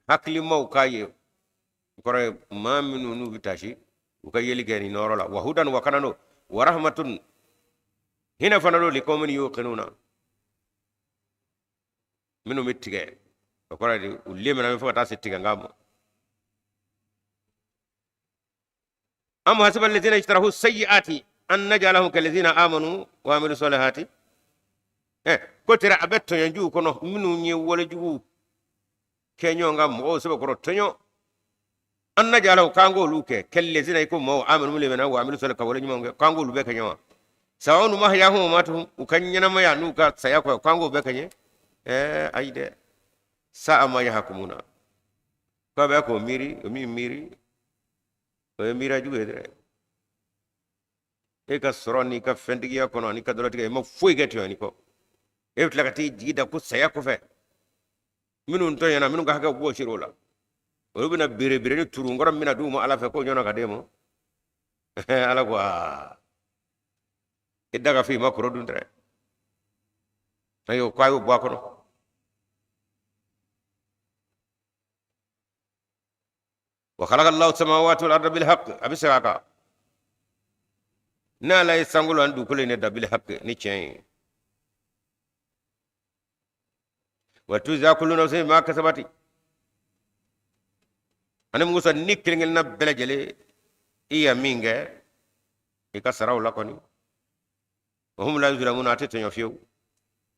hakilimaw k'a ye, o kɔrɔ ye maa minnu n'u bɛ taasi, u ka yeli kɛ nin nɔrɔ la. Wa hudan, wa kana don, wa rahmatun, hinɛ fana don, liqawmin yuqinuna, minnu bɛ tigɛ, o kɔrɔ de u lemina fo ka taa se tigɛnkan ma. Am hasiba allazina ijtarahu sayyiati an najalahum kallazina amanu wa amilu salihati. Ko tɛrɛ a bɛ tɔɲɔjuw kɔnɔ minnu ye walejugu kɛ ɲɔgɔn kan, mɔgɔw sɛbɛkɔrɔ tɔɲɔ, an najalahum, k'an k'olu kɛ, kallazina, i ko mɔgɔw, amanu, minnu lemina, wa amilu salihati, ka wale ɲumanw kɛ, k'an k'olu bɛɛ kɛ ɲɔgɔn, sawa'un mahyahum wa mamatuhum, u ka ɲɛnamaya n'u ka saya kɔ, k'an k'o bɛɛ kɛ ɲɛ. Ayi dɛ, sa'a ma yahkumuna. K'a bɛ k'o miiri, o min miiri, o ye miiriya jugu ye dɛ. E ka sɔrɔ n'i ka fɛntigiya kɔnɔ n'i ka dɔlɔtigɛ, i ma foyi kɛ tɔɲɔni kɔ, e bɛ tila ka t'i jigi da ko saya kɔfɛ minnu tɔɲɔna, minnu ka hakɛ bɔsir'o la, olu bɛna berebere ni turunkɔrɔ min bɛna d'u ma ala fɛ, k'o ɲɔgɔnna ka d'e ma. Ala ko aa, i da ka fɔ i ma kɔrɔ dun dɛ. Ayiwa, ko a y'o bɔ a kɔnɔ. Wa khalaqa Allahu samawati wal arda bil haqq. A bɛ segin a kan, n'ala ye sankolo ani dugukolo in de da, bil haqq, ni tiɲɛ ye. Wa tujza kullu nafsin ma kasabati. Ani mun kosɔn ni kelen kelenna bɛɛ lajɛlen i ya min kɛ, i ka sara o la kɔni. Wa hum la yuzlamuna, a tɛ tɔɲɔ fiyewu.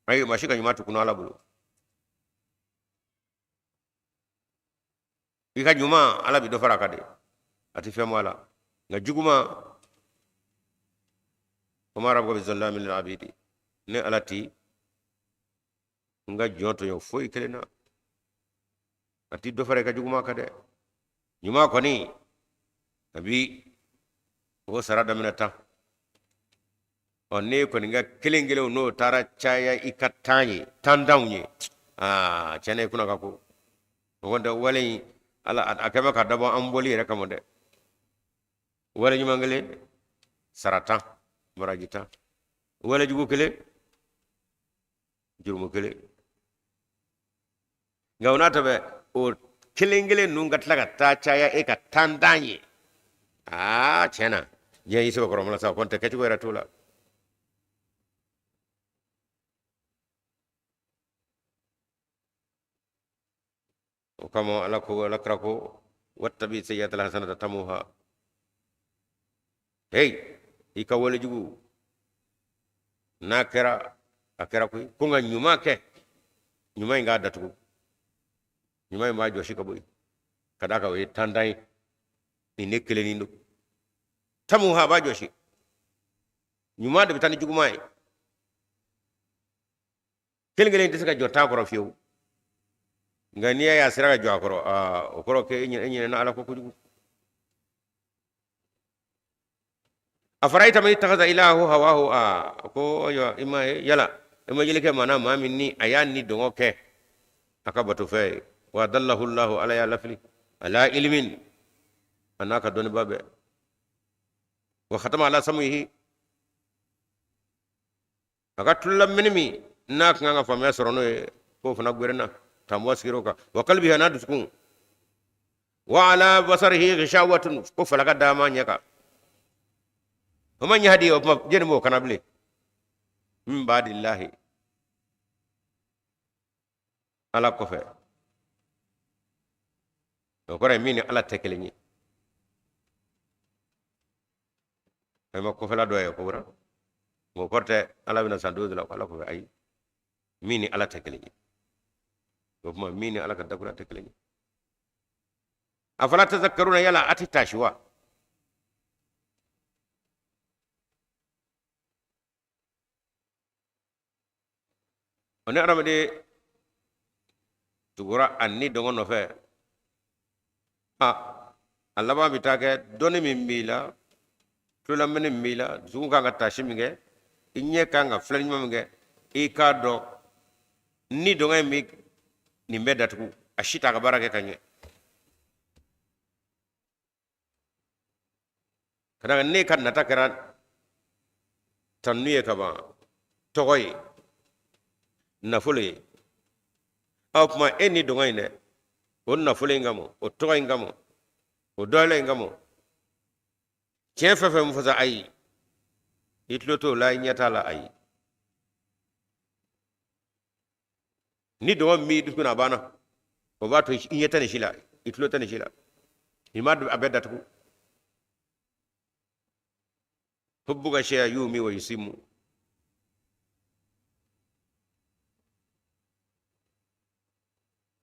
Ayi, maa si ka ɲuman tɛ kunu ala bolo. I ka ɲuman, ala bɛ dɔ fara a kan de, a tɛ fɛn bɔ a la. Nka juguman, wa ma rabbuka bizallamin lil abidi, ne ala ti N ka jɔn tɔɲɔ foyi kelen na. A ti dɔ fara i ka juguman kan dɛ. Ɲuman kɔni, a bi o sara daminɛ tan. Ɔ n'e kɔni ka kelen kelenw n'o taara caya i ka tan ye, tantanw ye, aa tiɲɛ na i kunna ka ko. O kɔni tɛ wale in, ala a kɛ bɛ ka dabɔ an bɔli yɛrɛ kama dɛ. Wale ɲuman kelen, sara tan, baraji tan. Wale jugu kelen, jurumu kelen. Nka o n'a ta bɛɛ, o kelen kelen ninnu ka tila ka taa caya e ka tantan ye. Aa tiɲɛ na, diɲɛ y'i sɛbɛkɔrɔ mala sa, o kɔni tɛ kɛcogo yɛrɛ t'o la. O kama ala ko, ala kira ko, wattabi sayyi'atal hasanata tamuha. Hey, i ka wale jugu n'a kɛra, a kɛra koyi, ko nka ɲuman kɛ, ɲuman in k'a datugu, ɲuman in b'a jɔsi ka bɔ yen, ka d'a kan o ye tantan ye, nin ne kelennin don. Tamuha, a b'a jɔsi. Ɲuman de bɛ taa ni juguman ye. Kelen kelen tɛ se ka jɔ tan kɔrɔ fiyewu, nka n'i y'a ye a sera ka jɔ a kɔrɔ, aa o kɔrɔ k'e ɲinɛna ala kɔ kojugu. Afara'ayta man ittakhadha ilahahu hawahu. Aa ko ayiwa, i ma ye yala i ma yeli kɛ maa na, maa min ni a y'a ni dɔngɔ kɛ a ka batofɛn ye, wa adallahu llahu, ala y'a lafili, ala ilimin, a n'a ka dɔnniba bɛɛ, wa khatama ala samuhi, a ka tulolamɛnni min n'a kan ka faamuya sɔrɔ n'o ye, k'o fana gwerenna, tanbɔ sigir'o kan, wa kalbihi, a n'a dusukun, wa ala basarihi ghishawatun, ko falaka dama ɲɛ kan. Faman yahdi, o kuma jɛni b'o kana bilen, min ba'dillahi, ala kɔfɛ. O kɔrɔ ye min ni ala tɛ kelen ye. A ma kɔfɛla dɔ ye ko wɛrɛ, o kɔrɔ tɛ ala bɛna san don dɔ la ko ala kɔfɛ, ayi, min ni ala tɛ kelen ye. O kuma min ni ala ka dakura tɛ kelen ye. Afala tazakkaruna, yala a tɛ taasi wa? O ni adamaden tugura a ni dɔngɔ nɔfɛ, a laban bɛ taa kɛ dɔnni min b'i la, tulolamɛnni min b'i la, dusukun kan ka taasi min kɛ, i ɲɛ kan ka filɛli ɲuman min kɛ, i k'a dɔn ni dɔngɔ in bɛ nin bɛɛ datugu, a si t'a ka baara kɛ ka ɲɛ. Ka d'a kan ne ka nata kɛra tanu ye ka ban, tɔgɔ ye, nafolo ye. Aw kuma e ni dɔngɔ in dɛ, o nafolo in kama, o tɔgɔ in kama, o dɔyɛlɛ in kama, tiɲɛ fɛn fɛn fɔ sa, ayi, i tulo t'o la, i ɲɛ t'a la, ayi. Ni dɔngɔ min b'i dusukun na, a banna, o b'a to i ɲɛ tɛ nin si la, i tulo tɛ nin si la, i ma a bɛɛ datugu. Hubbuka shay'a yumi wa yusimu.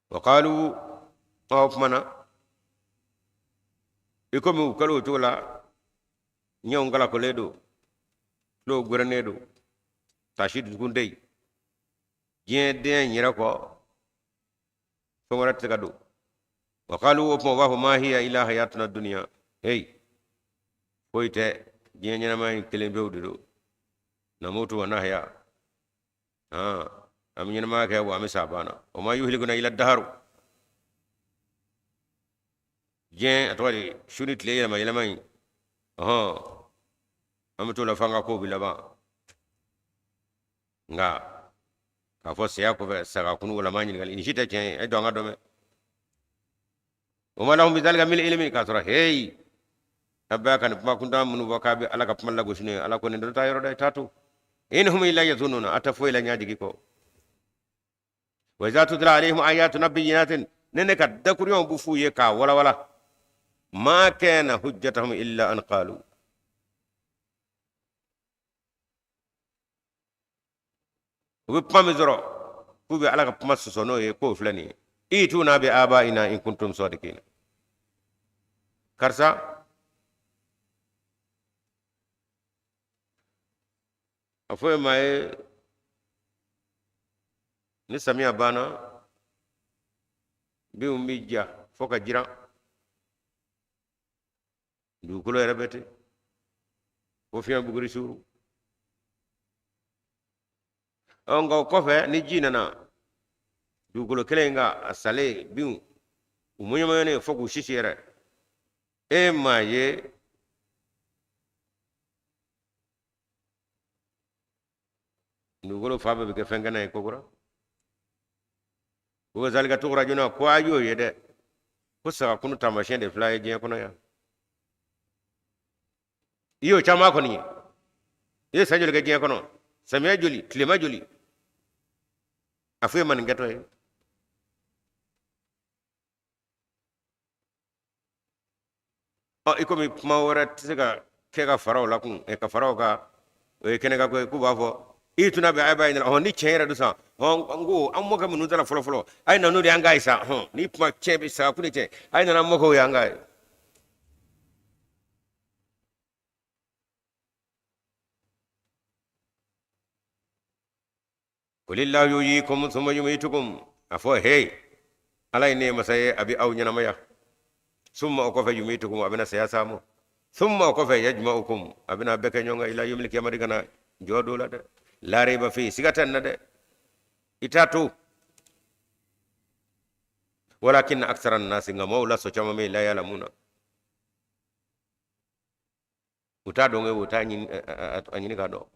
Wa qalu, aw kuma na i komi u kɛlen o cogo la, ɲɛw kalakolen don, tulow gɛrɛnen don, taasi dusukun tɛ yen, diɲɛ den yɛrɛ kɔ fɛn wɛrɛ tɛ se ka don. Wa qalu, o tuma u b'a fɔ, ma hiya illa hayatuna dunya, hey, foyi tɛ, diɲɛ ɲɛnamaya in kelen pewu de don, namutu wa nahya, an bɛ ɲɛnamaya kɛ wa an bɛ sa, a banna. Wa ma yuhlikuna illa daharu, diɲɛ a tɔgɔ de su ni tile yɛlɛma yɛlɛma in, ɔhɔn, an bɛ t'o la f'an ka kow bɛ laban. Nka k'a fɔ saya kɔfɛ saga kunu wala ma ɲininkali, nin si tɛ tiɲɛ ye, e dɔn an ka dɔn mɛ. Wa ma lahum bizalika min ilmi, k'a sɔrɔ heyi, a bɛ ka nin kuma kuntan minnu fɔ k'a bɛ ala ka kuma lagosi n'o ye, ala ko nin dɔ t'a yɔrɔ dɛ, i t'a to. In hum illa yazunnuna, a tɛ foyi la ɲajigi kɔ. Wa iza tutla alayhim ayatuna bayyinatin, ne ne ka dakuruɲɛw bɛ f'u ye k'a walawala, ma kana hujjatahum illa an qalu, u bɛ kuma min sɔrɔ k'u bɛ ala ka kuma sɔsɔ n'o ye, k'o filɛ nin ye, ituna bi abaina in kuntum sadiqina. Karisa, a fɔ ye maa ye Ni samiya banna, binw bɛ ja fo ka jiran, dugukolo yɛrɛ bɛ ten fo fiɲɛ buguri suuru. Ɔ, nka o kɔfɛ ni ji nana dugukolo kelen in kan, a salen binw u mɔɲɔmɔɲɔnen fo k'u sisi yɛrɛ, e m'a ye dugukolo fan bɛɛ bɛ kɛ fɛn kɛnɛ ye kokura. Wa kazalika tukhrajuna, ko a y'o ye dɛ, ko saga kunu taamasiyɛn de filɛ ye diɲɛ kɔnɔ yan. I y'o caman kɔni ye. I ye san joli kɛ diɲɛ kɔnɔ? Samiya joli, tilema joli? A foyi ma nin kɛtɔ ye. Ɔ, i komi kuma wɛrɛ tɛ se ka kɛ ka fara o la kun, ka fara o kan, o ye kɛnɛ kan ko ye, k'u b'a fɔ i tuna bɛ a b'a ɲininka. Hɔn, ni tiɲɛ yɛrɛ don sa, hɔn, n ko an mɔkɛ minnu taara fɔlɔ fɔlɔ, a ye na n'o de y'an k'a ye sa. Hɔn, ni kuma tiɲɛ bɛ sa, ko ni tiɲɛ, a ye nana an mɔkɛw ye an k'a ye. Kulillahu yuhyikum thumma yumitukum, a fɔ hey, ala ye ne masa ye, a bɛ aw ɲɛnamaya, summa o kɔfɛ, yumitukum, a bɛna saya s'a ma, summa o kɔfɛ, yajma'ukum, a bɛna bɛɛ kɛ ɲɔgɔn kan, ila yawmil qiyamati, ka na jɔ don la dɛ, la rayba fi, siga tɛ nin na dɛ, i t'a to, walakin aksara nasi, nka maaw la sɔ caman bɛ yen, la yalamuna, u t'a dɔn, u t'a ɲini, a ɲini k'a dɔn.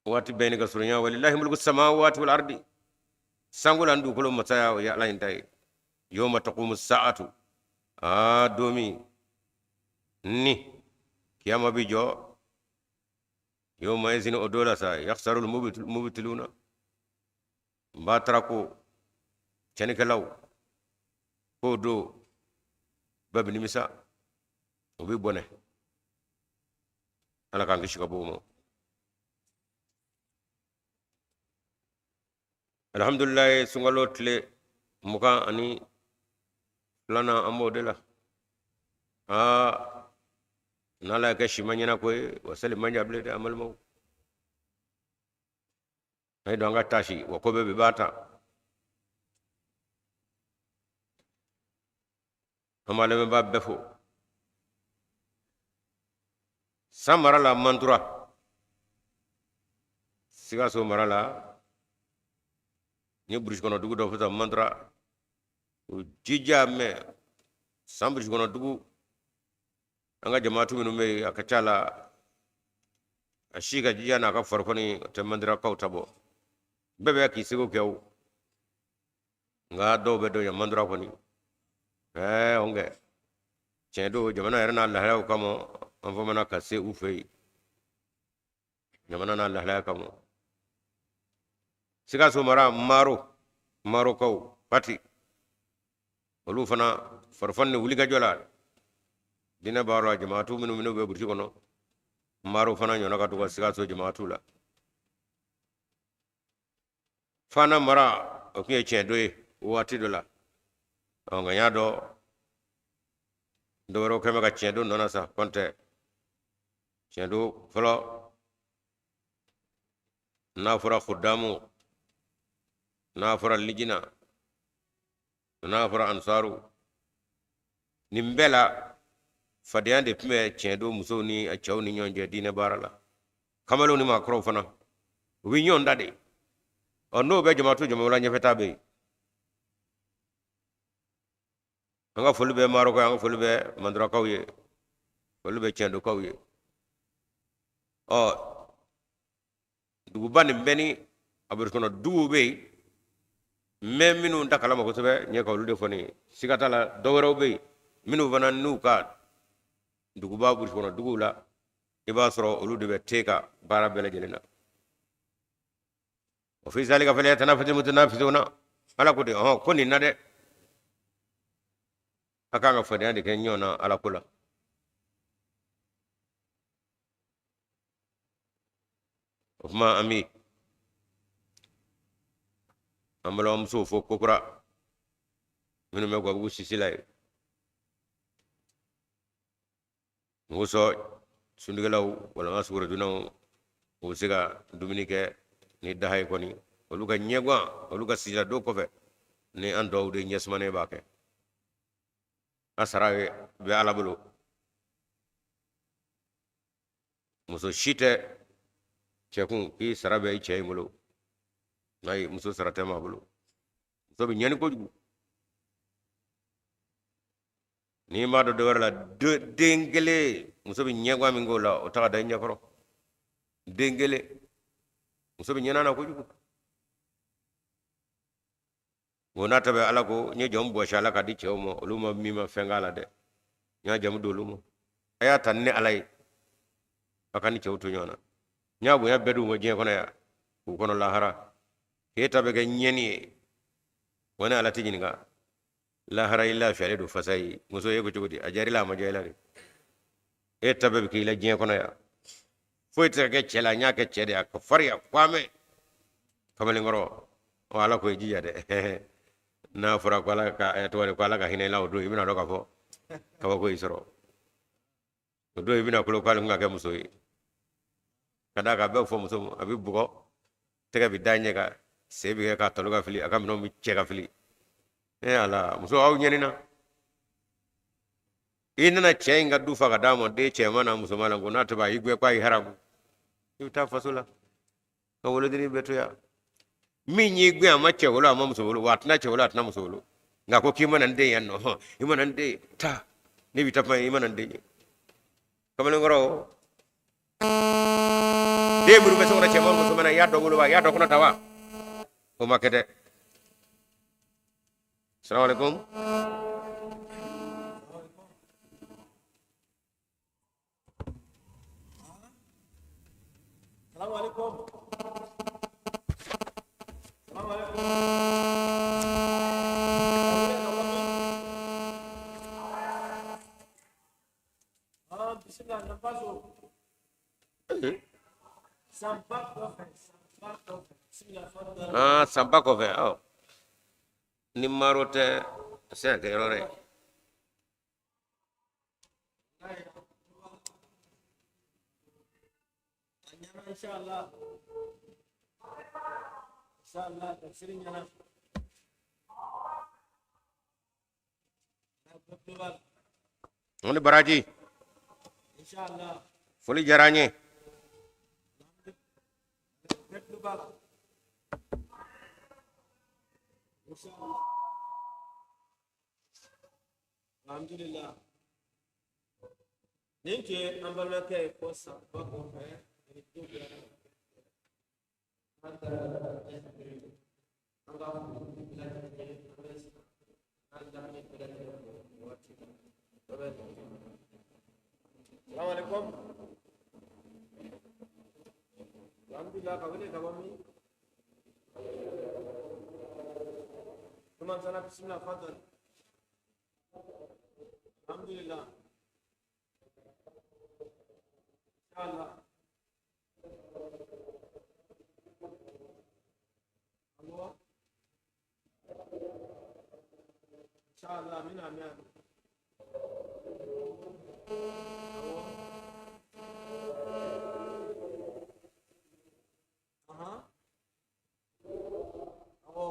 Waati bɛɛ ni ka surunya. Walillahi mulku samawati wal ardi, sankolo ani dugukolo masaya o ye ala in ta ye. Yawma taqumu sa'atu, aa, don min ni kiyama bi jɔ, yawma izin, o don la sa, yakhsarul mubtiluna, n b'a tara ko cɛnnikɛlaw k'o don bɛɛ bɛ nimisa, o bɛ bɔnɛ. Ala k'an kisi ka bɔ o ma. Alhamdulilayi, sunkalo tile 22nan, an b'o de la. Aa, n'ala y'a kɛ si ma ɲɛna ko ye, wa seli man jan bilen dɛ. An balimaw, an ye don an ka taasi wa ko bɛɛ bi b'a ta. An b'a lamɛnbaa bɛɛ fo. San mara la, Mantura, Sikaso mara la, n ye burusi kɔnɔ dugu dɔ fɔ sisan, Mantura, o jija mɛ san burusi kɔnɔ dugu, an ka jamaatu minnu bɛ yen, a ka ca la a si ka jija n'a ka farifoni o tɛ Manturakaw ta bɔ. Bɛɛ bɛ k'i seko kɛ o, nka dɔw bɛ dɔ ɲɛ. Mantura kɔni, ɛɛ, o kɛ tiɲɛ don, jamana yɛrɛ n'a lahalayaw kama, an famana ka se u fɛ yen, jamana n'a lahalaya kama. Sikaso mara, Maro, Marokaw pati, olu fana farifoni ni wulikajɔ la diinɛ baara la, jamaatu minnu bɛ burusi kɔnɔ, Maro fana ɲɔgɔnna ka to ka Sikaso jamaatu la. Fana mara, o tun ye tiɲɛ dɔ ye waati dɔ la, nka n y'a dɔn dɔ wɛrɛw kɛn bɛ ka tiɲɛ don nɔ na sa. Kɔntɛ tiɲɛ don fɔlɔ, n'a fɔra kudamu, n'a fɔra lijina, n'a fɔra ansaru, nin bɛɛ la fadenya de tun bɛ tiɲɛ don musow ni cɛw ni ɲɔgɔn cɛ diinɛ baara la. Kamalenw ni maakɔrɔw fana, u bɛ ɲɔgɔn da de. Ɔ, n'o bɛ jamaatu jama la, ɲɛfɛtaa bɛ yen. An ka foli bɛ Marɔkɔ, an ka foli bɛ Mandurakaw ye, foli bɛ Tiɲɛdokaw ye. Ɔ, duguba nin bɛɛ ni a burusi kɔnɔ duguw bɛ yen, n bɛ minnu ta kalama kosɛbɛ, n ye ka olu de fɔ nin ye. Siga t'a la, dɔ wɛrɛw bɛ yen minnu fana n'u ka duguba burusi kɔnɔ duguw la, i b'a sɔrɔ olu de bɛ te ka baara bɛɛ lajɛlen na. Wa fi zalika falyatanafasil mutanafisuna, ala ko de, ɔhɔn, ko nin na dɛ, a kan ka fadenya de kɛ ɲɔgɔn na ala ko la. O tuma, an bi An balimamusow fo kokura minnu bɛ Gabugu sisi la yen. Mɔgɔ suntigɛlaw walima sukarodunnaw u bɛ se ka dumuni kɛ ni daha ye kɔni, olu ka ɲɛguwan, olu ka sisiladon kɔfɛ ni an dɔw de ɲɛsumanen b'a kɛ. A sara bɛ Ala bolo. Muso si tɛ cɛ kun k'i sara bɛ i cɛ in bolo. Ayi, muso sara tɛ maa bolo. Muso bɛ ɲɛni kojugu. N'i m'a dɔn dɔ wɛrɛ la, den kelen muso bɛ ɲɛguwan min k'o la, o ta ka da i ɲɛkɔrɔ. Den kelen muso bɛ ɲɛna na kojugu. O n'a ta bɛɛ, Ala ko n ye jamu bɔsi a la ka di cɛw ma, olu ma min ma fɛn k'a la dɛ, n y'a jamu d'olu ma. A y'a ta ni Ala ye, a ka ni cɛw to ɲɔgɔn na. N y'a bonya bɛɛ d'u ma diɲɛ kɔnɔ yan, k'u kɔnɔ lahara. K'e ta bɛ kɛ ɲɛni ye, wa ne Ala t'i ɲininka. Lahara i lafiyalen don fasa ye. Muso e ko cogo di? A diyara i la, a ma diya i la de. E ta bɛɛ bɛ k'i la diɲɛ kɔnɔ yan, foyi tɛ se ka kɛ cɛ la. N y'a kɛ cɛ de ye, a ka farinya kwame kamalenkɔrɔ. Ɔ, Ala ko i jija dɛ. N'a fɔra ko Ala ka tɔgɔ de ko Ala ka hinɛ i la, o don i bɛna dɔn k'a fɔ kabako y'i sɔrɔ. O don i bɛna kolo k'ale kun ka kɛ muso ye, ka d'a kan a bɛ fɔ muso ma, a bɛ bugɔ, tɛgɛ bɛ da ɲɛ kan, sen bɛ kɛ k'a talo ka fili, a ka minɛnw bɛ cɛ ka fili. E Ala, muso aw ɲɛnina. I nana cɛ in ka du fa ka d'a ma, den cɛman n'a musoman la, ko n'a tɛ a y'i gɛn k'a y'i haramu, i bɛ taa faso la ka wolodennin bɛɛ to yan. Min y'i gɛn, a ma cɛ wolo, a ma muso wolo, wa a tɛna cɛ wolo, a tɛna muso wolo, nka ko k'i mana n den yan nɔ, hɔn, i mana n den taa, ne b'i ta kuma, i mana n den ye. Kamalenkɔrɔ, den minnu bɛ so kɔnɔ, cɛman musoman na, i y'a dɔ wolo wa? I y'a dɔ kɔnɔ ta wa? O ma kɛ dɛ. Salamaleykum. Salamaleykum. Salamaleykum. Bisimila, Nafaso. Sanba kɔfɛ, sanba kɔfɛ. Bisimila, fadal. Ah, sanba kɔfɛ. Ɔ, ni maro tɛ, a se ka kɛ yɔrɔ wɛrɛ. A ɲɛna, inshallah. Inshallah, tafsiri ɲɛna. O ni baraji. Inshallah. Foli diyara an ye. Global. Inshallah. Alhamdulillah. Nin tun ye an balimakɛ ye ko sanba kɔfɛ ani du bɛɛ an taara an ka foli bɛɛ lajɛlen ye, an bɛ an lamini bɛɛ lajɛlen fo nin waati in na. Salamu alaikum. Alhamdulillah, ka wele ka bɔ min? Tuman sana, bismillah, fadal. Alhamdulillah. Inshallah. Allah. Inshallah, amin amin. Awɔ. Ahan. Awɔ.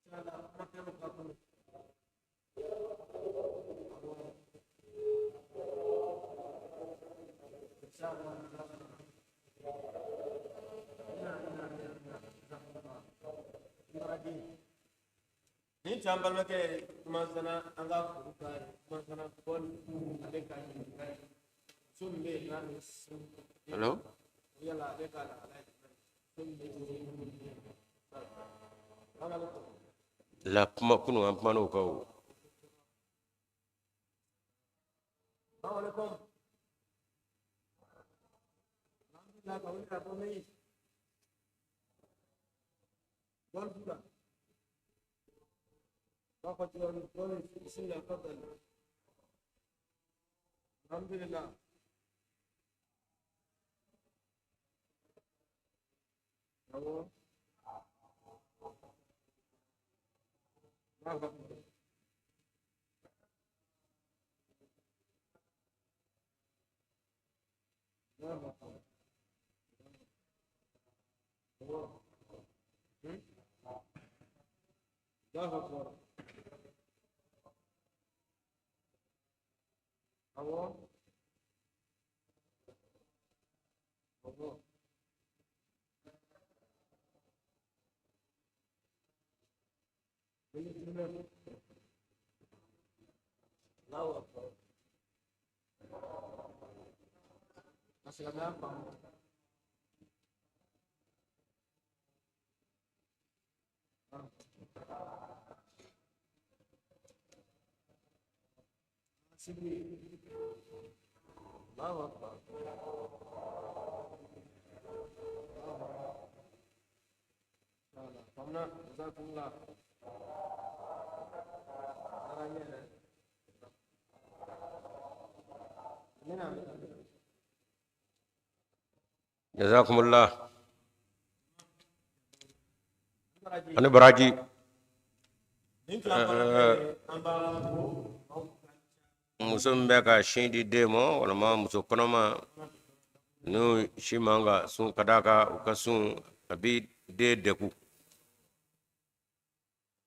Inshallah, kuma tɛ ka kɔnɔ. Awɔ. Inshallah, inshallah. Amin amin amin. Baraji. Nin tun y'an balimakɛ ye Kumansana, an ka foli b'a ye. Kumansana bɔli, ale ka ɲininka ye. Muso min bɛ yen n'a bɛ sun. Allo. Yala ale ka lahala ye jumɛn ye? Muso min bɛ sun. Salamu alaikum. La kuma kunu an kumana o kan o. Salamu alaikum. Alhamdulillah, ka wuli ka bɔ min? Golf la. B'a fɔ cogo min, golf, bismillah, fadal. Alhamdulillah. Awɔ. Allahu akbar. Allahu akbar. Awɔ. Allahu akbar. Awɔ. Awɔ. Allahu akbar. Ka silamɛya faamu. Sibiri. Allahu akbar. Inshallah. Faamuna. Jazakumullah. Diyara n ye yɛrɛ. Amina. Jazakumullah. Ani baraji. Nin tun y'an balimakɛ ye, an b'a fo aw ka Muso min bɛ ka sin di den ma walima muso kɔnɔma, n'u si man ka sun, ka d'a kan u ka sun a bi den degun.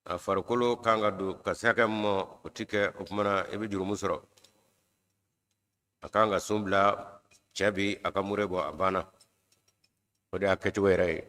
A farikolo kan ka don ka se hakɛ min ma, o ti kɛ. O tuma na i bɛ jurumu sɔrɔ. A kan ka sun bila, cɛ bi a ka mure bɔ, a banna. O de y'a kɛcogo yɛrɛ ye.